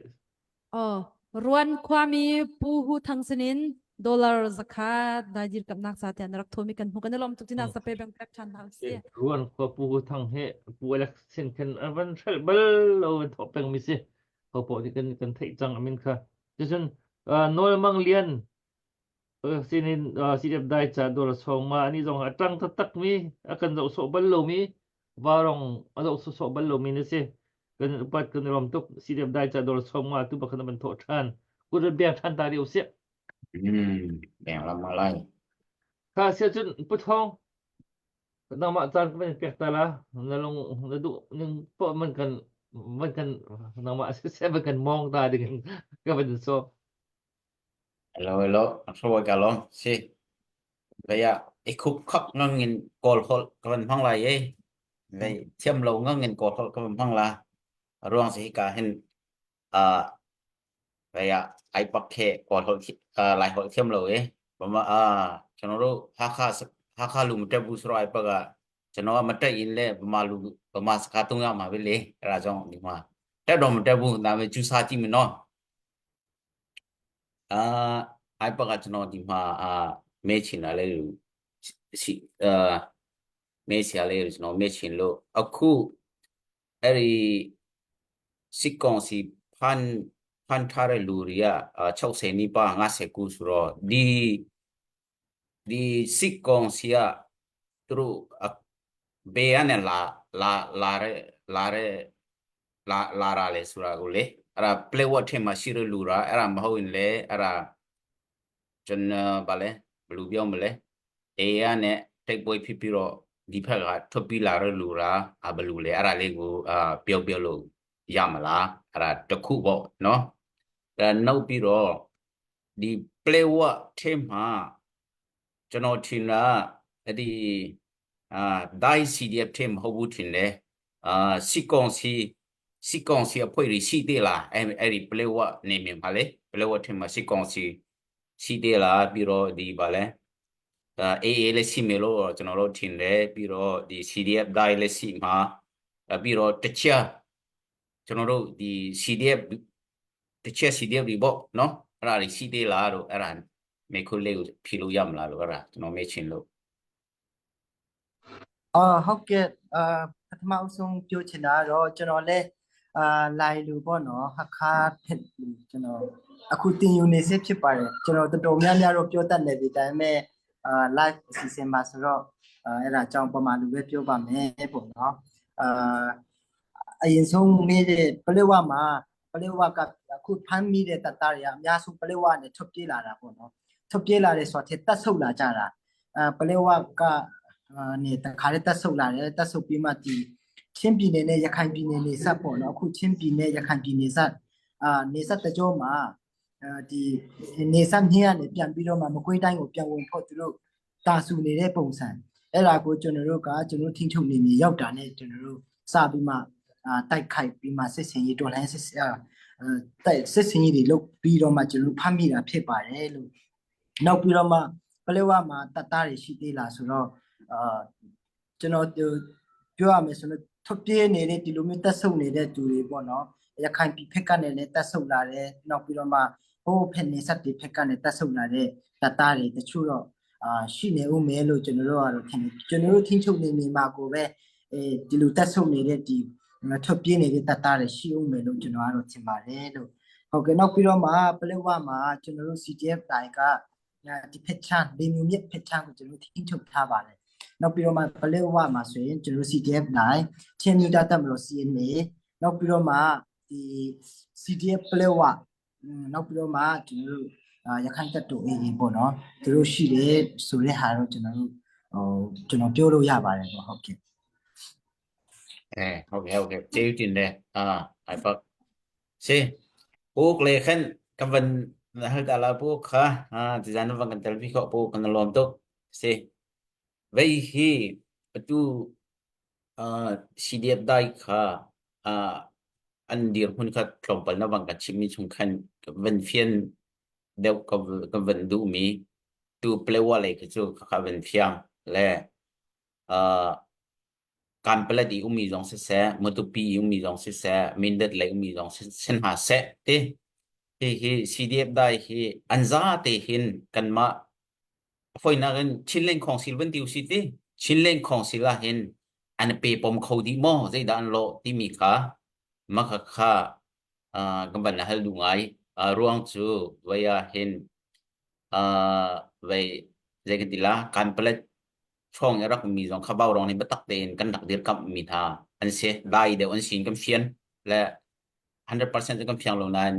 Oh, Ruan khuami Pu Hu Thang sinin dollar zakhat dai dirkamnak ca tiah na rak thomi kan hmu kan i lawm tuk tinak sa pe bang pek ṭhan hna usih. Ruan khua Pu Hu Thang he Pu Alex sin khan an van hrelh bal lo van thawh peng mi si. Ho paoh nih kan kan theih cang amin kha. Cucun Nawl Mang Lian sinin CDF dai ca dawr sawng ma ani zong a ṭang taktak mi a kan zoh sawh bal lomi varong a zoh sawh bal lomi na si. Kan upat kan i lawm tuk CDF dai ca dawr sawng ma tu bakhan ban thawh ṭhan. Kut beng ṭhan ta ri usih. Beng lam lai. Kha sia cun Pu Thawng Nangmah caan ka van pek ta la. Na lung na duh ning poah man kan man kan nangmah siseh man kan mong ta ding in ka van in sawm. Hello hello hruai ka lawm si vei ah i khup khap ngang in kawl holh ka van hmang lai e vei thiam lo ngang in kawl holh ka van hmang la ruang si ka hin uh ဘယ်ရအိုက်ပတ်ခဲကော်ဟောလိုက်ဟောthiam လို့ေဘာမအာကျွန်တော်တို့ဟာခဟာခလူမတက်ဘူးဆိုတော့အိုက်ပတ်ကကျွန်တော်ကမတက်ရင်လည်းဗမာလူဗမာစကားသုံးရမှာပဲလေအဲ့ဒါကြောင့်ဒီမှာတက်တော့မတက်ဘူးဒါပေမဲ့ကျူစာကြည့်မယ်နော်အာအိုက်ပတ်ကကျွန်တော်ဒီမှာအာမေးချင်တာလေးရှိအာမေးချင်လေးကျွန်တော်မေးချင်လို့အခု အဲ့ဒီစစ်ကောင်စီဖန်ဖန်ထားတဲ့လူတွေက60နီးပါး50ခုဆိုတော့ဒီဒီစစ်ကောင်စီကသူတို့ဘယ်ကနေလာလာလာတဲ့လာတဲ့လာလာရလဲဆိုတာကိုလေအဲ့ဒါ play word ထဲမှာရှိတဲ့လူလားအဲ့ဒါမဟုတ်ရင်လေအဲ့ဒါ ကျွန်တော်ဗာလဲဘယ်လိုပြောမလဲအေးရနဲ့တိုက်ပွဲဖြစ်ပြီးတော့ဒီဘက်ကထွက်ပြီးလာတဲ့လူလားအဘယ်လိုလဲအဲ့ဒါလေးကိုအာပြောပြောလို့ရမလားအဲ့ဒါတစ်ခုပေါ့နော်အဲ့နောက်ပြီးတော့ဒီ play word ထဲမှာကျွန်တော်ထင်တာအဲ့ဒီအာ die CDF ထဲမဟုတ်ဘူးထင်တယ်အာစစ်ကောင်စီစစ်ကောင်စီအဖွဲ့တွေရှိသေးလားအဲ့အဲ့ဒီ play word နေမြင်ပါလေ play word ထဲမှာစစ်ကောင်စီ ရှိသေးလားပြီးတော့ဒီဗာလဲအာ AA လည်းရှိမယ်လို့ကျွန်တော်တို့ထင်တယ်ပြီးတော့ဒီ CDF ဒိုင်းလည်းရှိမှာပြီးတော့တခြားကျွန်တော်တို့ဒီ CDF တခြား CDF တွေပေါ့နော်အဲ့ဒါတွေရှိသေးလားလို့အဲ့ဒါမေခွလေးကိုဖြေလို့ရမလားလို့အဲ့ဒါကျွန်တော်မေးချင်လို့ အာဟုတ်ကဲ့အာပထမအဆုံးပြောချင်တာကတော့ကျွန်တော်လည်း အာလိုက်လူပေါ့နော်ဟခါဖက်လူကျွန်တော်အခုတင်ယူနေစေဖြစ်ပါတယ်ကျွန်တော်တော်တော်များများတော့ပြောတတ်နေပြီဒါပေမဲ့အာ live အစီအစဉ်မှာဆိုတော့အာအဲ့ဒါကြောင့်ပမာလူပဲပြောပါမယ်ပေါ့နော်အာအရင်ဆုံးမေးတဲ့ပလက်ဝမှာပလက်ဝကအခုဖမ်းမိတဲ့တပ်သားတွေကအများစုပလက်ဝနဲ့ထွက်ပြေးလာတာပေါ့နော်ထွက်ပြေးလာတယ်ဆိုတော့တက်ဆုပ်လာကြတာအာပလက်ဝကအာနေတခါလေးတက်ဆုပ်လာတယ်တက်ဆုပ်ပြီးမှဒီ ချင်းပြည်နယ်နဲ့ရခိုင်ပြည်နယ်နေဆက်ပေါ့နော်အခုချင်းပြည်နယ်ရခိုင်ပြည်နေဆက်အာနေဆက်တကြောမှာအဲဒီနေဆက်မြင်းကနေပြန်ပြီးတော့မှမကွေးတိုင်းကိုပြန်ဝင်ဖို့သူတို့တာဆူနေတဲ့ပုံစံအဲ့ဒါကိုကျွန်တော်တို့ကကျွန်တော်ထင်းချုပ်နေမြေရောက်တာနဲ့ကျွန်တော်တို့စပြီးမှအာတိုက်ခိုက်ပြီးမှစစ်စင်ရေးတော်လှန်စစ်အာတိုက်စစ်စင်ရေးတွေလုပ်ပြီးတော့မှကျွန်တော်ဖမ်းမိတာဖြစ်ပါတယ်လို့နောက်ပြီးတော့မှပလက်ဝမှာတတ်သားတွေရှိသေးလားဆိုတော့အာကျွန်တော်ပြောရမယ်ဆိုတော့ ထွက်ပြေးနေတဲ့ဒီလိုမျိုးတက်ဆုပ်နေတဲ့သူတွေပေါ့နော်ရခိုင်ပြည်ဖက်ကနေလည်းတက်ဆုပ်လာတယ်နောက်ပြီးတော့မှဟိုးဖက်နေဆက်တွေဖက်ကနေတက်ဆုပ်လာတဲ့တပ်သားတွေတချို့တော့အာရှိနေဦးမယ်လို့ကျွန်တော်တို့ကတော့ထင်တယ်ကျွန်တော်တို့ထင်းချုပ်နေနေမှာကိုပဲအဲဒီလိုတက်ဆုပ်နေတဲ့ဒီထွက်ပြေးနေတဲ့တပ်သားတွေရှိဦးမယ်လို့ကျွန်တော်ကတော့ထင်ပါတယ်လို့ဟုတ်ကဲ့နောက်ပြီးတော့မှပလက်ဝမှာကျွန်တော်တို့ CDF တိုင်ကဒီဖက်ချန်လေမျိုးမြစ်ဖက်ချန်ကိုကျွန်တော်ထင်းချုပ်ထားပါတယ်နောက်ပြီးတော့မှပလက်ဝမှာဆိုရင်ကျွန်တော်တို့ CDF နိုင် ချင်းမြူတာတက်မလို့ CNA နောက်ပြီးတော့မှဒီ CDF ပလက်ဝနောက်ပြီးတော့မှကျွန်တော်တို့ရခိုင်တပ်တော် AA ပေါ့နော်သူတို့ရှိတယ်ဆိုတဲ့ဟာတော့ကျွန်တော်တို့ဟိုကျွန်တော်ပြောလို့ရပါတယ်ပေါ့ဟုတ်ကဲ့ အဲဟုတ်ကဲ့ဟုတ်ကဲ့ကျေးဇူးတင်တယ်အာ iPad စေပိုကလေခန်ကဝန်ဟလတလာပိုခါအာဒီဇန်ဝန်ကန်တလဘီခေါပိုကန်လောမ်တော့စေဝေဟီအတူ အာ CDF ဒိုင်ခါအာอันเดียหุ่นขัดกลมปลนวังกัดชิมิชงคันวันเฟียนเดวกับกับวันดูมีตูเปลวอะไรก็จูขวันเฟียงและเอ่อการเปลดีอุมีจงเสเสมตุปีอุมีจงเสเสมินเดเลยอุมีจงเส้นหาเสเตฮีฮี CDF ได้ฮีอันซาเตหินกันมาฟอยนักันชินเล่นของซิลวันติวซิตี้ชินเล่นของศิลาหิน อันเปปมเขาดีมอใจดานโลที่มีค่ามะขะค่าอ่ากำบันฮัลดูไงอ่ารวงจูไว้เห็นอ่าไว้ใจกันติละการเปลดช่องรักมีสองข้าวเบารองในบัตักเตนกันดักเดียกับมีทาอันเสียได้เดี๋ยวอันสินกำเฟียนและ100%กำเฟียงลงนั้น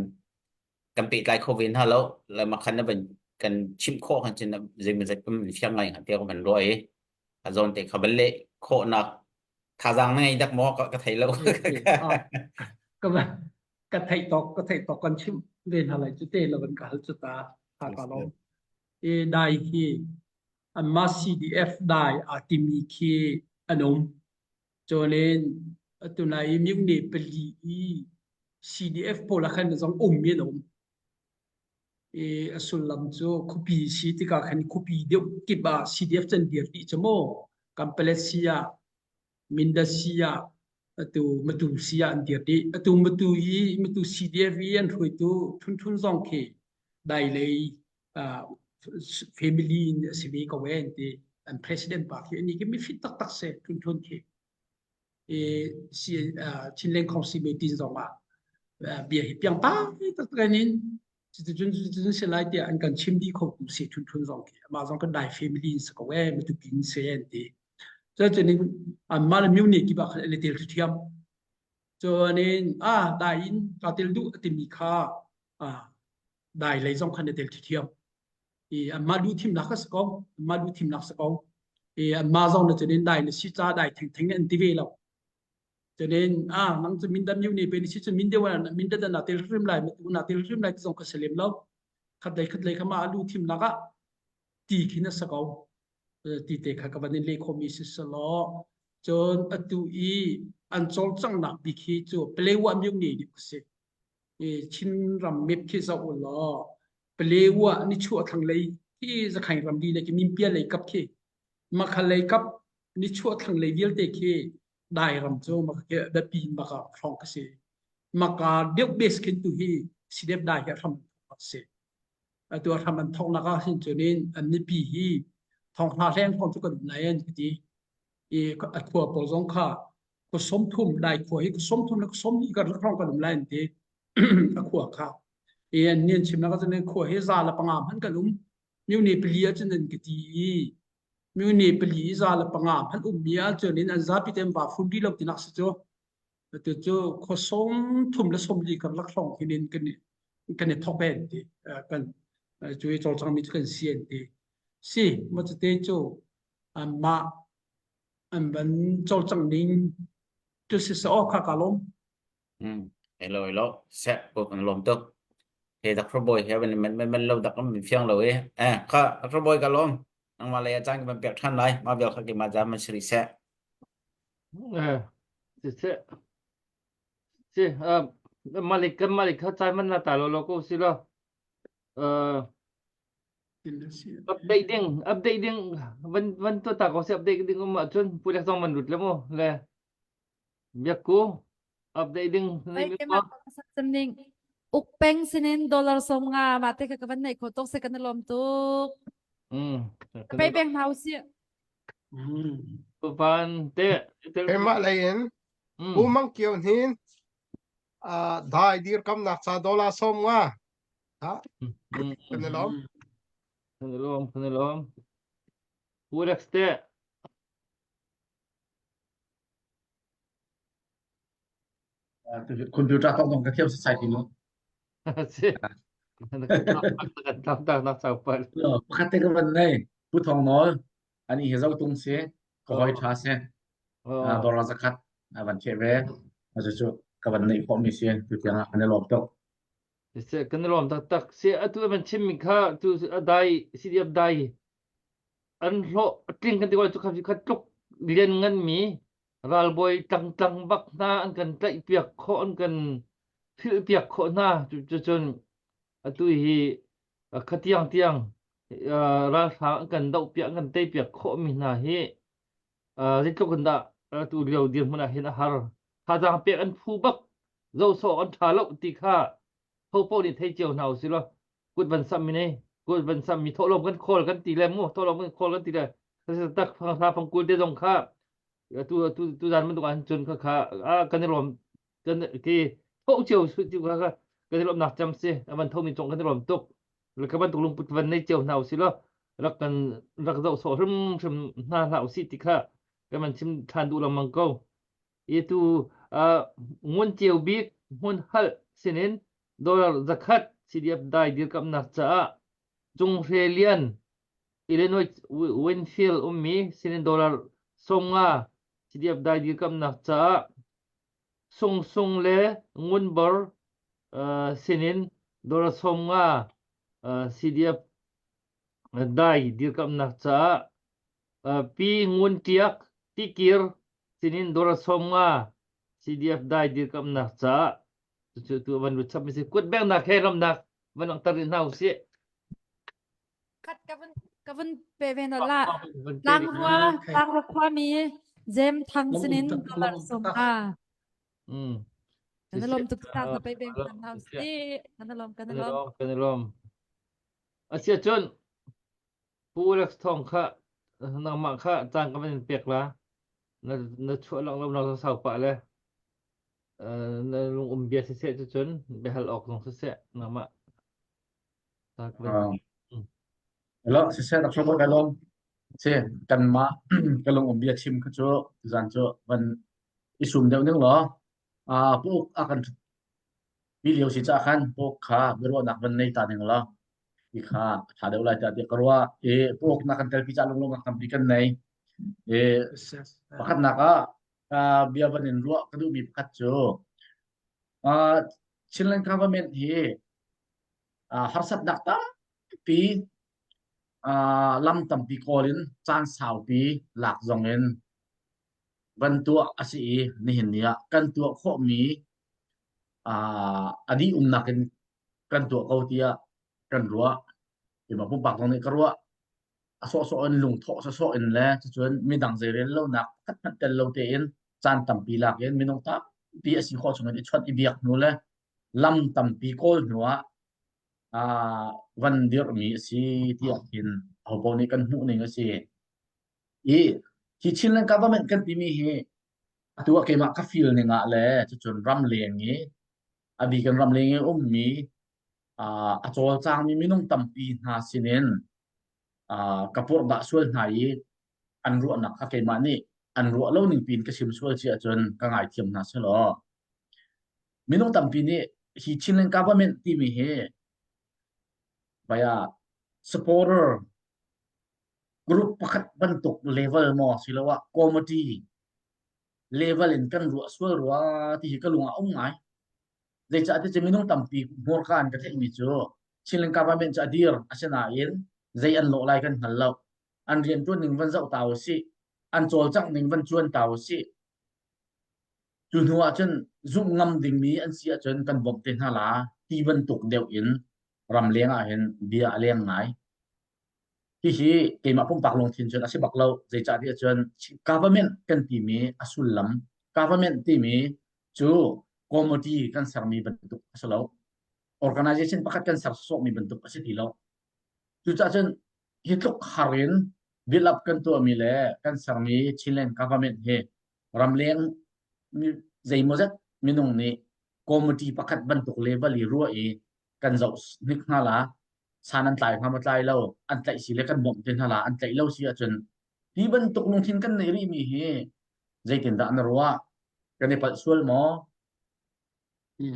กันปีไลโควิดฮะแล้วแล้วมาคันนั้นเป็นกันชิมโคกันจนเจมันจะเป็นเฟียงไงเดียวกันรวยอาจารย์เตะเขาเป็นเละโคนัก ทาจางในดักมอก็ก็ไทยแล้ว ก็ว่าก็ไทยตอกก็ไทยตอกกันชิมเรียนอะไรจุเตละวันก็หัลจุตาทากาลองเอได้ที่อันมา CDF ได้อาติมีคีอนมจนเล่นตุนายมิวเนปลีอี CDF โพละขันจงอมมีนมเออสุลลัมจูคุปีซีติกาขันคุปีเดียวกิบา CDF จันเดียร์ดิจโมกัมเปเลเซีย มินดาเซีย atu matu sia an dir di atu matu i matu CDF i an hrui tu thun thun zong khi dai lei family in a si ve ko wen ti an president pa khi ani ki mi fit tak tak se thun thun khi e si Chinland Council meeting zong ah bia hi piang pa tak tak in cuticun cuticun si lai tiah an kan chim dih kho tu si thun thun zong khi amah zong kan dai family in si ko e matu pin se an ti cucun in anmah le myu nih kip ah khan an i tel ṭhiam. Cun in ah dai in kaa tel duh a timi kha ah dai lei zong khan i tel ṭhiam. I anmah duh thimnak a si ko. Anmah duh thimnak si ko. I anmah zong na cun in dai na si ca dai thengtheng an ti ve lo. Cun in ah nang cu mindat myu nih pe ni si cun min deuh ah mindat na tel hrim lai matu na tel hrim lai ti zong kha si lem lo. Khat lei khat lei kha mah lu thimnak ah ti khin a si ko. Ti te kha ka van in leh khomi si selaw cun atu i an cawlcanghnak bik hi cu Palewa myone nih a si. I Chinram map khi zoh u law Palewa nichuah thlanglei khi Zakhaing ramri le khi Minpia lei kap khi Makha lei kap nichuah thlanglei vialte khi Dai ram cu maka khi biapi maka hrawng ka si. Maka deuh base khin tu hi sidep dai hi a hram a si. Atu a hram an thawknak ah hin cun in an mipi hi thonghla hleng thong cu kan um lai an ti i a khua pawl zong kha. Khua 30 Lai khua hi khua 30 le khua 12 karlak hrawng kan um lai an ti. A khua kha. E an nian chimnak ahcun khua hi za le panga hmanh kan um. Myone pali ahcun an ka ti i myone pali i za le panga hmanh ummi ahcun in an zapi te an va fun rih lo tinak si cu. Atu cu khua 30 le 40 karlak hrawng hin in kan i kan i thok en ti. Kan cu i cawlcangmi cu kan si an ti. Si, ma cute cu anmah an van cawlcangh ning cu si sa aw kha ka lawm. Mm. Hello, hello. Set ko kan lawm tuk. He Dr. Boy he man man man lo dak am fiang lo e. Eh kha Dr. Boy ka lawm. Nang ma lei cang kan pek than lai. Ma bel kha ki ma jam man sri se. Eh, si se. Si, uh, malik kan malik kha chai man la ta lo lo ko si lo. Uh, update ding update ding van van to ta ko se update ding um ahcun pulek zong man lut le mu le biakku update ding nei mi ko ning uk peng sinin dollar som nga ma te ka ka van nei kho tok se kan lom tuk mm pe beng hau si van te Keimah lei in Pu Mang Kio Hnin dai dirkamnak ca dollar som nga Ha? Kan i lawm. Kan i lawm, kan i lawm. Pu Rex te. Computer kong dong ka thiam sasai ti lo. Si. Kan tam tak nak sau pal. Pakhat te ka van nei. Pu Thong Nawl ani hi zo tung si. Ka hoi tha si. Dollar zakhat a van che ve. Cu cu ka van nei khawh mi si. Tu tiang ah kan i lawm tuk. Siseh kan i lawm taktak. Si atu van chimmi kha tu a dai CDF dai an hlawh a tling kan ti ko cu kha kha tluk lian ngan mi ralbawi tlangtlang bak hna an kan tlaih piak khawh an kan philh piak khawh hna cu cun atu hi khatiang tiang ralhrang an kan doh piak an kan tei piak khawh mi hna hi zeitluk in dah tu lio dirhmun ah hin a har thazaang pek an phu bak zohsawh an ṭha lo ti kha hopaoh nih thei cio hna usih law kut van samh mi nei kut van samh mi thawhlawm kan khawl kan ti le mu thawhlawm kan khawl kan ti le tak phang phangkul te zong kha tu tu tu zan bantuk ah cun kha kha kan i lawm kan ki tho cio su ti kha kha kan i lawmnak cam si avan tho mi cong kan i lawm tuk ka bantuk lungput van nei cio hna usih law rak kan rak zoh sawh hrimhrim hna hlah usih ti kha kan van chim ṭhan duh lengmang ko. I tu ngun ceu bik hmun halh sinin dollar zakhat CDF dai dirkamnak caah Cung Hre Lian Illinois Winfield ummi sinin dollar 50 CDF dai dirkamnak caah Sung Sung le Ngun Bor sinin dollar 50 CDF dai dirkamnak caah Pi Ngun Ṭiak Tikir sinin dollar 50 CDF dai dirkamnak caah cucu tu van lut chap mi si kut bengnak he ramnak van langhter rih hna usih. Khat ka vun ka vun pe ve na la. Tlangrua Tlangrua khuami Jem Thang sinin dollar 50. Mm. Kan lom tuk ta na pe beng kan hau si. Kan lom kan lom. Kan lom. Asia cun Pu Alex Thawng kha nangmah kha caan ka van in pek la. Na na chuah lang lo na sau pah le na lung um bia siseh cucun biahal awk zong siseh nangmah Hello, siseh tak ka lawm. Si kanmah ka lung um bia chim kha cu zan cu van i sum deuh ning law ah puk a kan pi lio si ca khan puk kha biaruahnak van nei ta ning law ti kha a tha deuh lai tiah tiah ka ruah i puk na kan telpi ca lunglawmnak tampi kan nei i pakhatnak ah bia van in ruah ka duhmi pakhat cu Chinland government hi harsatnak tampi lam tampi kawl in caan saupi lak zong in van tuah a si i nihin ni ah kan tuah khawhmi a dih umnak in kan tuah ko tiah kan ruah. Keimah pumpak zong nih ka ruah. A sawhsawh in lungthawh sawsawh in le cucun midang zeirel lonak pakhat hmanh tel lo tein caan tampi lak in minung tampi a si khawh chungin i chawnh i biak hnu le lam tampi kawl hnu ah uh, van dirhmi a si tiah khin ahopaoh nih kan hmuh ning a si. I hi Chinland government kan timi hi Atu ah keimah ka feel ning ah le cucun ramleng i a bik in ramleng i ummi uh, a cawlcangmi minung tampi hna sinin uh, ka purhdah sual hna i an ruahnak kha keimah nih an ruah lo ning piin ka chim sual si ahcun ka ngaithiam hna selaw minung tampi nih hi Chinland government timi hi vaya supporter group pakhat bantuk level maw siloah committee level in kan ruah sual rua ti hi ka lung ah um ngai. Zeicah ti cu minung tampi hmurka an ka theihmi cu Chinland government cu a dir asinain zei an lawh lai kan hngal lo. An rianṭuan ning van zoh ta usih, an cawlcangh ning van cuan ta usih. Cu hnu ah cun zumh ngam dingmi an si ahcun kan bawmh te hna la ti bantuk deuh in ramleng ah hin bia a leng ngai. Hihi keimah pumpak lungthin cun a si bak lo. Zeicah ti ahcun government kan timi a sullam government timi cu committee kan sermi bantuk a si lo. Organization pakhat kan ser sawhmi bantuk a si ti lo. Cucaah cun hi tluk har in build up kan tuahmi le kan sermi Chinland government hi ramleng zeimawzat minung nih committee pakhat bantuk level i ruah i kan zoh hnik hna la san an tlai hnga maw tlai lo an tlaih si le kan bawmh te hna la an tlaih lo si ahcun hi bantuk lungthin kan neih rih mi hi zeitindah na ruah kan i palh sual maw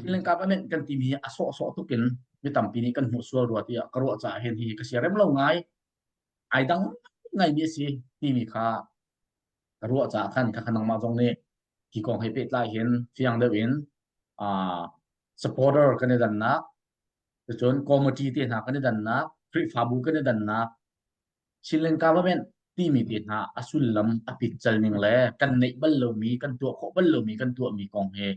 Chinland government kan timi hi a sawhsawh tuk in mi tampi nih kan hmuh sual rua tiah ka ruah caah hin hi ka siarem lo ngai ai dang ngai mi a si timi kha ka ruah caah khan kha nangmah zong nih hi kong he pehtlai hin fiang deuh in supporter kan i dannak cun committee te hna kan i dannak Khrihfabu kan i dannak Chinland government timi te hna a sullam a pitcal ning le kan neih bal lomi kan tuah khawh bal lomi kan tuahmi kong he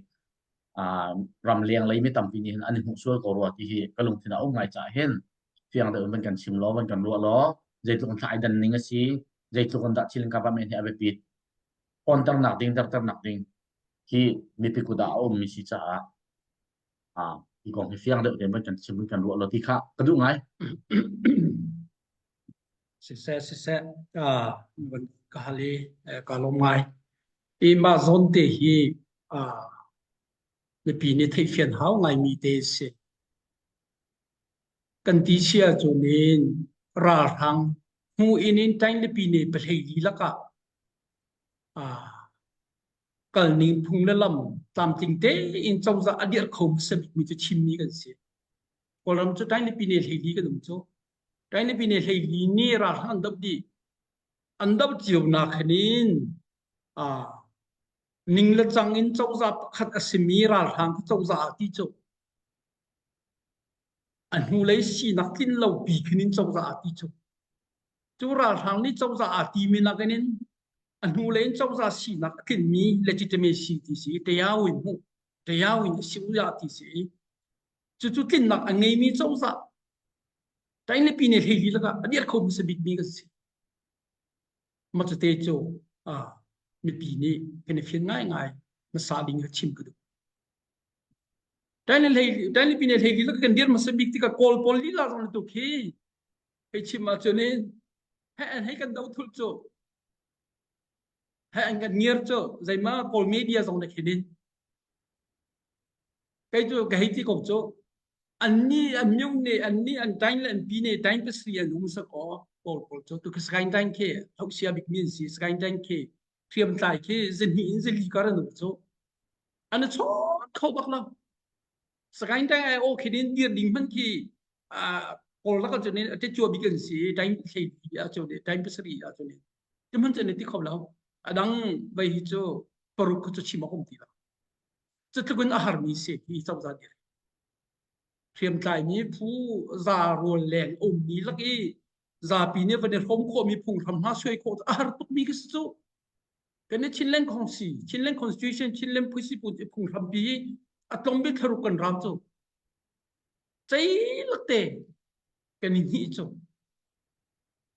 ramleng lei mi tampi nih hin an i hmuh sual ko rua ti hi ka lungthin a um ngai caah hin fiang deuh in van kan chim law van kan ruah law zeitluk in thla ai dan ning a si zeitluk in dah Chinland government hi a biapit onternak ding derternak ding hi mipi kut ah a ummi si caah ah hi kong hi fiang deuh tein van kan chim kan ruah lo ti kha ka duh ngai. Siseh siseh ah van ka hal i ka lawm ngai. I mah zawn te hi ah mipi nih theihfian hau ngaimi te si. Kan ti sia cu nin ralhrang hmu in in tainglipi ne pahlei li lakah ah kalning phung le lam tlamtling tein cozah a dirh kho hmasa bikmi cu Chinmi kan si. Kawlram cu Tainlipi ne hleili kan um cu. Tainlipi ne hleili nih ralhrang an doh dih. An doh cio nak hin ah ning le cang in cozah pakhat a simi ralhrang cu cozah ah ti cu. A hnulei sinak tlin lo pi khin in cozah ah ti cu. Cu ralhrang nih cozah aa timi nakin in a hnulei in cozah sinak a tlinmi legitimacy ti si tayawin hmuh tayawin a si uya ti si cucu tlinnak a ngeimi cozah tainlipi ne hleili lakah a dir kho hmasa bikmi kan si mah cute cu mipi nih kan i fian ngaingai hmasa ding a chim ka duh Tainlipi ne hleili lakah kan dir hmasa bik tikah kawl pawl lila zong tu khi hei chim ahcun in hei an hei kan do thul cu hei an kan ngiar cu zeima kawl media zong na khin in kei cu ka hei ti ko cu an ni an myung ne an ni an tain le an pi ne tain pasri an um sa ko kawl pawl cu tu sky tain khi hausia bik min si sky tain khi hriamtlai khi zahnih in zali kar an um cu an chawt kho bak lo Sagaing Taing ai aw khin in dir ding hmanh khi kawl lak ahcun in a ṭetcua bik an si time hlei ahcun time pasarih ahcun ti hmanh cun ti kho lo a dang vei hi cu paruk cu chim awk um ti lo cu tluk in a harmi si hi cozah dir hriamtlaimi phu za rual leng ummi lak i zapi nih van i hrawm khawhmi phunghram hna suai khawh a har tukmi khi si cu Kan i Chinland Kongsi, Chinland Constitution, Chinland Phuisiput i phunghrampi hi a tlawmbik thlaruk kan ram cu. Ceilak te kan i hnih cu.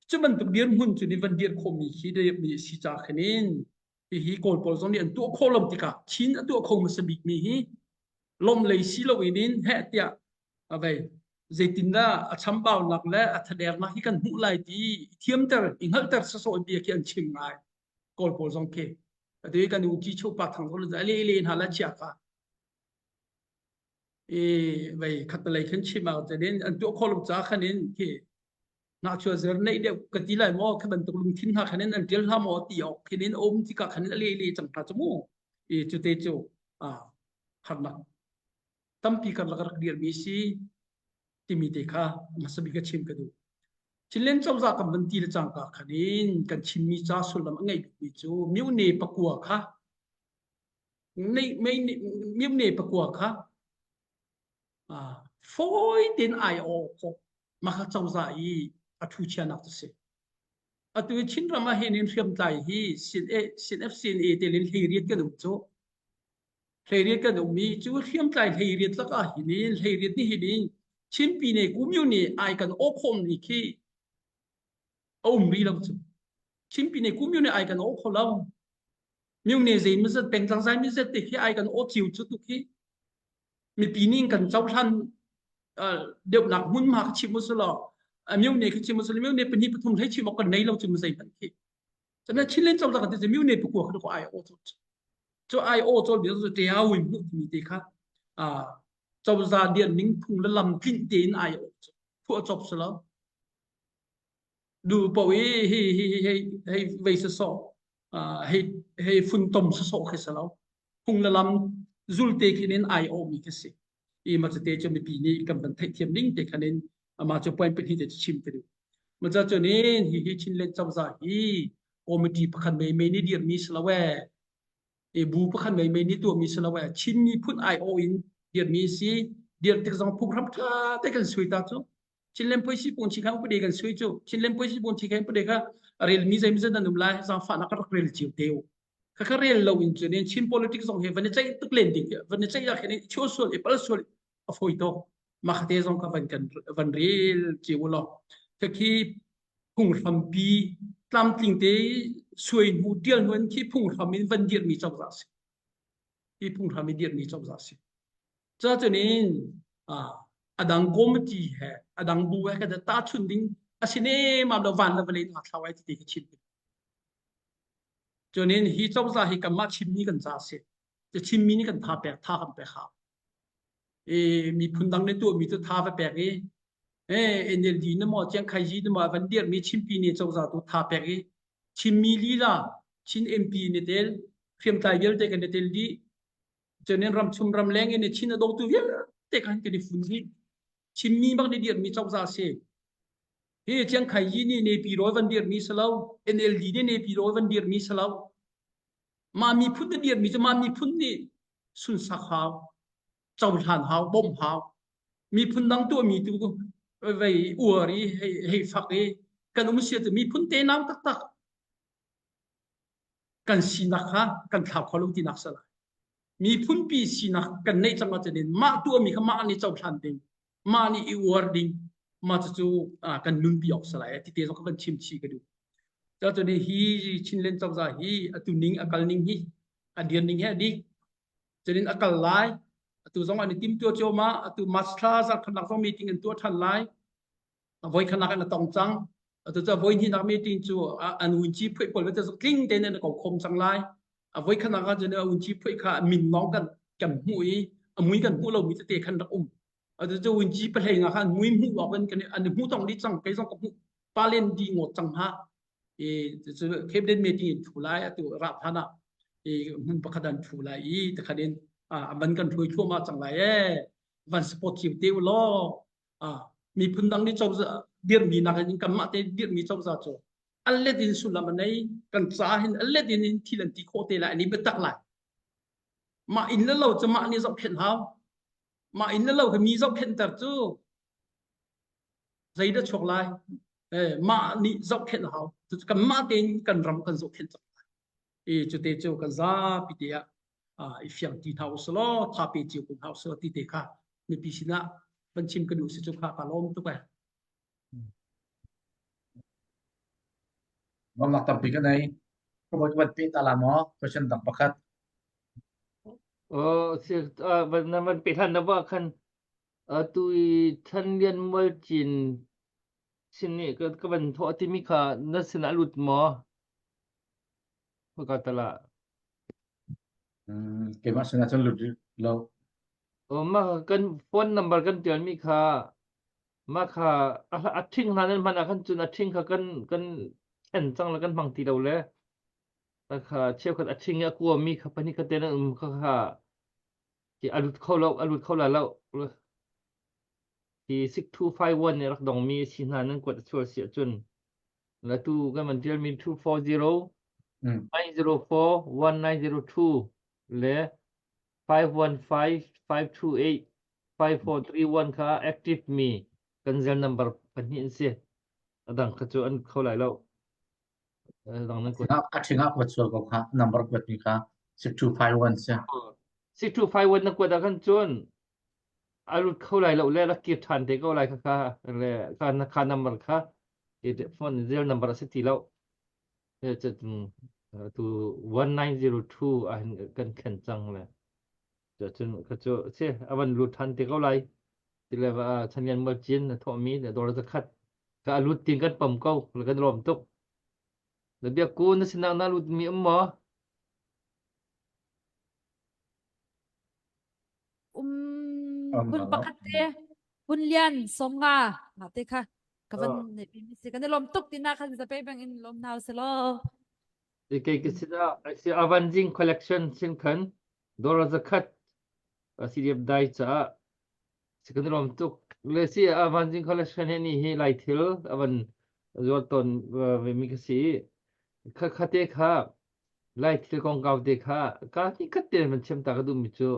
Cu bantuk dirhmun cu nih van dir khawhmi khi mi si ca khin in hihi Kawl pawl zong nih an tuah khawh lo tikah Chin a tuah kho hmasa bikmi hi lawmh lei si loin in heh tiah avei zeitindah a chambaunak le a thadernak hi kan hmuh lai ti thiamter i hngalhter sawsawh bia khi an chim ngai. Kawl pawl zong khi. Atu i kan u ci chu pa thang ko le le hna la chia ka. I vei khat lei khan chim au te din an tuah khawh lo ca khan in khi ngakchia zer neih deuh ka ti lai maw khi bantuk lungthin hna khan in an ṭial hlah maw ti awk khin in um tikah khan in a le le cang hna cu mu i cute cu harnak tampi karlak rak dirmi si timi te kha hmasa bik ka chim ka duh. Chinland cozah kan van ti le cangka khan in kan chimmi ca sullam a ngeih bikmi cu myone pakua kha myone pakua kha fawi tein ai aw khawh mah kha cozah i a thu chianak cu si. Atu i Chinram ah hin in hriamtlai hi CNF CNA te in hleiriat kan um cu. Hleiriat kan um i cu hriamtlai hleiriat lakah hin in hleiriat nih hin in Chinpi ne kumyuni ai kan aw khawm ni khi a um rih lo cu. Chinpi ne kumyuni ai kan aw kho lo. Myone zei mazat pengtlang zai mazat te khi ai kan aw ciu cu tu khi mipi nih kan cohlan deuhnak hmunhma kha chim usulaw myone khi chim usulaw myone pahnih pathum hlei chim awk kan nei lo cu zei hmanh khi cun Chinland cozah kan ti myone pakua kha ko ai aw cu cu ai aw cawl bi cu tea win hmuh timi te kha cozah dian ning phung le lam tlinh tein ai aw cu phuah cop silo du po i hi hi hi hei vei sasawh hei hei funtom sasawh khi si lo phung le lam zulte khin in ai awmi khi si i ma te cu mipi nih kan van theihthiam ding te khan in ama cu point pahnih te chim ka duh ma ca cun in hi hi Chinland cozah hi committee pakhat mei mei nih dirmi si lo e e bu pakhat mei mei nih tuahmi si lo e Chin miphun ai aw in dirmi si dir tik zong phunghram tha te kan sui ta cu Chinland Poisi pung chi kha upade kan sui cu Chinland Poisi pung chi kha upade kha rel mi zei mi zan an um lai zaangfahnak ka rak rel cio te u kha kha rel lo in cun Chin politics zong hi van i ceih tuk len ding van i ceih ah khin i chua sual i pal sual a fawi tuk mah kha te zong kha van kan van rel cio u law khi phunghrampi tlamtling te suai hnu tial hnu in khi phunghram in van dirmi cozah si hi phunghram in dirmi cozah si Cucaah a dang committee he a dang bu he kan tahchunh ding a si nemam lo van le vawlei in aa thlau ai ti ka chim. Cunin hi cozah hi kanmah chimmi kan ca a si. Cu chimmi nih kan tha pek tha kan pek hau. I miphun dang nih tuahmi cu tha va pek i eh NLD na maw Chiang Kai-shi na maw van dirmi Chinpi nih cozah tu tha pek i Chinmi lila Chin MP ni tel hriamtlai vialte kan i tel dih Cunin ramchung ramleng in Chin a dotu vialte khan kan i fun dih. Chinmi bak nih dirmi cozah a si. Hi Chiang Khai Yi nih Nepi rawl van dirmi si lo, NLD nih Nepi rawl van dirmi si lo. Mah miphun na dirmi cu mah miphun nih sunsak hau, cohlan hau, bawmh hau. Miphun dang tuahmi tu vei uar i hei, hei fak i kan um sia cu miphun tenau taktak kan sinak kha kan thlau kho lo tinak si lai. Miphunpi sinak kan neih cang ahcun in mah tuahmi kha mah nih cohlan ding, mah nih i uar ding, mah cucu kan nunpi awk si lai ti te zong ka van chim chih ka duh. Cun hi Chinland cozah hi atu ning a kal ning hi a dir ning hi a dik. Cunin a kal lai. Atu zong an i timtuah cuahmah. Atu March thla zarhkhatnak zong meeting an tuah ṭhan lai. Voi khatnak in a tong cang. Atu cu voi hnihnak meeting cu an unci phuih pawl vialte tling tein an ko khom cang lai. A voi khatnak ah cun a unci phuih kha min lawng kan kan hmuh i a mui kan hmuh lomi tete khan rak um. Atu cu unci pahlei nga kha an mui hmuh awk in kan an hmuh tong dih cang. Kei zong ka hmuh palen di ngawt cang ha. I cu cabinet meeting in thu lai atu rah phan ah i hmun pakhat an thu lai i takhat in a man kan hruai thluahmah cang lai ee van support cio te u law miphun dang nih cozah dirmi nakin kanmah te dirmi cozah cu a let in sullam a nei kan ca hin a let in thil an ti khawh te lai an i biatak lai mah inn le lo cu mah nih zohkhenh hau mah inn le lo khi mi zohkhenhter cu zeidah chuak lai eh mah nih zohkhenh hau kanmah tein kan ram kan zohkhenh cang lai i cute cu kan zapi te ah i fiang ti hna usulaw tha pe cio ko hna usulaw ti te kha mipi sinah van chim ka duh si cu kha ka lawm tuk eh. Lawmnak tampi ka nei. Ka voi ka van pe ta la maw? Question dang pakhat. Oh, si van na van pe than na wa khan tu i Than Lian Mual Cin sin nih ka ka van thawh timi kha na sinah lut maw? Ka tala. Mm, keimah sinah cun lut rih lo. Oh, mah kan phone number kan tialmi kha mah kha a a ṭhing hna nan hman ah khan cun a ṭhing kha kan kan thlen cang le kan hmang ti lo le kha cheukhat a ṭhing i a kuami kha pahnih khat te nan um kha kha ki a lut kho lo a lut kho la lo hi 6251 nih rak dongmi a si hna nan kuat a sual si ahcun la tu kan van ṭialmi 240 904 1902 le 515 528 5431 kha active mi kan zel number pahnih an si. A dang kha cu an kho lai lo. A dang nan kuat. A ṭhing ah kuat sual ko kha number kuat mi kha 6251 si. 6251 na kuat ah khan cun a lut kho lai lo le rak kir ṭhan te ko lai kha kha le kha na kha number kha phone zel number a si ti lo. Tu 1902 ah hin kan thlen cang le cun kha cu si a van lut ṭhan te ko lai ti le chanlian mual cin na thawhmi le dawr zakhat ka a lut tin kan pom ko le kan lawm tuk le biak ku na sinak na lut mi um maw Um phun pakhat te phun lian somnga ma te kha ka van ne pi mi si kan i lawm tuk tina khan zape bang in lawm hna se law. Kei ka sina si Avanjing collection sin khan dora zakhat CDF dai caah si kan lawm tuk le si Avanjing collection he ni hi lai thil avan zuar ton ve mi ka si kha khate kha lai thil kongkau te kha ka ni khat te man chem ta ka duh mi cu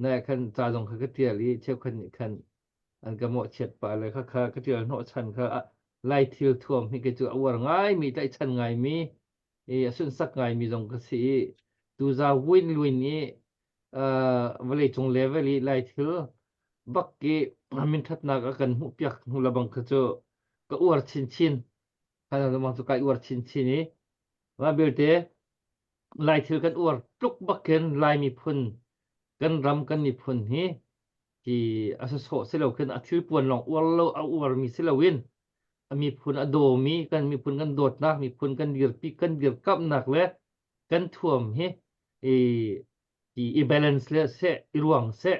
na khan ca zong kha ka tial i cheukhat nih khan an ka mawhchiat pah le kha kha ka tial hnawh chan kha lai thil thuam hi kei cu a uar ngaimi tlaihchan ngaimi i a sunsak ngaimi zong ka si i tuza win luin i vawleicung level i lai thil bak i minthatnak a kan hmuh piak hnu lebang kha cu ka uar chinchin kha bang cu kai uar chinchin i mah belte lai thil kan uar tluk bakin lai miphun kan ram kan miphun hi hi a sawsawh si lo khin a thilpuan lawng uar lo a uarmi si loin a miphun a dawmi kan miphun kan dawtnak miphun kan dirpi kan dirkamhnak le kan thuam hi i i balance le seh i ruang seh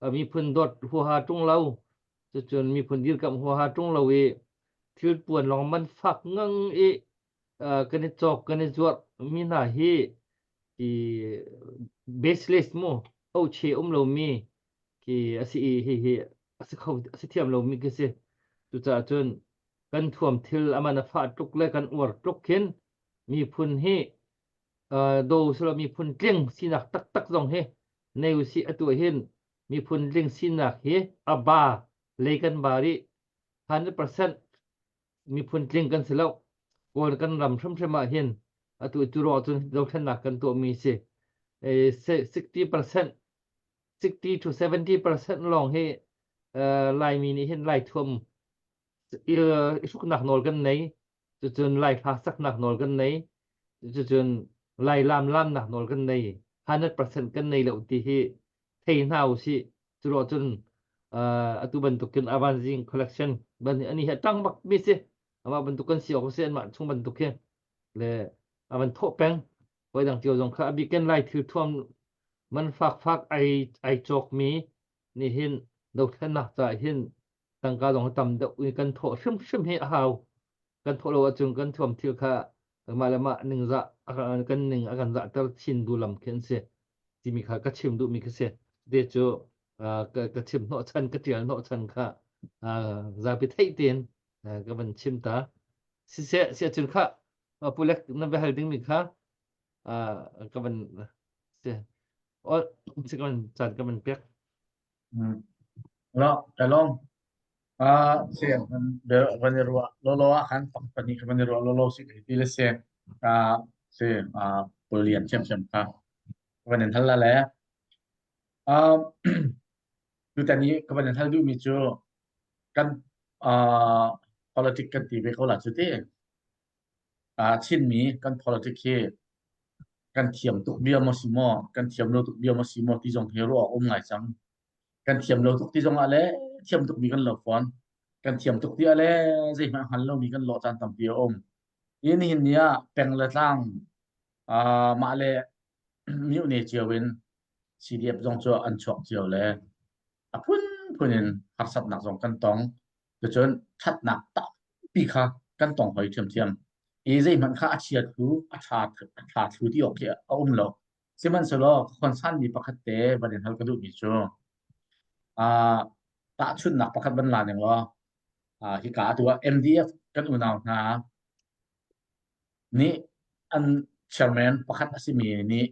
a miphun dawt huaha ṭung lo cucun miphun dirkamh huaha ṭung lo i thilpuan lawng man fak ngang i kan i cawk kan i zuarh mi hna hi i baseless mu oche um lomi khi a si i hi hi a si kho a si thiam lomi khi si cucaah cun kan thuam thil aman a fah tuk le kan uar tuk khin miphun hi do silo miphun tling sinak taktak zong hi nei usih atu hin miphun tling sinak hi a ba lei kan ba rih 100% miphun tling kan si lo. Kawl kan ram hrimhrim ah hin atu cu ruang cun dothlennak kan tuahmi si. 60% 60 to 70% lawng hi Laimi nih hin Lai thuam i hruknak nawl kan nei. Cucun Lai hla saknak nawl kan nei. Cucun Lai lam lamnak nawl kan nei. 100% kan nei lo ti hi thei hna usih. Cu ruah cun atu bantukin Avanzing collection ban ani hi a ṭang bak mi si. Amah bantuk kan si awk si anmah chung bantuk hi le a van thawh peng. Hawi dang cio zong kha a bikin Lai thil thuam man fakfak ai ai cawk mi nih hin dothlennak caah hin tangka zong tam deuh in kan thawh hrimhrim hi a hau. Kan thawh lo ahcun kan thuam thil kha mah le mah ningzah kan ning a kan zahter chin du lam khi an si timi kha ka chim duhmi khi si. Te cu ka chim hnawhchan ka ṭial hnawhchan kha zapi theih tein ka van chim ta. Siseh siahcun kha pulek na va hal dingmi kha ka van si si ka van caan ka van pek. Lo, ka lawm. Ah, si, van i ruah lawlaw ah khan pahnih kha van i ruah lawlaw si ti le si. Ah, si, ah, pulian thiamthiam kha van in hal la le. Ah, tutan i ka van in hal duhmi cu kan ah politic kan ti ve ko la cu ti. Ah, Chinmi kan politic hi kan thiam tuk bia maw si maw, kan thiam lo tuk bia maw si maw ti zong hi ruah awk um ngai cang. Kan thiam lo tuk ti zong ah le thiam tukmi kan lo fawn. Kan thiam tuk ti ah le zeihmanh hngal lomi kan lawh caan tampi a um. Hi nihin ni ah peng le tlang uh, mah le Myone cio in CDF zong cu an chuak cio le a phunphun in harsatnak zong kan tong. Cucun ṭhatnak tampi kha kan tong hoi ṭhiamṭhiam. I zeihmanh kha a chia thlu, a ṭha a ṭha thlu ti awk khi a um lo. Sihmanhsehlaw ka khonsanmi pakhat te van in hal ka duhmi cu uh, tahchunhnak pakhat van la ning law uh, hika atu ah MDF kan unau hna nih an chairman pakhat a simi nih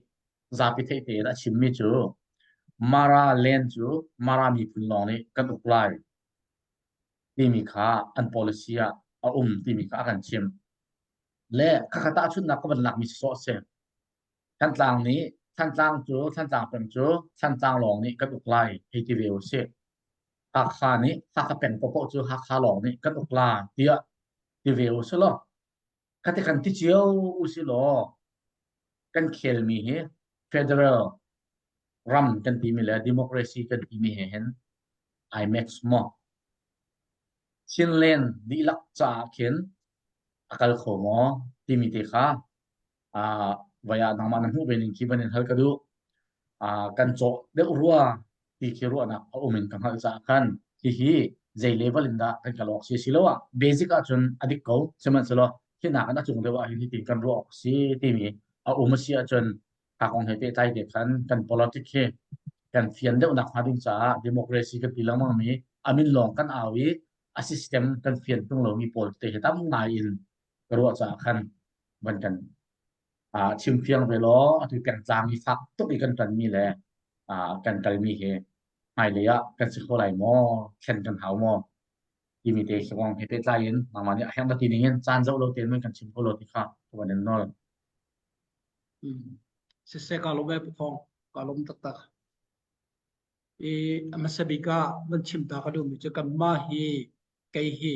zapi theih tein a chimmi cu Mara land cu Mara miphun lawng nih kan uk lai timi kha an policy ah a um timi kha a kan chimh. Le khakha tahchunhnak ka van lakmi sawsawh a si. Thantlang nih Thantlang cu Thantlang peng cu Thantlang lawng nih kan uk lai hei ti ve usih. Hakha nih Hakha peng paohpaoh cu Hakha lawng nih kan uk la tiah ti ve usih law khati kan ti cio usih law kan khelmi hi federal ram kan timi le democracy kan timi he hin ai match maw? Chinland dihlak caah khin a kal kho maw timi te kha uh, vai ah nangmah na hmuh ve ning khi van in hal ka duh. Uh, kan cawh deuh rua ti khi ruahnak a um in ka hngalh caah khan hihi zei level in dah kan kal awk si si lo ah basic ahcun a dik ko sihmanhsehlaw hinak in a cung deuh ah hin hitin kan ruah awk si timi a um a si ahcun kha kong he pehtlai te khan kan politic hi kan fian deuh nak hnga ding caah democracy kan ti lengmang mi a min lawng kan au i a system kan fian tung lomi pawl te hi tam ngai in ka ruah caah khan van kan uh, chim fiang ve law atu pengtlang hi fak tuk i kan ṭanmi le uh, kan kalmi hi hmailei ah kan si kho lai maw thlen kan hau maw timi te khi kong he pehtlai in nangmah nih a herh na ti ning in caan zoh lo tein man kan chim kho lo ti kha ka van in nawl. Siseh ka lawm e Pu Thawng, ka lawm taktak. I a hmasa bik ah van chim ta ka duhmi cu kanmah hi kei hi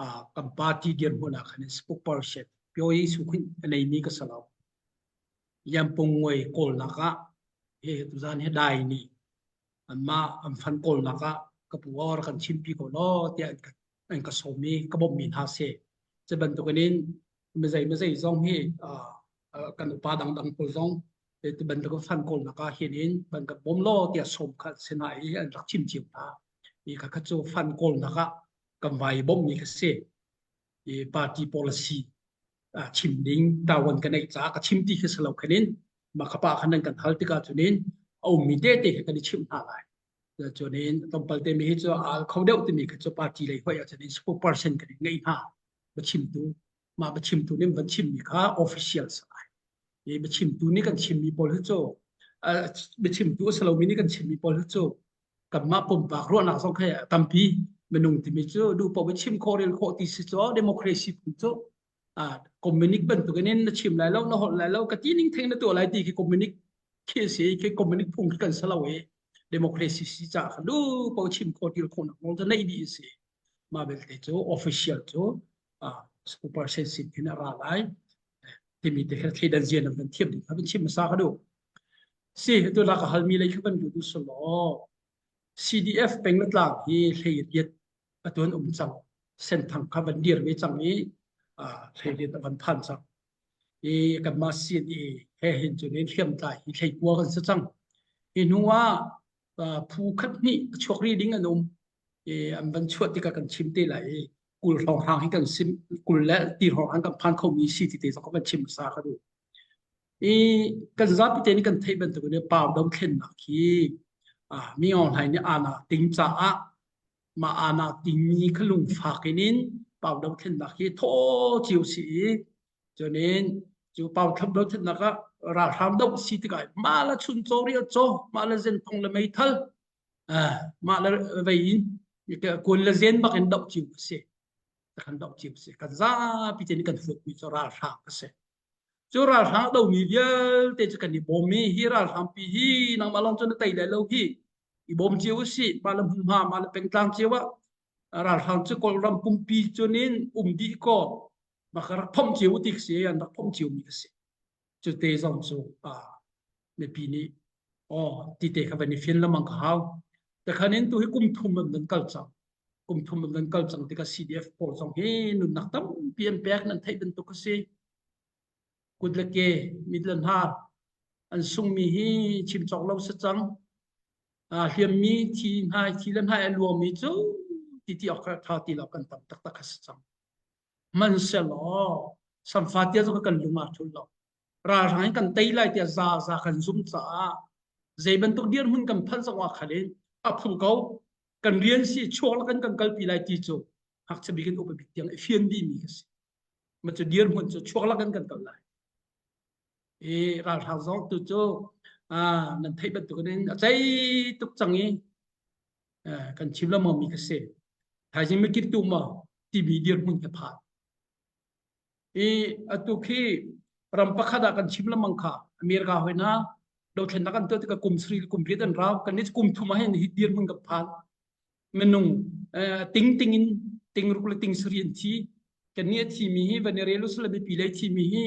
uh, kan party dirhmun ah khan spokesperson pyo yi su khun a neimi ka si lo. Yampung ngoi kawlnak ah hi tuzan hi dai ni anmah an fan kawlnak ah ka pu or kan chimpi ko law tiah an ka an ka sawm i ka bawmhmi hna si. Cu bantukin in mizei mizei zong hi uh, kan upa dangdang pawl zong ti bantuk fan kawlnak ah hin in van kan bawm law tiah sawm kha si hna i an rak chim cio hna. I kha kha cu fan kawlnak ah kan vai bawmhmi kha si. I party policy chim ding tawan ka neih caah ka chim ti khi si lo khan in mah ka pa khan nan kan hal tikah cunin a ummi te te khi kan i chimh hna lai. Cunin tlawmpal te mi hi cu al kho deuh timi kha cu party lei hoi ah cunin spokesperson kan i ngeih hna. Biachimtu mah biachimtu nih van chimmi kha official si lai. I biachimtu nih kan chimmi pawl hi cu biachimtu a si lomi nih kan chimmi pawl hi cu kanmah pumpak ruahnak zong khi tampi minung timi cu duh paoh in chim khawh rel khawh ti si cu democracy phung cu communic bantukin in na chim lai lo na holh lai lo ka ti ning theng na tuah lai ti khi communic khi si khi communic phung khi kan si lo i democracy si caah khan duh paoh chim khawh dil khawh nak nawl cu neih dih si mah belte cu official cu super sin hin a ra lai timi te kha thleidan zia nan van thiam ding kha van chim hmasa ka duh si tu la ka halmi lei kha van lut usulaw CDF peng na tlang hi hlei riat atu an um cang senthang kha van dir ve cang i hlei riat a van phan cang i kanmah CNA he hin cun in hliamtlai hi hlei kua kan si cang hi hnu ah phu khat hnih a chuak ri ding an um i an van chuah tikah kan chim te lai i kul hrawnghrang hi kan sim 20 le ti hrawnghrang kan phan khomi si ti te zong kan chim hmasa ka duh i kan zapi te nih kan theih bantuk in pau dothlennak hi mi Aung Hlaing nih ana ting caah mah ana tingmi kha lungfak in in pau dothlennak hi thaw cio si i cunin cu pau thlap dothlennak ah ralhrang doh si tikah mah la chun caw rial caw mah la zen thong le meithal mah le vei in kuan le zen bak in doh cio a si kan doh cio a si kan zapi te nih kan fuatmi cu ralhrang a si cu ralhrang domi vialte cu kan i bawm i hi ralhrang pi hi nangmah lawng cu na tei lai lo hi i bawm cio usih mah le hmunhma mah le pengtlang cio ah ralhrang cu kawlram pumpi cunin um dih kaw mah ka rak phomh cio ti si an rak phomh cio mi a si cu te zong cu mipi nih aw ti te kha van i fian lengmang ka hau takhan in tu hi kum thum an nan kal cang kum thum an nan kal cang tikah CDF pawl zong hi nunnak tampi an pek nan theih bantuk a si kut le ke mit le hnar. An sungmi hi chim cawk lo si cang. Hliammi thi hnai thi le hnai a luangmi cu ti ti awk tha ti lo kan tam taktak a si cang. Hmanhsehlaw samfa tia cu kan lung ah thul lo. Ralhrang in kan tei lai tiah za za kan zum caah zei bantuk dirhmun kan phanh zong ah khan in a phu ko kan rian si chuak la kan kan kalpi lai ti cu ngakchia bik in upa bik tiang i fian dih mi ka si. Ma cu dirhmun cu chuak la kan kan kal lai. I ralhrang zong tu cu nan theih bantuk in a cei tuk cang i kan chim lo mi ka si. Thaizing mikip tu maw timi dirhmun ka phan. I atu khi ram pakhat ah kan chim lengmang kha America hoi na dothlennak kan tuah tikah kum sri kum riat an rau kan nih kum thum ah hin hi dirhmun kan phan. Minung ting ting in ting ruk le ting sari an thi. Kan nih a thi mi hi Venezuela le mipi lei thi mi hi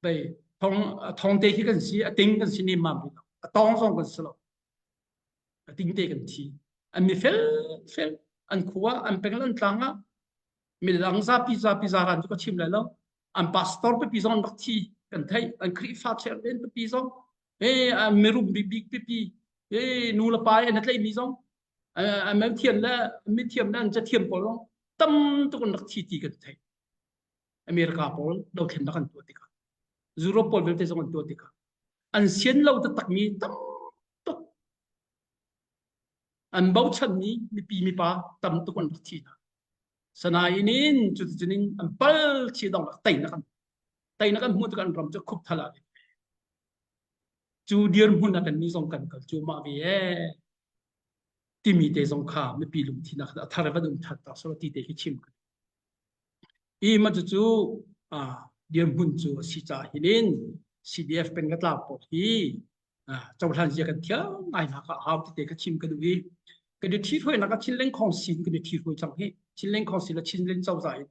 bei thong thong te khi kan si a ting kan si nem mam lo a tong zong kan si lo a ting te kan thi an mi fel fel an khua an peng an tlang ah midang zapi zapi zaran cu ka chim lai lo an pastor pipi zong rak thi kan theih an Khrihfa chairman pipi zong e mirum bik pipi e nu le pa an tlaih mi zong an thiam le mi thiam le an cathiam pawl zong tam tuk an rak thi ti kan theih America pawl dothlennak an tuah tikah Europe pawl vialte zong an tuah tikah an sian lo taktak mi tam tuk an bochanmi mipi mipa tam tuk an rak thi hna. Sanain in cuticun in an pal chi dong lak teinak an teinak an hmuh tik an ram cu khup thala ve. Cu dirhmun ah kan ni zong kan kal cu mah ve ee timi te zong kha mipi lungthin ah a thar van um than ta so ti te khi chim ka I ma cu dirhmun cu a si caah hinin CDF pen ka tlak pawl hi cohlan zia kan thiam ngai hna kha hau tete ka chim ka duh i kan i ṭhithruainak ah Chinland Council kan i ṭhithruai cang hi Chinland Council le Chinland cozah in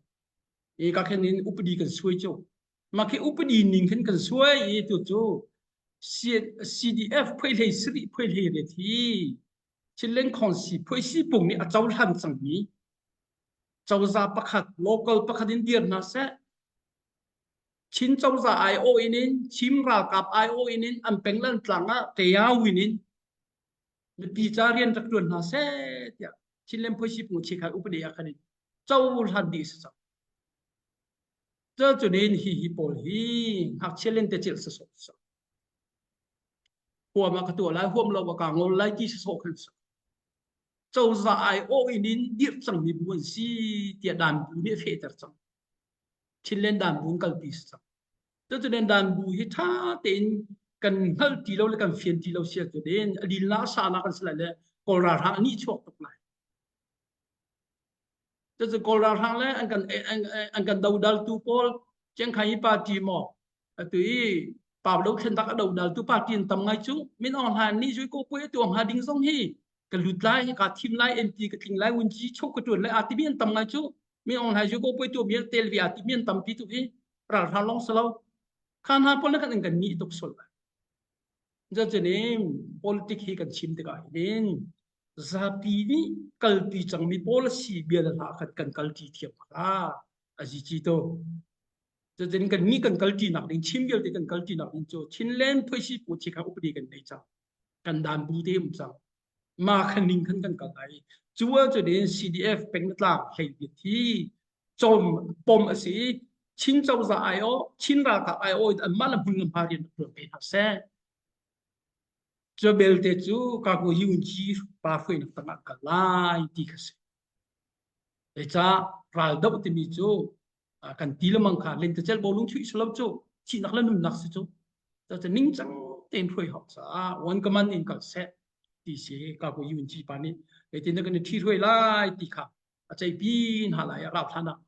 i ka khen in upadi kan suai cu mah khi upadi ning khin kan suai i tu cu CDF phuihlei sari phuihlei ret hi Chinland Council phuisi pung nih a cohlan cangmi cozah pakhat local pakhat in dir hna seh Chin cozah aiawh in in Chin ralkap aiawh in in an penglan tlang ah teawin in mipi ca rian rak tuan hna seh tiah Chinland Phoisi pung chikhai upadi ah khan in cohlan dih si cang. Cucunin hi hi pawl hi ngakchia len te cil sasawh sa. Huam ah ka tuah lai huam lo ah ka ngol lai ti sasawh khan sa. Cozah aiawh in in dirh cangmi bu an si tiah dan bu nih a fehter cang. Chinland dan bu in kalpi si cang. Cucu dan bu hi ṭha tein kan hngalh ti lo le kan fian ti lo si ahcun a lilna a sahnak kan si lai le Kawl ralhrang a nih chuak tuk lai. Cucu Kawl ralhrang le an kan an kan dodaltu pawl Chiangkhai party maw atu i pa dothlennak a dodaltu party an tam ngai cu Min Aung Hlaing nih zui ko puai a tuah hnga ding zong hi ka lut lai ka thim lai MP ka tling lai wunci chok ka tuan lai a timi an tam ngai cu Min Aung Hlaing zui ko puai tu mi tel ve a timi an tampi tu hi ralhrang long salo kha hna pawl kan kan ni tuk sol lai Cucun politic hi kan chim tikah hin zapi nih kalpi cangmi policy bia le hla khat kan kalṭi thiam kha a zici to. Cucun kan nih kan kalṭi nak ding Chin vialte kan kalṭi nak ding cu Chinland phoisi pu chi kha upadi kan nei cang. Kan dan bu te um cang. Ma khan ning khan kan kal lai. Cu ahcun CDF pengtlang hlei hi cawm pom a si Chin cozah aiawh Chin ralkap aiawh in anmah le hmun le hma rian rak ṭuan ve hna seh. Cu belte cu kaku Yunji pa hruainak tangah kal lai ti kha si. Zeicah raldoh timi cu kan ti lemang kha lentecelh bawlung chuih silo cu thihnak le nunnak si cu. Cucu ningcang tein hruai hawk caah one command in kal seh ti si kaku Yunji pa nih zeitin kan i ṭhi hruai lai ti kha a ceihpi hna lai a rauh hlan ah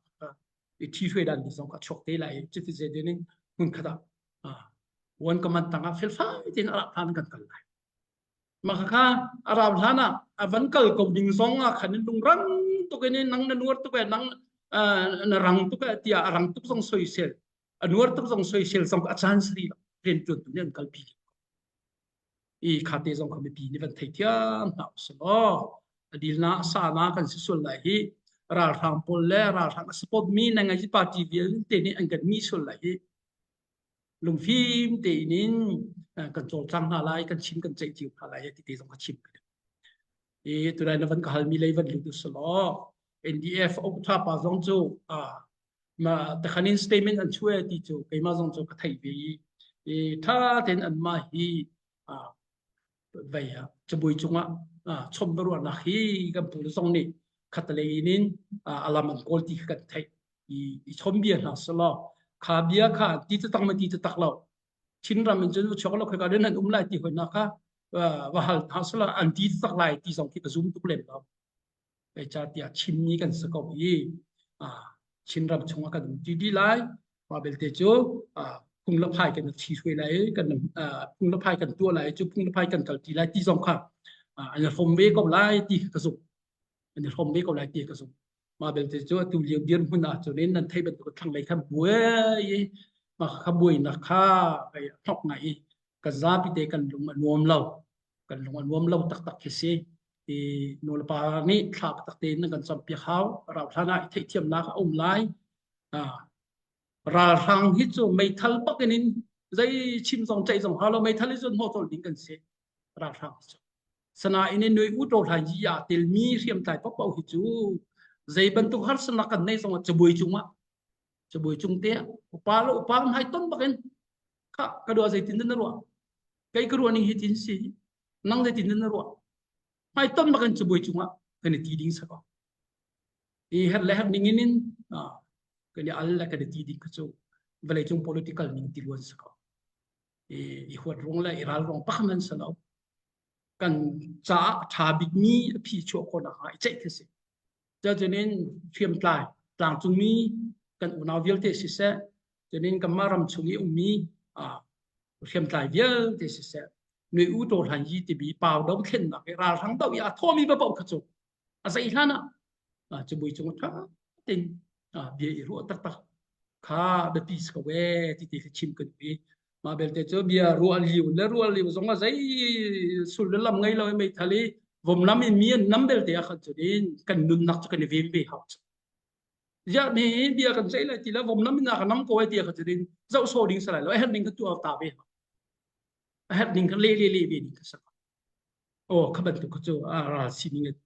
i ṭhi hruai dan ti zong kha chuak te lai cuti zei din in hmun khat ah one command tangah felfai tein a rauh hlan kan kal lai mah kha a rauh hlan ah a van kal ko ding zong ah khan lungrang tuk in nang na nuar tuk e nang na rang tuk e tiah a rang tuk zong soisel a nuar tuk zong soisel zong a caan sari rian tuan tu nih an kalpi i khate zong kha mipi nih van theithiam hna usih law a dilna a sana kan si sual lai hi ralhrang pawl le ralhrang a support mi na ngai party vialte nih an kan mi sual lai hi. Lungfim tein in kan cawlcang hna lai, kan chim kan ceih cio hna lai ti te zong ka chim. I tunai na van ka halmi lei van lut usalaw NDF Okta pa zong cu ma takhanin statement an chuah ti cu keimah zong cu ka theih ve i i tha tein anmah hi vei cabuai cungah chom ruahnak hi kan pu zong nih khatalei in alam an kawl ti kha kan theih i i chom bia hna selaw kha bia kha ti taktak ma ti taktak lo Chinram in cun chuak lo khoika nan um lai ti hoina kha va hal hna selaw an ti taktak lai ti zong khi ka zum tuk lem lo Zeicahtiah Chinmi kan si ko i Chinram chungah kan um ti dih lai. Mah belte cu phung le phai kan thi hruai lai i kan phung le phai kan tuah lai cu phung le phai kan kalti lai ti zong kha an i hrawm ve ko lai ti ka zumh. An i hrawm ve ko lai ti ka zumh. Mah belte cu atu lio dirhmun ah cun nan theih bantuk thlanglei khan buai i mah kha buainak kha hnok ngai i kan zapi te kan lung a nuam lo. Kan lung a nuam lo taktak khi si. I nulepa nih thla taktak tein nan kan campiak hau. Rauhhlan ah i theihthiamnak a um lai. Ralhrang hi cu meithal bak in zei chim zong ceih zong hau lo meithal hi cu hnawh colh ding kan si. Ralhrang hi cu. Sanain in nui u to hlan yi aa telmi hriamtlai paohpaoh hi cu zei bantuk harsatnak kan nei zong ah cabuai cungah cabuai cung te ah upa le upa hmai ton bak in kha ka dua zeitin na ruah kei ka ruah ning hi tin si nang zeitin na ruah hmai ton bak in cabuai cungah kan i ti ding sa ko i her le her ning in in kan i al le kan i ti ding kha cu vawlei cung political ning ti luan sa ko i i huat ruang le i ral ruang pakhat man sa lo kan caah tha bikmi a phi chuah khawh nakhnga i ceih khi si Cucunin hriamtlai tlangcungmi kan unau vialte siseh, cunin kanmah ram chung i ummi hriamtlai vialte siseh, nui u to hlan yi timi pau dothlennak i ralhrang do i aa thawmi paoh kha cu a zei hlan ah cubui cung ṭha tein bia i ruah taktak kha biapi si ko ee ti te khi chim kan duh i mah belte cu bia ruah liu le ruah liu zong ah zei sul le lam ngei lo i meithal i vomlam in mi an nam belte ah khan cun in kan nunnak cu kan i ven ve hau cu ziah mi bia kan ceih lai ti le vomlam in a ka nam ko ai ti kha cun in zoh sawh ding si lai lo a herh ning kha tuah ta ve hau a herh ning kha le le le ve ding kha si aw kha bantuk kha cu a ral sining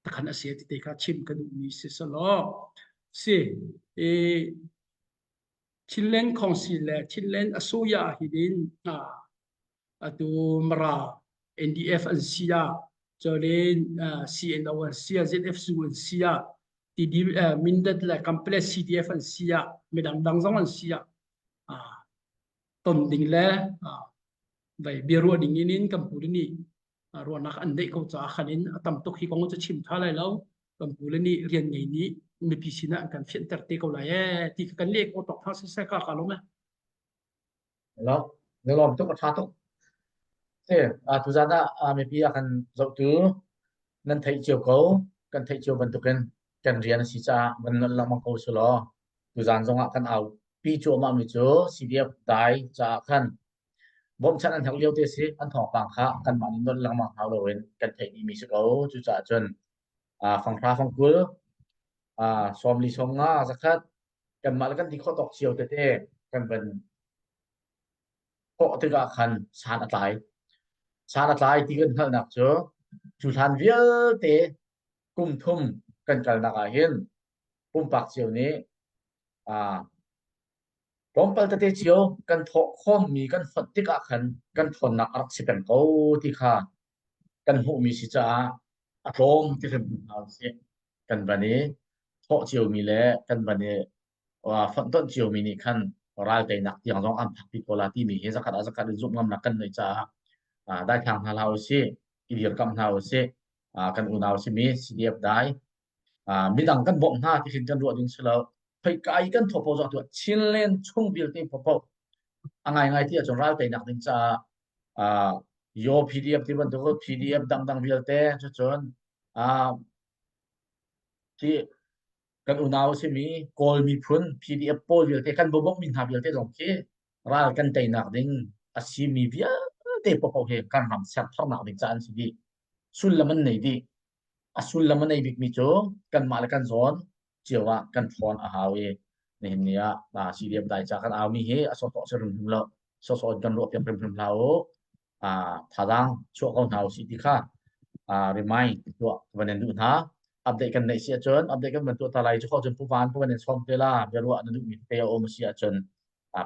takhan a si ti te kha chim ka duhmi si selaw si i Chinland Council le Chinland Asoya hi din atu Mara NDF an si ah cun CNO an si ah ZFSU an si ah TD Mindat le Kamplet CDF an si ah midang dang zong an si ah ton ding le vai biaruah ding in kan pu nih ruahnak an neih ko caah khan in a tam tuk hi kong cu chim tha lai lo kan pu le nih rian ngei nih mipi sinah an kan fianter te ko lai ee ti kan leh ko tok thang siseh ka ka lom e Hello, na lawm tuk a tha tuk. Si, tuzan ah mipi a kan zohtu nan theih cio ko, kan theih cio bantukin kan rian a si caah van nolh lengmang ko su law tuzan zongah kan au pi cuahmah mi cu CDF dai caah khan bawmchan an herh lio te si an thawngpang kha kanmah nih nolh lengmang hau loin kan theih dihmi si ko cucaah cun fanghra fangkul sawmli sawmnga zakhat kanmah le kan ti khawh tawk cio tete kan van thawh tikah khan san a tlai san a tlai ti kan hngalhnak cu cu hlan vialte kum thum kan kalnak ah hin pumpak cio nih tlawmpal tete cio kan thawh khawmmi kan fonh tikah khan kan ṭhawnnak a rak si peng ko ti kha kan hmuhmi si caah a tlawm ti hrim hna usih. Kan van i thawh ciomi le kan van i fonhtonh ciomi nih khan ral teinak tiang zong an phakpi ko la timi hi zakhat ah zakhat in zumh ngamnak kan neih caah daithlang hna hlah usih, i dirkamh hna usih. Kan unau simi CDF dai midang kan bawmh hna ti khin kan ruah ding si lo khoika i kan thawh paoh zong tu Chinland chung vialte paohpaoh a ngaingai ti ahcun ral teinak ding caah yo PDF ti bantuk PDF dangdang vialte cucun khi kan unau simi Kawl miphun PDF pawl vialte kan bawmhmi hna vialte zong khi ral kan teinak ding a simi vialte paohpaoh hi kan ram sertharnak ding caah an si dih sullam an nei dih A sullam a nei bikmi cu kanmah le kan zawn cio ah kan ṭhawn a hau i nihin ni ah CDF dai ca kan aumi hi a sawhsawh si hrimhrim lo. Sawsawh in kan ruah piak hrimhrim hlah u. Thazaang chuah ko hna usih ti kha remind tuah ka van in duh hna. Update kan neih si ahcun update kan van tuah ta lai cu kho cun Pu Van ka van in sawm te la biaruah na duhmi te a um si ahcun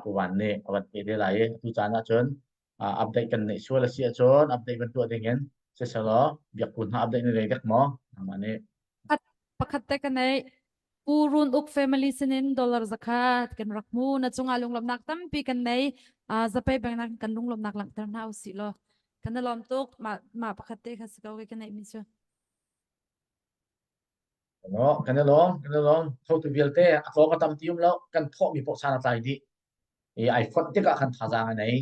Pu Van nih a van pe te lai i atu caan ahcun update kan neih sual a si ahcun update van tuah ding in siselaw biakku hna update na rei dek maw nangmah nih Pakhat te ka neih. Pu Run Uk family sinin dollar zakhat kan rak hmu. Na cungah lunglawmhnak tampi kan nei. Uh, zapei bengnak kan lunglawmhnak langhter hna usih law. Kan i lawm tuk. Mah mah pakhat te kha si ko kan neih mi cu. No, kan i lawm, kan i lawm. Thotu vialte a tlawng a tam ti um lo, kan thawh mi poh san a tlai dih. I ai fonh tikah khan thazaang a nei.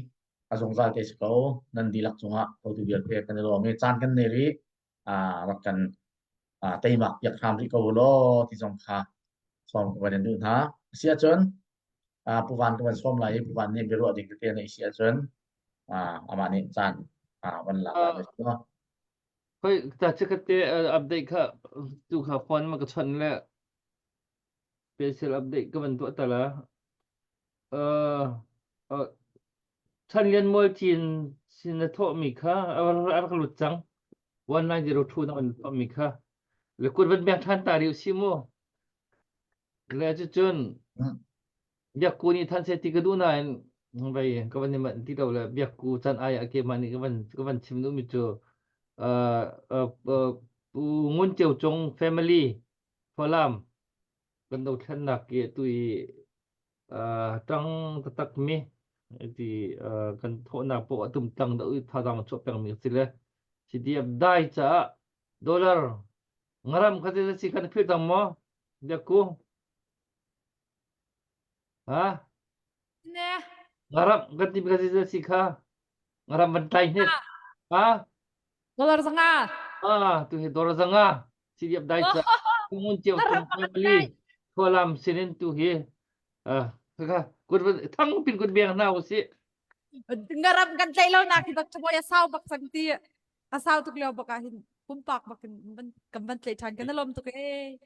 A zungzal te si ko. Nan dihlak cungah thotu vialte kan i lawm i caan kan nei rih. Rak kan teimak piak hram rih ko law ti zong kha sawm ka van in duh hna. Asi ahcun Pu Van ka van sawm lai i Pu Van nih biaruah ding tete na si ahcun amah nih caan van lak lai si maw? Hoi ta chikat te update kha tu kha phone ma ka chon le special update ka van tuah ta la. Uh, uh, Chan Lian Mual Cin sin na thawhmi kha a rak lut cang. 1902 na on thawhmi kha. Le kut van beng ṭhan ta rih usih mu. Le cucun biakku nih than seh ti ka duh nain vei ka van i manh ti lo le biakku can ai ah keimah nih ka van ka van chim duhmi cu uh, uh, uh, Pu Ngun Ceu Cung family Falam kan dothlennak i tu i ṭang taktakmi ti kan thawhnak poah a tumtlang deuh i thazaang chuah pengmi a si le CDF dai caah dollar ngaram kha te si kan philh cang maw biakku ha Ne. ngaram kan ti kha si kha ngaram van tlai hnik ha Dollar zanga. Ah, tu hi dollar zanga. CDF dai ca Ngun Ceu Tung family Khualam sinin tu hi ah kha kut thang pin kut biang hna usih. Ngaram kan tlai lo nak hi bak chaboy a sau bak cang ti a sau tuk lio bak ah hin pumpak bak in kan van tlai than kan lom tuk e.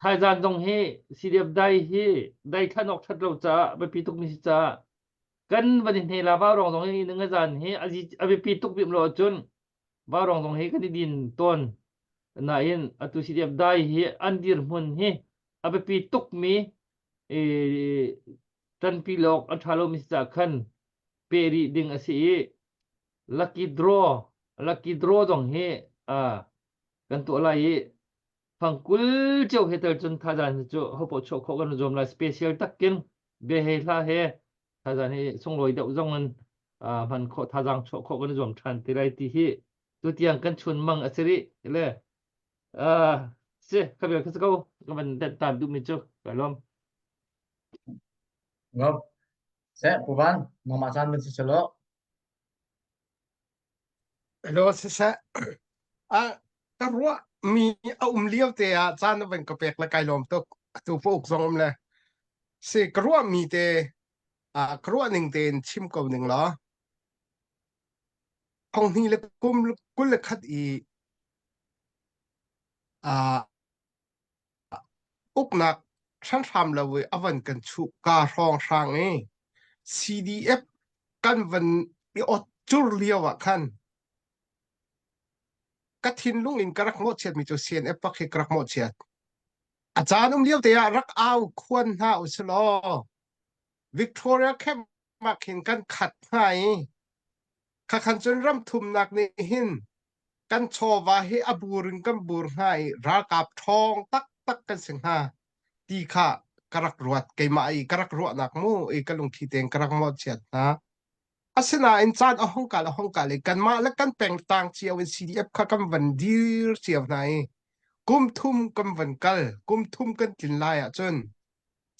Thaizan zong hi CDF dai hi dai thlan awk that lo caah biapi tuk mi si caah kan van i hne la vaurawng zong hi nga zan hi a biapi tuk bim lo ahcun vaurawng zong hi kan i din tawn nain atu CDF dai hi an dirhmun hi a biapi tuk mi ṭanpi lawk a ṭha lomi si caah khan pe rih ding a si i lucky draw lucky draw zong hi kan tuah lai i fangkul cio he tel cun thazan hi cu hopo chuah khawh kan zuam lai special takin bia he hla he thazan hi sunglawi deuh zong in hman khawh thazang chuah khawh kan zuam ṭhan ti lai ti hi tutiang kan chun mang a si rih le si ka bel ka ko ka van dat tan duhmi cu ka lawm Ngop. Se Puvan, nangmah caan min si selo. Hello, siseh. Ah, ka ruah mi a um lio te ah caan na van ka pek le kai lawm tuk. Atu pa uk zong um le. Si ka ruah mi te ah ka ruah ning tein chim ko ning law. Thong hnih le kum 21 i ah Uknak hranhram lo i a van kan chuh kaa hrawnghrang i CDF kan van i ot cur lio ah khan ka thinlung in ka rak mawhchiatmi cu CNF bak hi ka rak mawhchiat. A caan um lio te ah rak au khuan hna usilaw Victoria Camp ah khin kan khat hna i khakhan cun ram thumnak nih hin kan chawva hi a bur in kan bur hnga i ralkap ṭhawng taktak kan si hnga ti kha ka rak ruat keimah i ka rak ruahnak mu i ka lungthli tein ka rak mawhchiat hna. Asinain caan a hung kal a hung kal i kanmah le kan pengtlang cio in CDF kha kan van dir cio hna i kum thum kan van kal kum thum kan tlin lai ahcun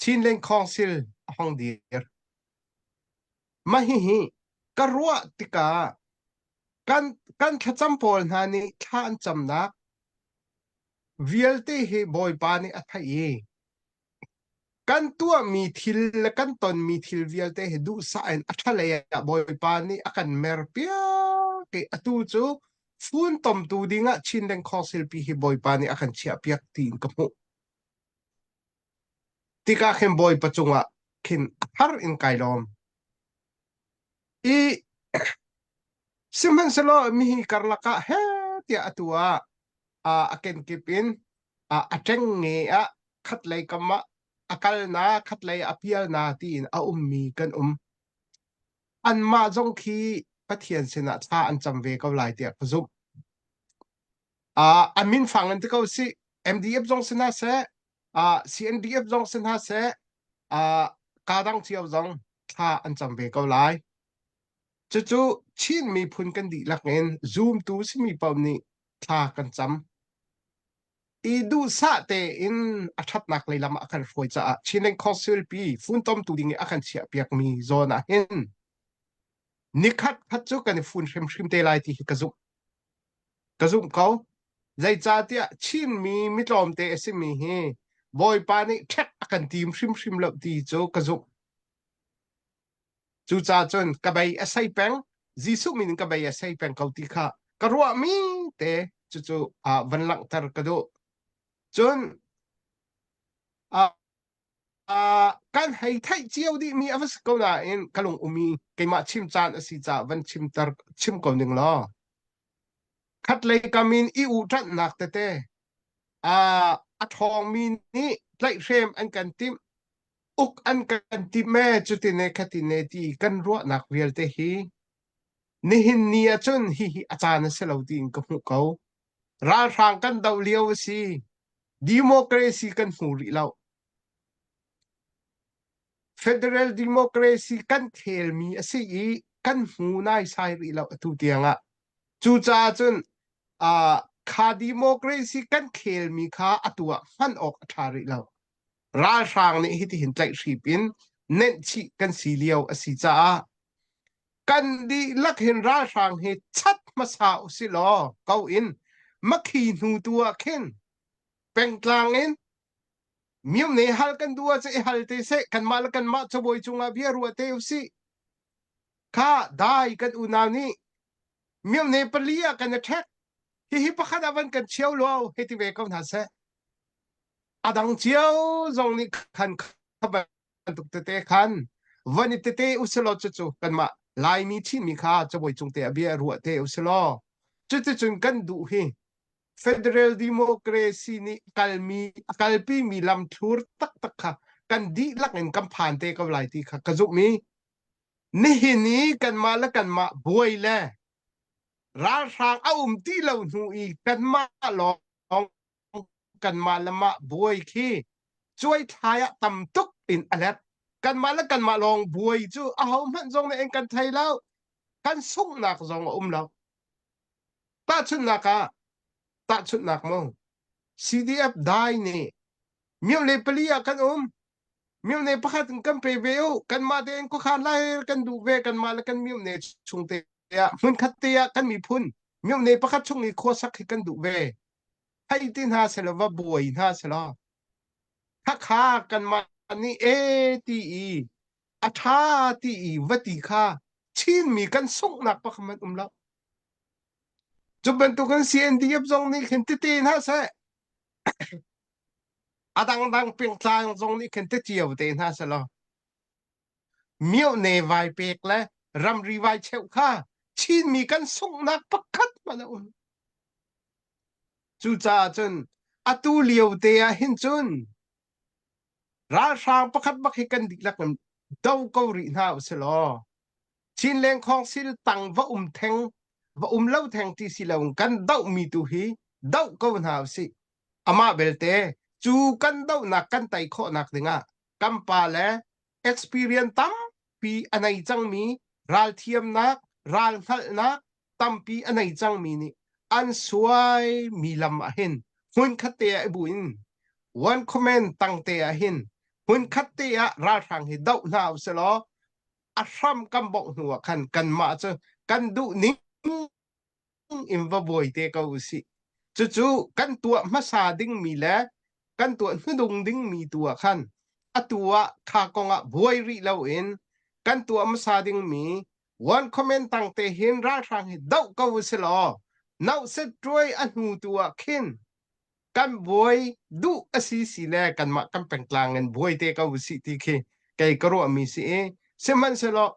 Chinland Council a hung dir. Mah hihi ka ruah tikah kan kan thlacam pawl hna nih thla an camnak vialte hi Bawipa nih a theih i kan tuahmi thil le kan tonmi thil vialte hi duhsah in a ṭhalei ah Bawipa nih a kan merpiak i atu cu funtomtu dingah Chinland Council pi hi Bawipa nih a kan chiahpiak tiin ka hmuh. Tikah khin Bawipa cungah khin a thar in kai lawm. I sihmanhsehlaw mihi karlak ah he tiah atu ah a kenkip in a ṭengnge ah khatlei kam ah a kal na khatlei a pial na tiin a ummi kan um. Anmah zong khi Pathian sinah thla an cam ve ko lai tiah ka zumh. Uh, a min fang in ti ko si MDF zong si hna seh, uh, CNDF zong si hna seh, uh, ka dang cio zong thla an cam ve ko lai. Cucu Chin miphun kan dihlak in zumtu simi paoh nih thla kan cam. I duhsah tein a ṭhatnak lei lam ah a kan hruai caah Chinland Council pi funtomtu ding i a kan chiahpiakmi zawn ah hin nikhat khat cu kan i fun hrimhrim te lai ti hi ka zumh. Ka zumh ko. Zeicahtiah Chinmi mitlawmte a simi hi Bawipa nih ṭhek a kan tim hrimhrim lo ti cu ka zumh. Cucaah cun ka bei a sei peng, Jesuh min in ka bei a sei peng ko ti kha ka ruahmi te cucu uh, van langhter ka duh. Cun uh, uh, kan hei theih cio dihmi a va si ko nain ka lung umi keimah chim caan a si caah van chimter chim ko ning law. Khatlei kam in i uhṭanhnak tete uh, a ṭhawngmi nih tlaihhrem an kan timh uk an kan timh ee cutin e khatin e ti kan ruahnak vialte hi nihin ni ahcun hihi a caan a si lo tiin ka hmuh ko. Ralhrang kan doh lio a si. Democracy kan hmu rih lo. Federal democracy kan khelmi a si i kan hmu naisai rih lo atu tiangah. Cucaah cun uh, kha democracy kan khelmi kha atu ah hman awk a ṭha rih lo. Ralhrang nih hitihin tlaihhrip in nenhchih kan si lio a si caah kan dihlak hin ralhrang hi chat hmasa usih law ko in makhi hnu tu ah khin pengtlang in myone hal kan duh ahcun i hal te seh kanmah le kanmah cabuai cungah bia ruah te usih kha dai kan unau nih myone pali ah kan i ṭhek hihi pakhat ah van kan cheu lo hei ti ve ko hna seh A dang cio zong nih khan kha bantuk tete khan van i tete usilaw cucu kanmah Laimi Chinmi kha cabuai cung te ah bia ruah te usilaw cuticun kan duh hi Federal Democracy nih kalmi a kalpimi lamthlur taktak kha kan dihlak in kan phan te ko lai ti kha ka zumh i nihin i kanmah le kanmah buai le ralhrang a um ti lo hnu i kanmah lawng kanmah le mah buai khi cuaithlai ah tam tuk in a let. Kanmah le kanmah lawng buai cu ahohmanh zong nih an kan thei lo. Kan sunghnak zong a um lo. Tahchunhnak ah, tahchunhnak mu, CDF dai nih myo le pali ah kan um. Myo ne pakhat in kan pe ve u. Kanmah tein khuakhan lai kan duh ve. Kanmah le kan myo ne chung te ah hmunkhat te ah kan miphun myo ne pakhat chung i khuasak hi kan duh ve. Hei ti hna selaw va buai hna selaw khakha kanmah nih e ti i a ṭha ti i va ti kha Chinmi kan sunghnak pakhat hmanh um lo. Cu bantukin CNDF zong nih khin tete hna seh a dangdang pengtlang zong nih khin te cio te hna selaw myohne vai pek le ramri vai cheuh kha Chinmi kan sunghnak pakhat hmanh a um. Cucaah cun atu lio te ah hin cun ralhrang pakhat bak hi kan dihlak in do ko rih hna usilaw Chin lengkhawng sil tang va um theng va um lo theng ti si lo kan dohmi tu hi doh ko hna usih. Amah belte cu kan dohnak kan tei khawhnak dingah kan pa le experience tampi a nei cangmi ralthiamnak ral hngalhnak tampi a nei cangmi nih an suaimi lam ah hin hmunkhat te ah i bu in one comment tang te ah hin hmunkhat te ah ralhrang hi doh hna usih law a hram kan bongh hnu ah khan kanmah cu kan duh ning in va buai te ko usih. Cucu kan tuah hmasa dingmi le kan tuah hnudung dingmi tu ah khan atu ah kha kong ah buai rih loin kan tuah hmasa dingmi one comment tang te hin ralhrang hi doh ko usih law nauset ṭuai a hnu tu ah khin kan buai duh a si si le kanmah kan pengtlang in buai te ko usih ti khi kei ka ruahmi si i sihmanhsehlaw.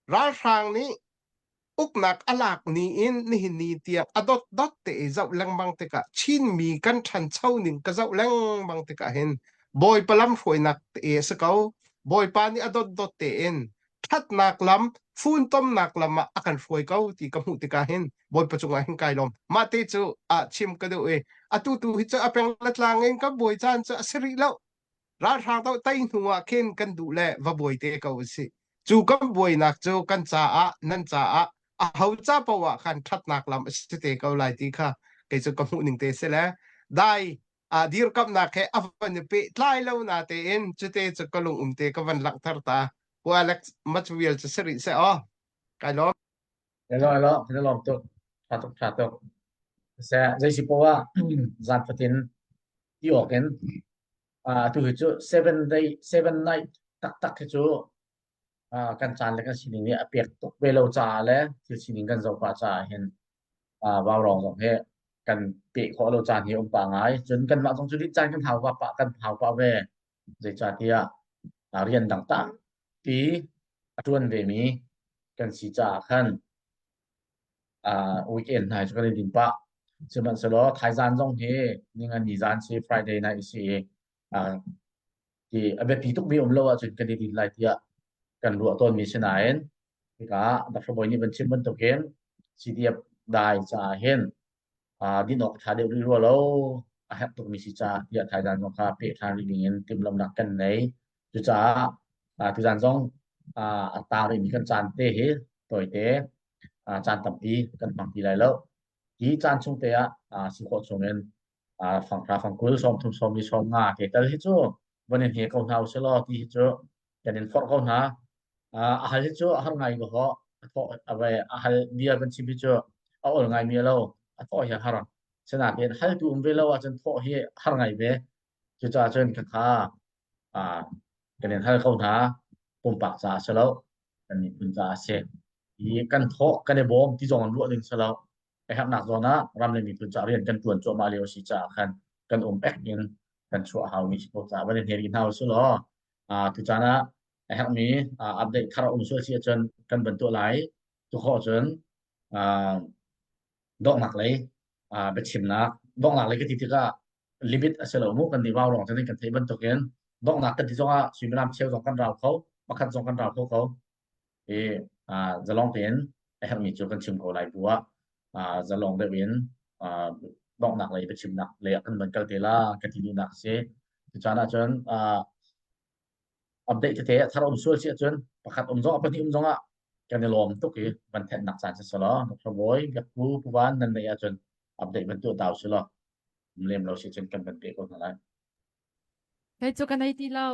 Ralhrang nih uknak a lak ni in nihin ni tiang a dotdot te i zoh lengmang tikah Chinmi kan ṭhancho ning ka zoh lengmang tikah hin Bawipa lamhruainak te a si ko. Bawipa nih a dotdot tein ṭhatnak lam, funtomnak lam ah a kan hruai ko ti ka hmuh tikah hin Bawipa cungah hin kai lawm. Mah te cu ah chim ka duh i atu tu hi cu a peng le tlang in kan buai caan cu a si rih lo. Ralhrang doh tei hnu ah khin kan duh le va buai te ko usih. Cu kan buainak cu kan caah nan caah a ho ca paoh ah khan ṭhatnak lam a si te ko lai ti kha kei cu ka hmuh ning te si le dai a dirkamnak he a van i pehtlai lo na tein cute cu ka lung um te ka van langhter ta. Pu Alex Machuel cu si rih seh aw. Kai lawm. Hello, hello, kan i lawm tuk. Tha tuk, tha tuk. Seh, zei si poah zan fatin ti awk in uh, tu hi cu seven day seven night taktak hi cu uh, kan caan le kan sining nih a pek tuk ve lo caah le thil sining kan zoh pah caah hin uh, vaurawng zong hi kan peh khawh lo caan hi um pah ngai. Cun kanmah zong cu dih caan kan hau pah kan hau pah ve. Zeicahtiah uh, rian dang tampi a ṭuan vemi kan si caah khan uh, weekend hna cu kan i din pah. Sihmanhsehlaw thaizan zong hi ningani zan si Friday night si i uh, ti a biapi tukmi um lo ahcun kan i din lai tiah kan ruah tawnmi si nain hika Dr. Bawi nih van chim bantukin CDF dai caah hin uh, din awk ṭha deuh rih rua lo a herh tukmi si caah tiah thaizan zong kha peh ṭhan rih ding in timhlamhnak kan nei. Cucaah uh, tuzan zong uh, a taang rihmi kan caan te hi tawite uh, caan tampi kan hmang ti lai lo. Hi caan chung te ah uh, si khawh chung in uh, fanghra fangkul sawmthum sawmli sawmnga te tal hi cu van in he ko hna usih law ti hi cu kan in forh ko hna. Uh, a hal hi cu a har ngai ko ho. A thawh a vai a hal bia van chim hi cu a ol ngai mi lo. A thawh hi a har. Sinain haltu um ve lo ahcun thawh hi har ngai ve. Cucaah cun khakha uh, kan in hal ko hna. Pumpak caah si lo. Kan miphun caah a si. Hi kan thawh kan i bawm ti zong in ruah ding si lo. A herhnak zawn ah ram le miphun caah rian kan ṭuan cuahmah lio a si caah khan kan um ek in kan chuah haumi si ko caah van in heri hna usih law uh, tucaan ah a herhmi uh, update thar a um sual si ahcun kan van tuah lai. Tu khawh cun uh, donghnak lei uh, biachimnak donghnak lei ka ti tikah limit a si lo mu kan nih vau rong cun kan theih bantukin donghnak kan ti zongah suimilam cheu zong kan rau kho pakhat zong kan rau kho ko i uh, zalong tein a herhmi cu kan chim ko lai bu ah uh, zalong deuh in uh, donghnak lei biachimnak lei ah kan van kal te la ka ti duhnak a si cucaan ahcun uh, update tete a thar um sual si ahcun pakhat um zong pahnih um zong ah kan i lawm tuk i van thenhnak caan si selaw Dr. Bawi Biakpu Puvan nan neih ahcun update van tuah tau si law um lem lo si cun kan van pe ko hna lai. Kei cu ka nei ti lo.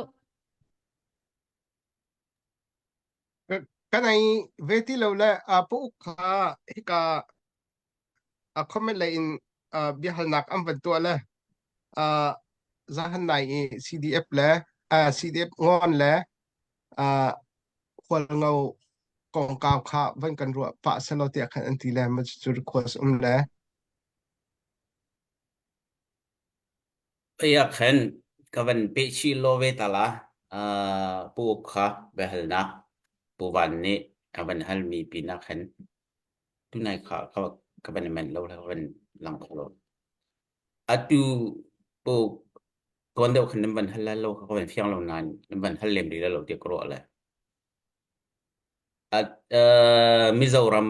Ka nei ve ti lo le a pu uk kha hika a comment lei in biahalnak an van tuah le zahan nai i CDF le CDF ngon le khualngo kongkau kha van kan ruah pah selaw tiah khan an ti le ma cu request um le Aya khan ka van pe chi lo ve ta la pu kha biahalnak pu van nih a van hal mi pinah khan Tunai kha ka ka van i manh lo le ka van lang kho lo. Atu po tuan deuh khan nan van hal lai lo kha ka van fiang lo nain nan van hal lem rih lai lo tiah ka ruah le. At uh, Mizoram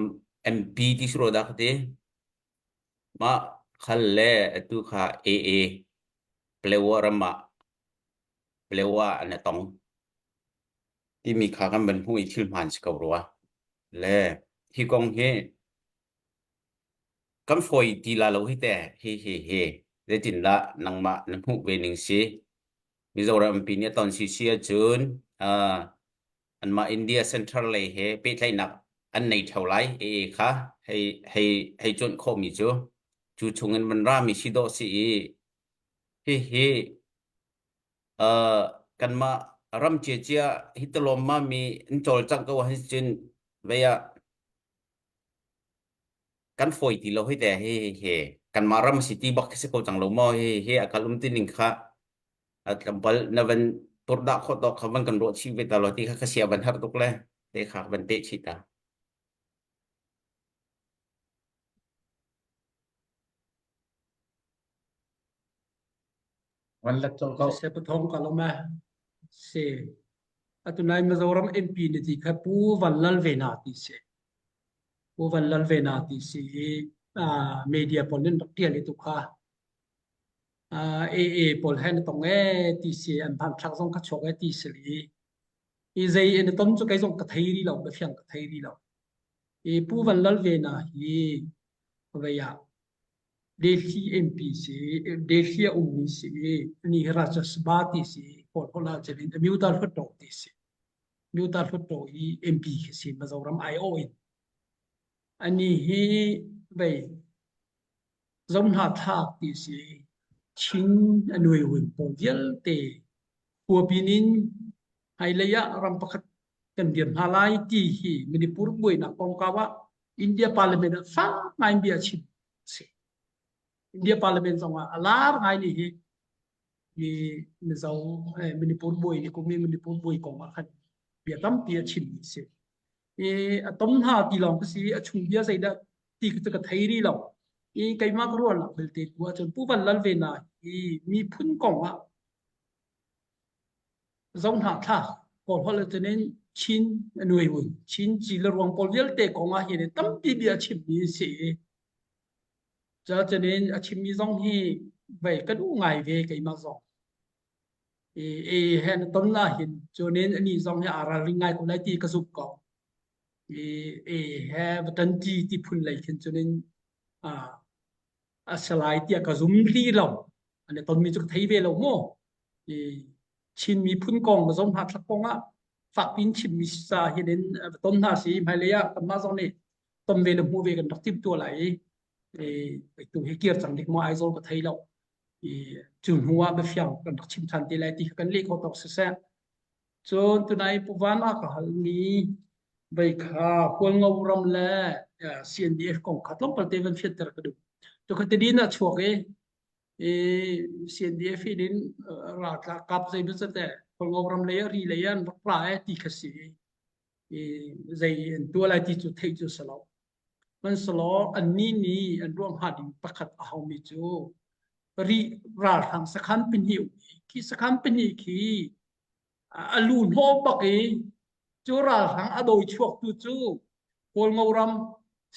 MP ti suro dah ka ti. Mah khal le atu kha AA Palewa ram ah Palewa an tong. Timi kha kan van hmuh i thil hmaan si ko rua. Le hi kong hi kan fawi ti la lo hi te hi hi hi zeitindah nangmah na hmuh ve ning si Mizoram pi nih a ton si si ahcun uh, anmah India Central lei he pehtlaihnak an nei theo lai e kha hei hei hei cuanh khawhmi cu cu chungin van rami si dawh si i hi hi Uh, kanmah ram ciacia hi talawm ma mi an cawlcangh ko ahhin cun vei ah kan fawi ti lo hei te hi hi kanmah ram si ti bak khi si ko cang lo maw hi hi a kal um ti ning kha a tlawmpal na van turdah khawh tawk kha van kan ruah chih ve ta lo ti kha ka sia van har tuk le. Te kha van te chih ta. Van let colh ko. Siseh pathawng ka lawm e. Si. Atu nai Mizoram MP ni ti kha Pu Van Lal Vena ti si. Pu Van Lal Vena ti si i media pawl nin rak tial i tu kha. AA pawl he na tong e ti si an hmanthlak zong kha chuak e ti si li. I zei in tom cu kei zong ka thei ri lo, biafiang ka thei ri lo. I Pu Van Lal Vena hi vei ah Delhi MP si, Delhi a ummi si i ani hi Rajya Sabha ti si, Kawl holh ah cun in Amyuta Hluttaw ti si. Amyuta Hluttaw i MP khi si Mizoram aiawh in. Ani hi vei Zohnahthlak ti si, Chin a nuaiwin pawl vialte khuapin in hmailei ah ram pakhat kan dir hna lai ti hi Manipur buainak kongkau ah India Parliament ah fak ngai in bia a chim a si. India Parliament zong ah a lar ngai ni hi mi Mizo eh, Manipur buai ni kum i Manipur buai kong ah khan bia tampi a chim mi a si. I a tom hna ti lawng ka si a chung bia zeidah ti cu ka thei rih lo. I keimah ka ruahnak belte tu ahcun Pu Van Lal Vena hi miphun kong ah Zohnahthlak Kawl holh ahcun in Chin a nuai un. Chin ci le ruang pawl vialte kong ah hin tampi bia a chimmi a si i cuacun in a chimmi zong hi vei ka duh ngai ve keimah zong. I, i he na ton ahhin cun in anih zong hi aa ralring ngai ko lai ti ka zumh ko. I, i he va ṭanṭi ti phun lei khin cun in ah a si lai tiah ka zum hlih lo. An i tonmi cu ka thei ve lo mu. I Chin miphun kong Mizo hnahthlak kong ah fakpi in chimmi ca hin in va ton hna si hmailei ah kanmah zong nih ton ve le hmuh ve kan rak timhtuah lai i i tu hi kir cang dik maw Aizawl ka thei lo. I cu hnu ah biafiang kan rak chim than te lai ti kha kan leh kho tawk siseh. Cun tunai Pu Van a ka halmi vei kha Hualngo ram le CNDF kong kha tlawmpal te van fianter ka duh. Tu kha tidin ah chuak i i CNDF in in raltla kap zei bu te Hualngo ram lei ri lei an rak ra e ti kha si i zei an tua lai ti cu theih cu si lo. Hmanhsehlaw annih nih an ruah hnga ding pakhat a haumi cu ri ralhrang sakhan pahnih um i khi sakhan pahnih khi a lu hnawh bak i cu ralhrang a dawi chuaktu cu Kawlngo ram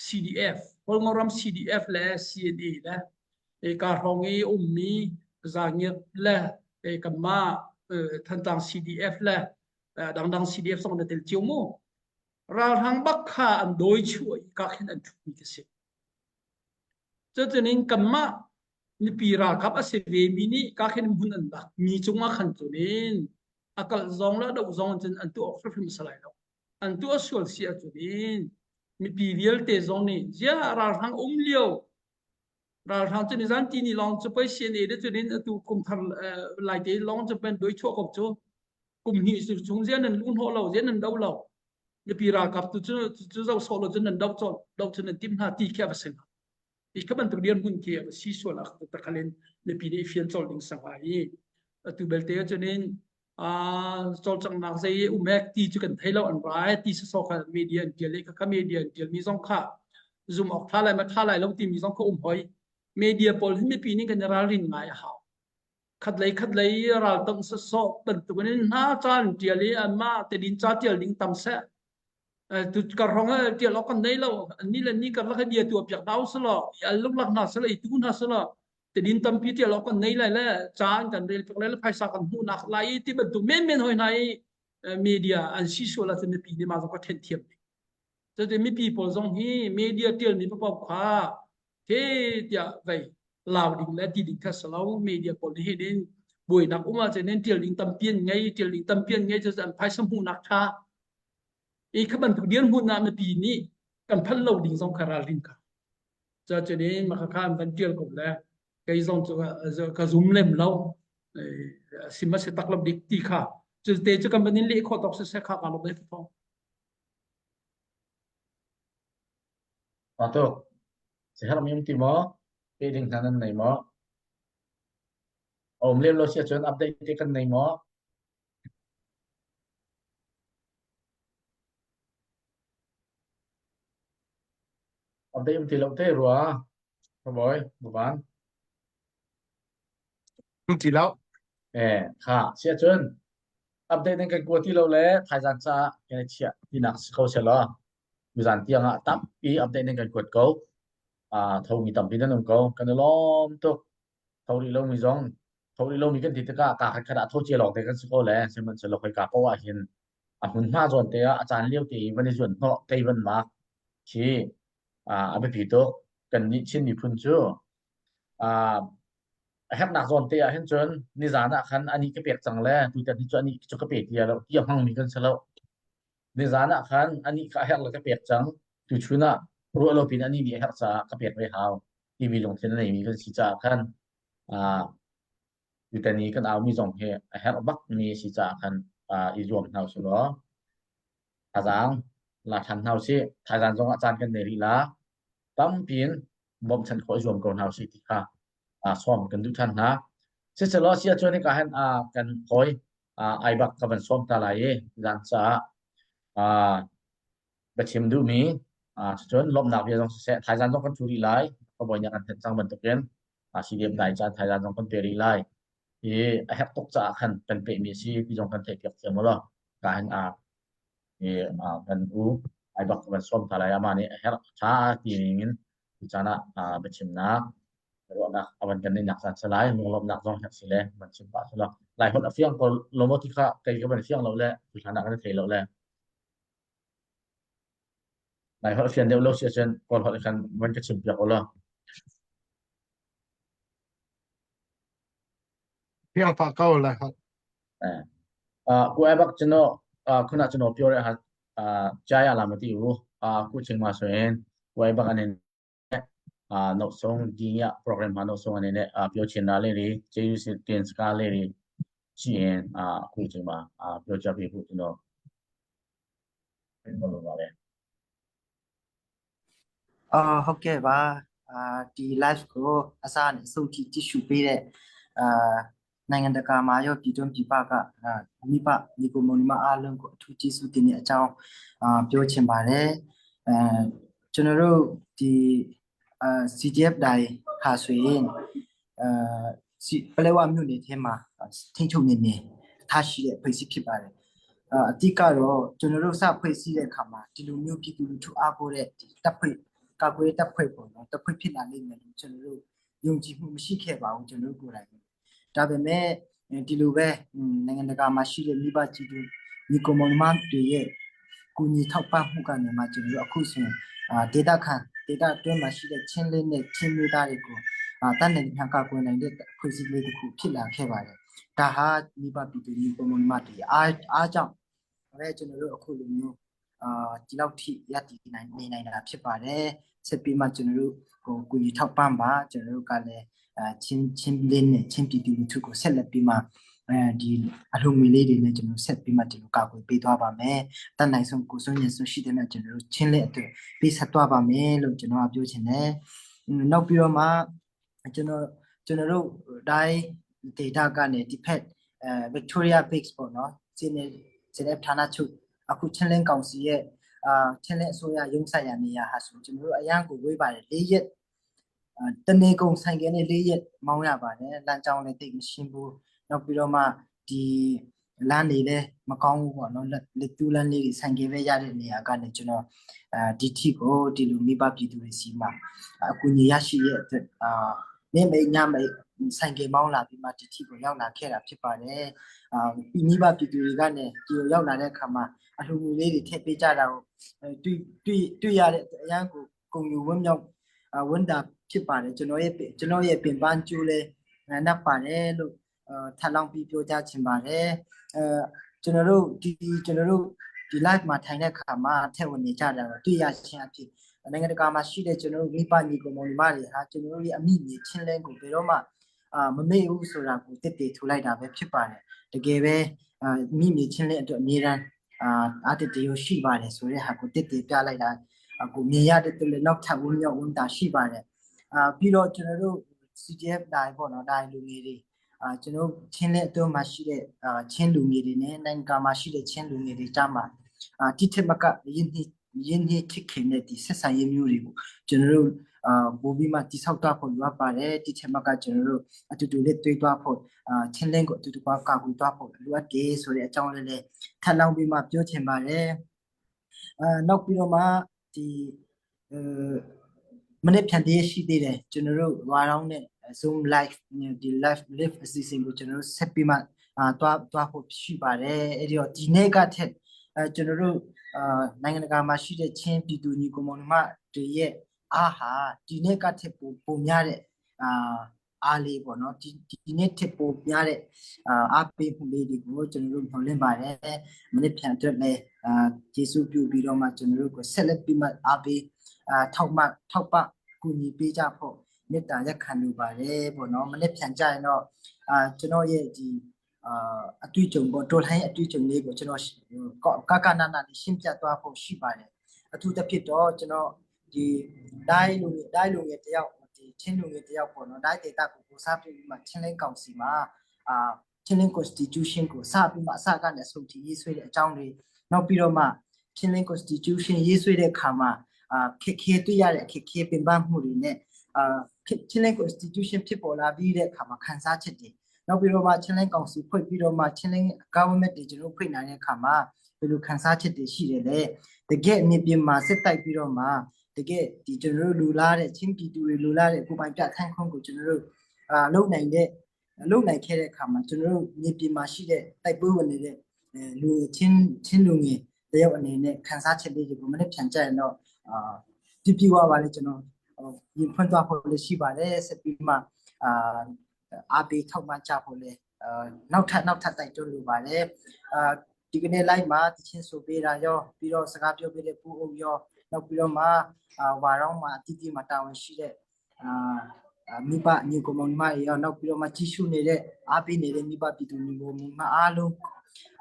CDF, Kawlngo ram CDF le CNA le ka hrawng i ummi Zangiat le kanmah Thantlang CDF le dangdang CDF zong na tel cio mu. Ralhrang bak kha an dawi chuah i ka khin an ṭhutmi ka si. Cucunin kanmah mipi ralkap a si ve mi nih ka khin hmun an lak mi cungah khan cunin a kalh zong le a doh zong cun an tuah awk hrimhrim a si lai lo. An tuah sual si ahcun mipi vialte zong nih ziah ralhrang um lio ralhrang cu nizan tini lawng cu pei CNA de cunin atu kum thar lai te lawng cu pen doi chuah ko cu kum hnih chung ziah nan lu hnawh lo ziah nan do lo mipi ralkap tu cu cu zo sawh lo cun nan do cawt do cun nan tim hna ti khi a va si i kha bantuk dirhmun khi a va si sual ah takhalin mipi nih fian cawlh ding sang lai i atu belte cunin a cawlcanghnak zei um ek ti cu kan thei lo an ra ti sawsawh kha media an tial i kha media an tial mi zong kha zum awk tha lai ma tha lai lo timi zong kha um hoi media pawl hi mipi nih kan ralrin ngai a hau khatlei khatlei raltong sawsawh bantukin in hna ca an ṭial i anmah telin ca ṭial ding tam seh. Tu karhrawng ah ṭial awk kan nei lo. Annih le ni karlak hi bia tuah piak hna usih i al luklak hna selaw i tu hna selaw telin tampi ṭial awk kan nei lai le ca an kan rel piak lai le phaisa kan hmuhnak lai i ti bantuk menmen hoi hna i media an si sual ahcun mipi nih mah zong ka ṭhen thiam ding. Cuti mipi pawl zong hi media ṭialmi paoh kha he tiah vei lau ding le ti ding kha si lo media pawl nih hin in buainak um ahcun in ṭial ding tampi an ngei ṭial ding tampi an ngei cu an phaisa hmuhnak ṭha i kha bantuk dirhmun ah mipi nih kan phanh lo ding zong kha ralrin kha cuacun in maka kha an van ṭial ko le kei zong cu ka zum lem lo sim a si tak lo dik ti kha cu te cu kan van in leh khawh tawk siseh kha ka lo le thong Atu, siherh mi um ti maw? Pe ding hna nan nei maw? A um lem lo si ahcun update te kan nei maw? Update um ti lo te rua. Boy, buban. Um ti lo. Eh, kha, sia cun update nan kan kua ti lo le thaizan ca kan i chiah tinak si kho se law mizan tiang ah tampi update nan kan kuat ko. Ah, tho mi tampi nan um ko. Kan i lawm tuk. Tho rih lomi zong tho rih lomi kan ti tikah ka khat khat ah tho cia lawng te kan si ko le sihmanhsehlaw khoi ka poah ah hin a hmunhma zawn te ah a caan lio te i van i zuan hnawh kei van mak khi a biapi tuk. Kannih Chin miphun cu a herhnak zawn te ah hin cun nizan ah khan ani ka pek cang le tutan hi cu ani cu ka pe ti lo ti a hmangmi kan si lo. Nizan ah khan ani kha a herh le ka pek cang tuchun ah ruah lo pin ani nih a herh caah ka pek ve hau timi lungthin a neimi kan si caah khan tutan i kan aumi zong hi a herh bakmi a si caah khan i zuam hna usih law thazaang la ṭhan hna usih. Thaizaan zong ah caan kan nei rih la. Tampi in bawmhchanh khawh i zuam ko hna usih ti kha sawm kan duh ṭhan hna. Siselaw si ahcun hika hin kan hawi Aibak ka van sawm ta lai i zan caah ka chim duhmi cucun lawmhnak bia zong siseh thaizaan zong kan ṭhu rih lai. Ka bawi nih a kan thenh cang bantukin CDM dai caan thaizaan zong kan pe rih lai. I a herh tuk caah khan kan pehmi a si ti zong kan theihpiak thiam u law ka hin i kan u ai bak kan sawm ta lai amah nih a herh ṭha ti ning in tu caan ah biachimnak ruahnak a van kan neihnak caan si lai lunglawmhnak zong herh si le van chim pah si lo lai holh a fiang ko lo maw ti kha kei ka van fiang lo le tu hlan ah kan thei lo le lai holh fian deuh lo si ahcun kawl holh khan van ka chim piak u law 变化够了哈。 အဲအာကိုအဲ့ဘက်ကျွန်တော်အာခုနကျွန်တော်ပြောတဲ့ဟာအာကြားရလားမသိဘူးအာအခုချိန်မှာဆိုရင်ကိုအဲ့ဘက်အနေနဲ့အာနောက်ဆုံးဒီည program မှာနောက်ဆုံးအနေနဲ့အာပြောချင်တာလေးတွေကျေးဇူးတင်စကားလေးတွေရှိရင်အာအခုချိန်မှာအာပြောကြပြဖို့ကျွန်တော်ပြောလိုပါတယ် အော်ဟုတ်ကဲ့ပါအာဒီ live ကိုအစကနေအဆုံးထိကြည့်ရှုပေးတဲ့အာနိုင်ငံတကာမှာရောပြည်တွင်းပြည်ပကအာမိဘညီကိုမောင်နှမအားလုံးကိုအထူးကျေးဇူးတင်တဲ့အကြောင်းအာပြောချင်ပါတယ်အဲကျွန်တော်တို့ဒီအာ CDF တိုင်ဟာဆိုရင်အာစီပလဲဝမြို့နယ်ထဲမှာထိန်းချုပ်နေနေထားရှိတဲ့ဖွဲ့စည်းဖြစ်ပါတယ် အဓိကတော့ကျွန်တော်တို့စဖွဲ့စည်းတဲ့အခါမှာဒီလိုမျိုးပြည်သူလူထုအားကိုးတဲ့ဒီတပ်ဖွဲ့ကာကွယ်တပ်ဖွဲ့ပေါ့နော်တပ်ဖွဲ့ဖြစ်လာလိမ့်မယ်လို့ကျွန်တော်တို့ယုံကြည်မှုမရှိခဲ့ပါဘူးကျွန်တော်တို့ကိုယ်တိုင်ဒါပေမဲ့ဒီလိုပဲနိုင်ငံတကာမှာရှိတဲ့မိဘကြီးတို့ညီကောင်မောင်နှမတွေရဲ့ကူညီထောက်ပံ့မှုကနေမှကျွန်တော်တို့အခုဆိုရင်အာဒေတာခန်ဒေတာအတွင်းမှာရှိတဲ့ချင်းလေးနဲ့ချင်းမျိုးသားတွေကိုအာတတ်နိုင်တဲ့ကာကွယ်နိုင်တဲ့ဖွဲ့စည်းလေးတစ်ခုဖြစ်လာခဲ့ပါတယ် ဒါဟာမိဘပြည်သူညီကောင်မောင်နှမတွေအားအားကြောင့်ပဲကျွန်တော်တို့အခုလိုမျိုးအာဒီလောက်ထိရပ်တည်နိုင်နေနိုင်တာဖြစ်ပါတယ်ဆက်ပြီးမှကျွန်တော်တို့ကိုကူညီထောက်ပံ့ပါကျွန်တော်တို့ကလည်းအဲချင်းချင်းလင်းနဲ့ချင်းပြည်သူလူထုကိုဆက်လက်ပြီးမှအဲဒီအလှငွေလေးတွေနဲ့ကျွန်တော်ဆက်ပြီးမှကျွန်တော်ကာကွယ်ပေးသွားပါမယ်တတ်နိုင်ဆုံးကိုစွန့်ညင်စွန့်ရှိတဲ့နဲ့ကျွန်တော်တို့ချင်းလက်အတွက်ပေးဆက်သွားပါမယ်လို့ကျွန်တော်ကပြောချင်တယ်နောက်ပြီးတော့မှကျွန်တော်ကျွန်တော်တို့တိုင်း data ကနေဒီဖက်အဲ Victoria Base ပေါ့နော်စင်းနေစင်းနေဌာနချုပ်အခုချင်းလင်းကောင်စီရဲ့အာချင်းလင်းအစိုးရရုံးဆိုင်ရာနေရာဟာဆိုကျွန်တော်တို့အရန်ကိုဝေးပါတယ်၄ရက်တနေ့ကုန်ဆိုင်ကယ်နဲ့၄ရက်မောင်းရပါတယ်လမ်းကြောင်းလည်းတိတ်မရှင်းဘူးနောက်ပြီးတော့မှဒီလမ်းတွေလည်းမကောင်းဘူးပေါ့နော်လက်တူးလမ်းလေးတွေဆိုင်ကယ်ပဲရတဲ့နေရာကနေကျွန်တော်အဲဒီထီကိုဒီလိုမိဘပြည်သူတွေစီမှာအကူအညီရရှိရဲ့အတွက်အာနေ့မေညမေ ဆိုင်ကယ်မောင်းလာပြီးမှဒီထီကိုရောက်လာခဲ့တာဖြစ်ပါတယ်အာမိဘပြည်သူတွေကနေဒီကိုရောက်လာတဲ့အခါမှာအလှူငွေလေးတွေထည့်ပေးကြတာကိုတွေ့တွေ့တွေ့ရတဲ့အရန်ကိုဂုံယူဝင်းမြောက်ဝန်တာဖြစ်ပါတယ်ကျွန်တော်ရဲ့ကျွန်တော်ရဲ့ပင်ပန်းကျိုးလဲနတ်ပါတယ်လို့ထပ်လောင်းပြီးပြောကြားချင်ပါတယ်အဲကျွန်တော်တို့ဒီကျွန်တော်တို့ဒီ live မှာထိုင်တဲ့ခါမှာထည့်ဝင်နေကြတာတော့တွေ့ရချင်းအဖြစ်နိုင်ငံတကာမှာရှိတဲ့ကျွန်တော်တို့မိဘညီကောင်မောင်နှမတွေဟာကျွန်တော်တို့ရဲ့အမိမြေချင်းလဲကိုဘယ်တော့မှ အာမမေ့ဘူးဆိုတာကိုတစ်တေထူလိုက်တာပဲဖြစ်ပါတယ်တကယ်ပဲအာမိမြေချင်းလဲအတွက်အမြဲတမ်းအာအတ္တတရောရှိပါတယ်ဆိုတဲ့ဟာကိုတစ်တေပြလိုက်တာအခုမြင်ရတဲ့တလည်းနောက်ထပ်ဝင်းမြောက်ဝင်းတာရှိပါတယ်အာပြီးတော့ကျွန်တော်တို့ CDF တိုင်းပေါ့နော်တိုင်းလူငယ်တွေအာကျွန်တော်ချင်းလက်အတွင်းမှာရှိတဲ့အာချင်းလူငယ်တွေနဲ့နိုင်ငံမှာရှိတဲ့ချင်းလူငယ်တွေကြားမှာအာတိထက်မကရင်းနှီး ရင်းနှီးချစ်ခင်တဲ့ဒီဆက်ဆံရေးမျိုးတွေကိုကျွန်တော်တို့အာပိုပြီးမှတိဆောက်သွားဖို့လိုအပ်ပါတယ်ဒီချက်မှာကကျွန်တော်တို့အတူတူလေးတွေးသွားဖို့အာချင်းလင်းကိုအတူတူပါကာကွယ်သွားဖို့လိုအပ်တယ်ဆိုတဲ့အကြောင်းလေးလည်းထပ်လောင်းပြီးမှပြောချင်ပါတယ်အာနောက်ပြီးတော့မှဒီအဲမနေ့ဖြန်တည်းရှိသေးတယ်ကျွန်တော်တို့ဝါရောင်းနဲ့ Zoom live ဒီ live live အစီအစဉ်ကိုကျွန်တော်တို့ဆက်ပြီးမှအာတွားတွားဖို့ရှိပါတယ်အဲ့ဒီတော့ဒီနေ့ကထက်အဲကျွန်တော်တို့အာနိုင်ငံတကာမှာရှိတဲ့ချင်းပြည်သူညီကောင်မောင်နှမတွေရဲ့အားဟာဒီနေ့ကထက်ပိုပိုများတဲ့အာအားလေးပေါ့နော်ဒီဒီနေ့ထက်ပိုများတဲ့အာအားပေးမှုလေးတွေကိုကျွန်တော်တို့မျှော်လင့်ပါတယ်မနေ့ဖြန်အတွက်လည်းအာကျေးဇူးပြုပြီးတော့မှကျွန်တော်တို့ကိုဆက်လက်ပြီးမှအားပေးအာထောက်မှထောက်ပကူညီပေးကြဖို့မေတ္တာရက်ခံလိုပါတယ်ပေါ့နော်မနေ့ဖြန်ကြရင်တော့အာကျွန်တော်ရဲ့ဒီအာအတွေ့အကြုံပေါ့တော်လှန်ရေးအတွေ့အကြုံလေးကိုကျွန်တော်ကကနနာလေးရှင်းပြသွားဖို့ရှိပါတယ်အထူးသဖြင့်တော့ကျွန်တော်ဒီဒိုင်းလူငယ်ဒိုင်းလူငယ်တယောက်ဒီချင်းလူငယ်တယောက်ပေါ့နော်ဒိုင်းဒေတာကိုကိုစားပြပြီးမှချင်းလင်းကောင်စီမှာအာချင်းလင်း constitution ကိုစပြီးမှအစကနေအဆုံးထိရေးဆွဲတဲ့အကြောင်းတွေနောက်ပြီးတော့မှချင်းလင်း constitution ရေးဆွဲတဲ့အခါမှာအာခက်ခဲတွေ့ရတဲ့အခက်ခဲပင်ပန်းမှုတွေနဲ့အာချင်းလင်း constitution ဖြစ်ပေါ်လာပြီးတဲ့အခါမှာခန်းစားချက်တွေနောက်ပြီးတော့မှချင်းလင်းကောင်စီဖွဲ့ပြီးတော့မှချင်းလင်း government တွေကျွန်တော်ဖွဲ့နိုင်တဲ့အခါမှာဘယ်လိုခန်းစားချက်တွေရှိတယ်လဲတကယ်အမြင်ပြင်မှာစစ်တိုက်ပြီးတော့မှတကယ်ဒီကျွန်တော်တို့လူလားတဲ့ချင်းပြည်သူတွေလူလားတဲ့ကိုပိုင်ပြခန့်ခွန်းကိုကျွန်တော်တို့အာလုံနိုင်တဲ့လုံနိုင်ခဲ့တဲ့အခါမှာကျွန်တော်တို့မြေပြင်မှာရှိတဲ့တိုက်ပွဲဝင်နေတဲ့လူချင်းချင်းလူငယ်တယောက်အနေနဲ့ခန်းစားချက်လေးတွေကိုမနေ့ပြန်ကြရင်တော့အာပြပြသွားပါလေကျွန်တော်ရင်ဖွင့်သွားဖို့လည်းရှိပါတယ်ဆက်ပြီးမှအာအားပေးထောက်မှကြဖို့လည်းအာနောက်ထပ်နောက်ထပ်တိုက်တွန်းလိုပါတယ်အာဒီကနေ့ live မှာတချင်းဆိုပေးတာရောပြီးတော့စကားပြောပေးတဲ့ပူအုပ်ရောနောက်ပြီးတော့မှအာဝါရောင်းမှာအတီးတီးမှာတာဝန်ရှိတဲ့အာမိဘညီကိုမောင်နှမရောနောက်ပြီးတော့မှကြီးရှုနေတဲ့အားပေးနေတဲ့မိဘပြည်သူညီကိုမောင်နှမအားလုံး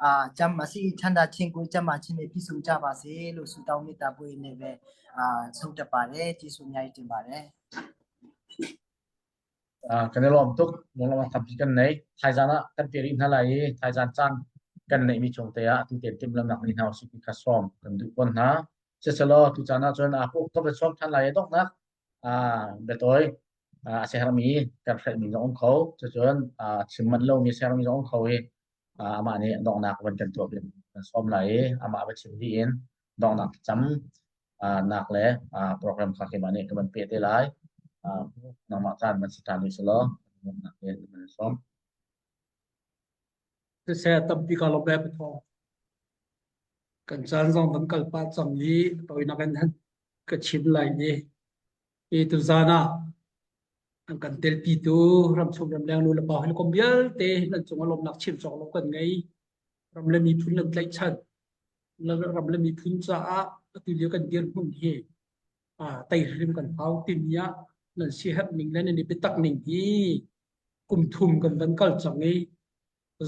အာကျမ်းမစီချမ်းသာခြင်းကိုကျမ်းမာခြင်းနဲ့ပြည့်စုံကြပါစေလို့ဆုတောင်းမေတ္တာပို့ရင်းနဲ့ပဲအာဆုံးတက်ပါတယ်ကျေးဇူးအများကြီးတင်ပါတယ် Ah, kan i lawm tuk. Lunglam tampi kan nei. Thaizan ah kan te rih hna lai i thaizan caan kan neihmi chung te ah atu tein timhlamhnak ni hna usih ti kha sawm kan duh tawn hna. Siselaw tu caan ah cun aa puk ka van sawm ṭhan lai i donghnak ah biatawi ah a siaherhmi kan hrelhmi zong um kho. Cucun ah chim manh lomi siaherhmi zong um kho i ah amah nih donghnak van kan tuah piak kan sawm lai i amah va chim dih in donghnak thlacam nak le program kha keimah nih ka van peh te lai. Nangmah caan van si ṭhan rih selaw nak he van sawm. Siseh tampi ka lawm le pathawng. Kan caan zong van kal pah cang i tawinak in ka chim lai ni. I tuzaan ah an kan telpitu ramchung ramleng nu le pa hawikom vialte nan cung ah lawmnak chim cawk lo kan ngei. Ram le miphun nan tlaihchan. Ram le miphun caah atu lio kan dirhmun hi tei hrim kan hau timi ah nan siaherh ning le nan i biatak ning hi kum thum kan van kal cang i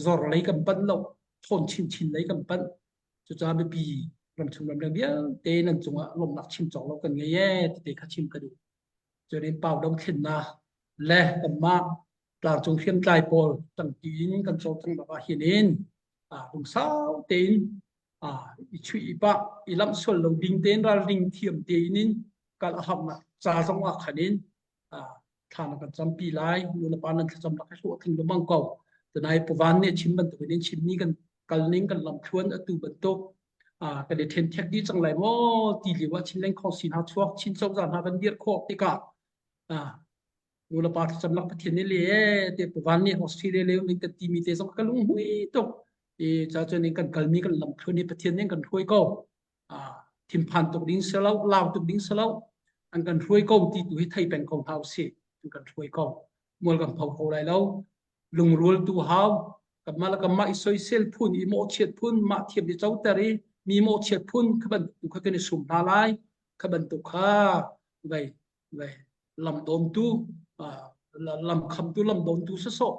zor lei kan panh lo thawn chinchin lei kan panh cucaah biapi ramchung ramleng vialte nan cungah lawmhnak chim cawk lo kan ngei ee tete kha chim ka duh cun in pau dothlennak le kanmah tlangcung hriamtlai pawl tangti in kan cawlcanghnak ah hin in lungsau tein i chuih i pah i lamh sual lo ding tein ralring thiam tein in kal a harnak ca zong ah khan in thla na kan campi lai nu le pa nan thlacam lak hi hlawh tling lengmang ko tunai puvan nih chim bantuk in chimmi kan kal ning kan lamthluan atu bantuk kan i then thek dih cang lai maw ti lio ah Chinland Council hna chuak Chin cozah hna kan dir khawh tikah nu le pa thlacam lak Pathian nih le te puvan nih Australia le ning kan timi te zong ka lunghui tuk i ca cun kan kalmi kan lamthluan hi Pathian nih kan hruai ko thinphan tuk ding si lo lau tuk ding si lo an kan hruai ko ti tu hi thei peng ko hna usih an kan hruai ko mual kan pho ko lai lo lungrual tu hau kanmah le kanmah i soisel phun i mawhchiat phun mah thiam i coter i mi mawhchiat phun kha bantuk kha kan i sum hna lai kha bantuk kha vei vei lam dawntu lam khamtu lam dawntu sawsawh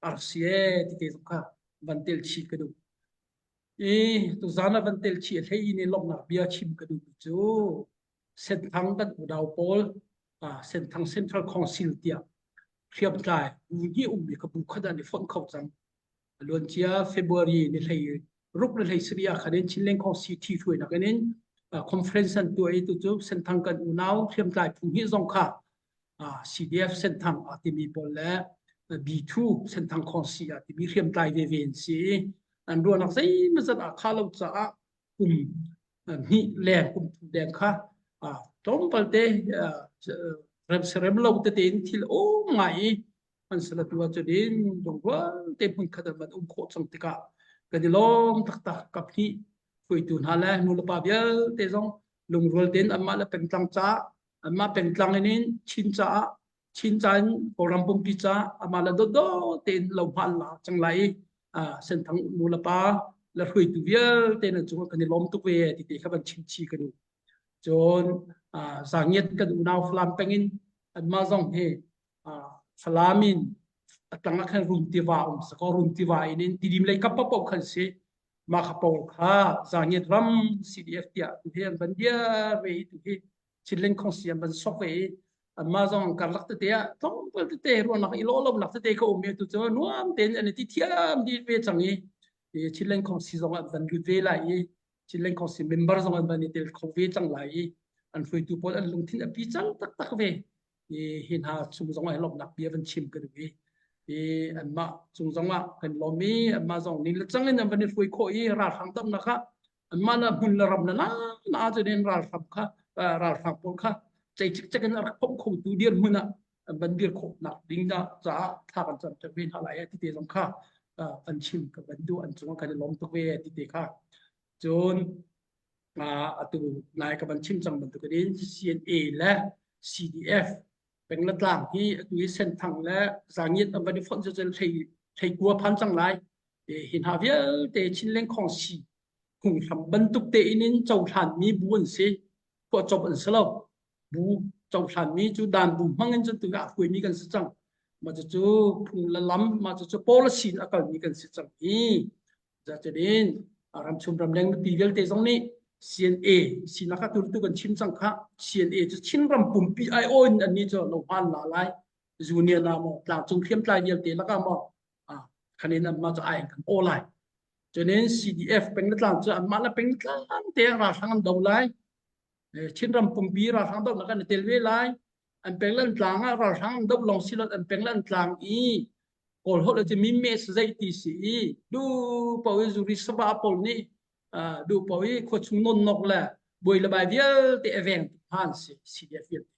arsie ti te zong kha van tel chih ka duh i tuzan ah van tel chih hlei in lawmhnak bia chim ka duh cu Senthang kan unau pawl Senthang Central Council tiah hriamtlai bu hnih ummi kha bu khat an i fonh kho cang. Luancia February ni hlei ruk le hlei sarih ah khan in Chinland Council thi hruainak in in. Conference an tuah i tu cu Senthang kan unau hriamtlai phu hnih zong kha CDF Senthang a timi pawl le B2 Senthang Khawngsi a timi hriamtlai veve an si i an ruahnak zeimawzat aa khah lo caah kum hnih leng kum thum leng kha tlawmpal te remserem lo tete in thil um ngai i an salatu ahcun in lungrual te hmun khat an van um khawh cang tikah kan i lawm taktak kap hnih hruaitu hna le nulepa vialte zong lungrual tein anmah le pengtlang caah anmah pengtlang in in Chin caah Chin ca in Kawlram pumpi caah amah le dawtdawt tein lo hma la cang lai i Senthang nulepa le hruaitu vialte nan cungah kan i lawm tuk ve ti te kha van chim chi ka duh. Cun Zangiat kan unau Falam peng in anmah zong hi Falam in a tang ah khan Rum tiva um sakaw Rum tiva in in Tidim lei kap paoh khan si mah kha pawl kha Zangiat ram CDF tiah tu hi an van dir ve i tu hi Chinland Khongsi an van sok ve i anmah zong karlak tete ah tlawmpal tete ruahnak i lawh lonak tete ka um i tu cu nuam tein an i ti thiam dih ve cang i Chinland Khongsi zong an van lut ve lai i Chinland Khongsi member zong an van i tel kho ve cang lai i an hruaitu pawl an lungthin a pi cang taktak ve i hi hna chung zong ah lawmhnak bia van chim ka duh i i anmah cung zong ah kan lawm i anmah zong ning le cang in an van i hruai khawh i ralhrang damnak ah anmah le hmun le ram le na na cun in ralhrang kha ralhrang pawl kha cei cikcek in a rak phomh khotu dirhmun ah an van dir khawh nak ding dah caah thla kan cam ve hna lai ti te zong kha kan chim ka van duh an cungah kan i lawm tuk ve ti te kha cun atu nai ka van chim cang bantuk in CNA le CDF penglatlang hi atu hi Senthang le Zangiat an van i fonh cu hlei hlei kua phan cang lai hi hna vialte Chinleng Khawngsi phunghram bantuk te in in cohlanmi bu an si phuahcop an si lo bu cohlanmi cu dan bu hmang in cun tu ah hruaimi kan si cang mah cucu phung le lam mah cucu policy in a kalmi kan si cang hi Zacun ramchung ramleng mipi vialte zong nih CNA sinak ah tu kan chim cang kha CNA cu Chinram pumpi aiawh in annih cu lo hmaan la lai union ah maw tlangcung hriamtlai vialte lakah maw khanin anmah cu ai kan aw lai cunin CDF pengtlang cu anmah le pengtlang te ralhrang an do lai Chinram pumpi ralhrang dohnak an i tel ve lai an penglan tlang ah ralhrang an doh lawng si lo an penglan tlang i Kawl holh cu mi mes zei ti si i du paoh i zuri saba pawl nih du paoh i khuachung nonnok le buai le bai vialte a veng hna si CDF vialte.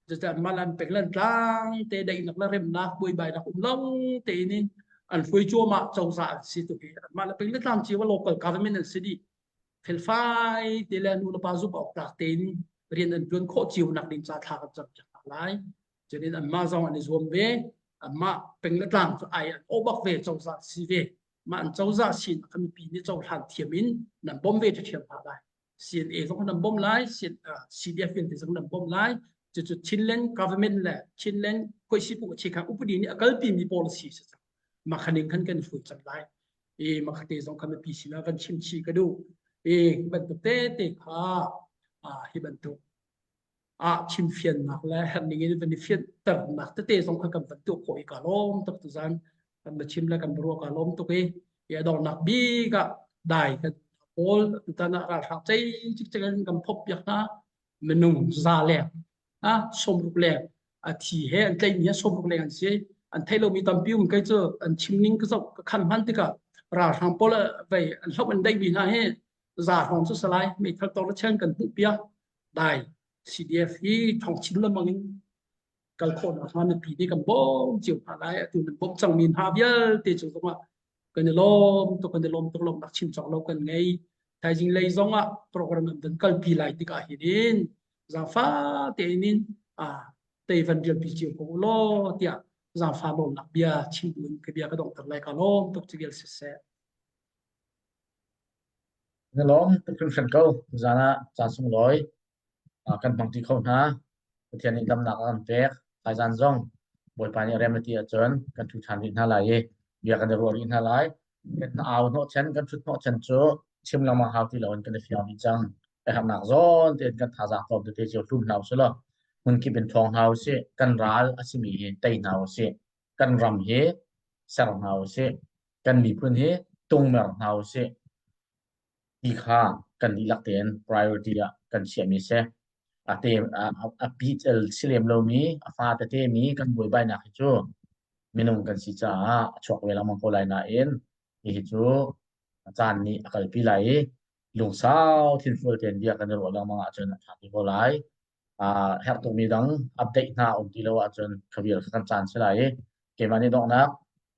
Cucaah mal an penglan tlang te daihnak le remnak buaibainak um lo tein in an hruai cuahmah cozah an si tu hi anmah le penglan tlang cio local government an si dih. Felfai te le nu le pa zumh awk tlak tein rian an tuan khawh cio nak ding ca thla kan cam piak hna lai. Cunin anmah zong an i zuam ve. Anmah peng le tlang cu ai an awh bak ve cozah si ve. Mah an cozah sin a mipi nih cohlan thiam in nan bawm ve ṭhiam hna lai. CNA zong nan bawm lai, CDF vialte zong nan bawm lai. Cucu Chinland government le Chinland khuaisipu a chekha upadi nih a kalpi mi policy si cang. Mah khaning khan kan hruai cang lai. E mah khate zong kha mipi sinah van chim chih ka duh. E bantuk tete kha hi bantuk ah chimfiannak le herhning in van i fianternak tete zong kha kan van tuah khawh i ka lawm tuk tuzan kan va chim le kan va ruah ka lawm tuk i i a donghnak bik ah dai kan pawl tutan ah ralhrang cei cikcek in kan phop piak hna minung za leng ah 60 leng a thi he an tlaihmi he 60 leng an si an theih lomi tampi um kei cu an chim ning ka zoh ka khan hman tikah ralhrang pawl vei an hloh an daihmi hna hi za hrawng cu salai meithal tor le chen kan hmuh piak Dai CDF hi thong chin lengmang in kal khawhnak hnga mipi nih kan bawm cio hna lai. Atu nan bawmh cangmi hna vialte cu zongah kan i lawm tuk kan i lawm tuk lawmnak chim cawk lo kan ngei. Thaizing lei zongah program an van kalpi lai tikah hin in zaangfa tein in tei van rialpi cio ko u law tiah zaangfa lawmnak bia chim bu in ka bia ka donghter lai ka lawm tuk ci vial siseh. Na lawm tuk hringhran ko. Tuzaan ah caan sunglawi kan hmangṭi kho hna. Pathian nih damnak a kan pek. Thaizaan zong Bawipa nih rem a ti ahcun kan ṭhu ṭhan rih hna lai i bia kan i ruah rih hna lai. Kan au hnawhchan, kan ṭhut hnawhchan cu chim lengmang hau ti loin kan i fiang dih cang. A herhnak zawn tein kan thazaang tlawm tete cio hlum hna usih law hmunkip in ṭhawng hna usih. Kan ral a simi hi tei hna usih. Kan ram hi ser hna usih. Kan miphun hi tungmer hna usih ti kha. kan dihlak tein priority ah kan chiahmi si. A te a pi si lem lomi a fa tete mi kan buaibainak hi cu minung kan si caah a chuak ve lengmang ko lai nain hihi cu a caan nih a kalpi lai i lungsau thinfual tein bia kan i ruah lengmang ahcun a ṭha ti ko lai. Uh, herh tukmi dang update hna um ti lo ahcun khavial kha kan caan si lai i keimah nih donghnak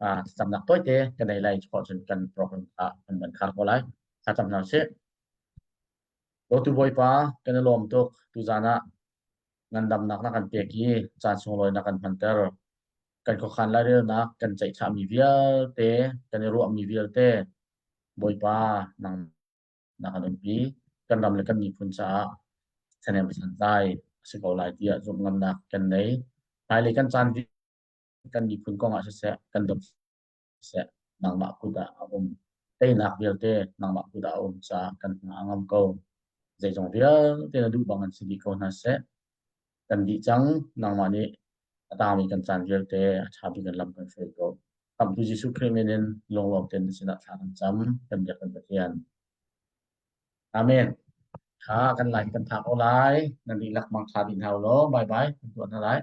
uh, thlacamnak tawite kan nei lai cu cun kan program kha kan van khar ko lai. Thlacam hna usih. Dawtu Bawipa, kan i lawm tuk. Tuzan ah ngandamnak na kan pek i caan sunglawi na kan hmanter. Kan khuakhan lairelnak kan ceihchahmi vialte, kan i ruahmi vialte, Bawipa nang na kan umpi. Kan ram le kan miphun caah thahnem santlai a si ko lai tiah zumh ngamnak kan nei. Hmailei kan caan kan miphun kong ah siseh, kan dawt siseh, nangmah kut ah a um. Teinak vialte nangmah kut ah a um caah kan hna a ngam ko. Zeizong vialte na duh bang in si dih ko hna seh. Kan dih cang, nangmah nih a tangmi kan caan vialte a ṭha bik in lam kan hruai ko. Khamhtu Jesuh Khrih min in lunglawm tein na sinah thla kan cam, kan biak kan Pathian. Amen. Kha kan lai kan phak ko lai. Nan dihlak mangṭha dih hna u law. Bye bye. Kan tuah hna lai.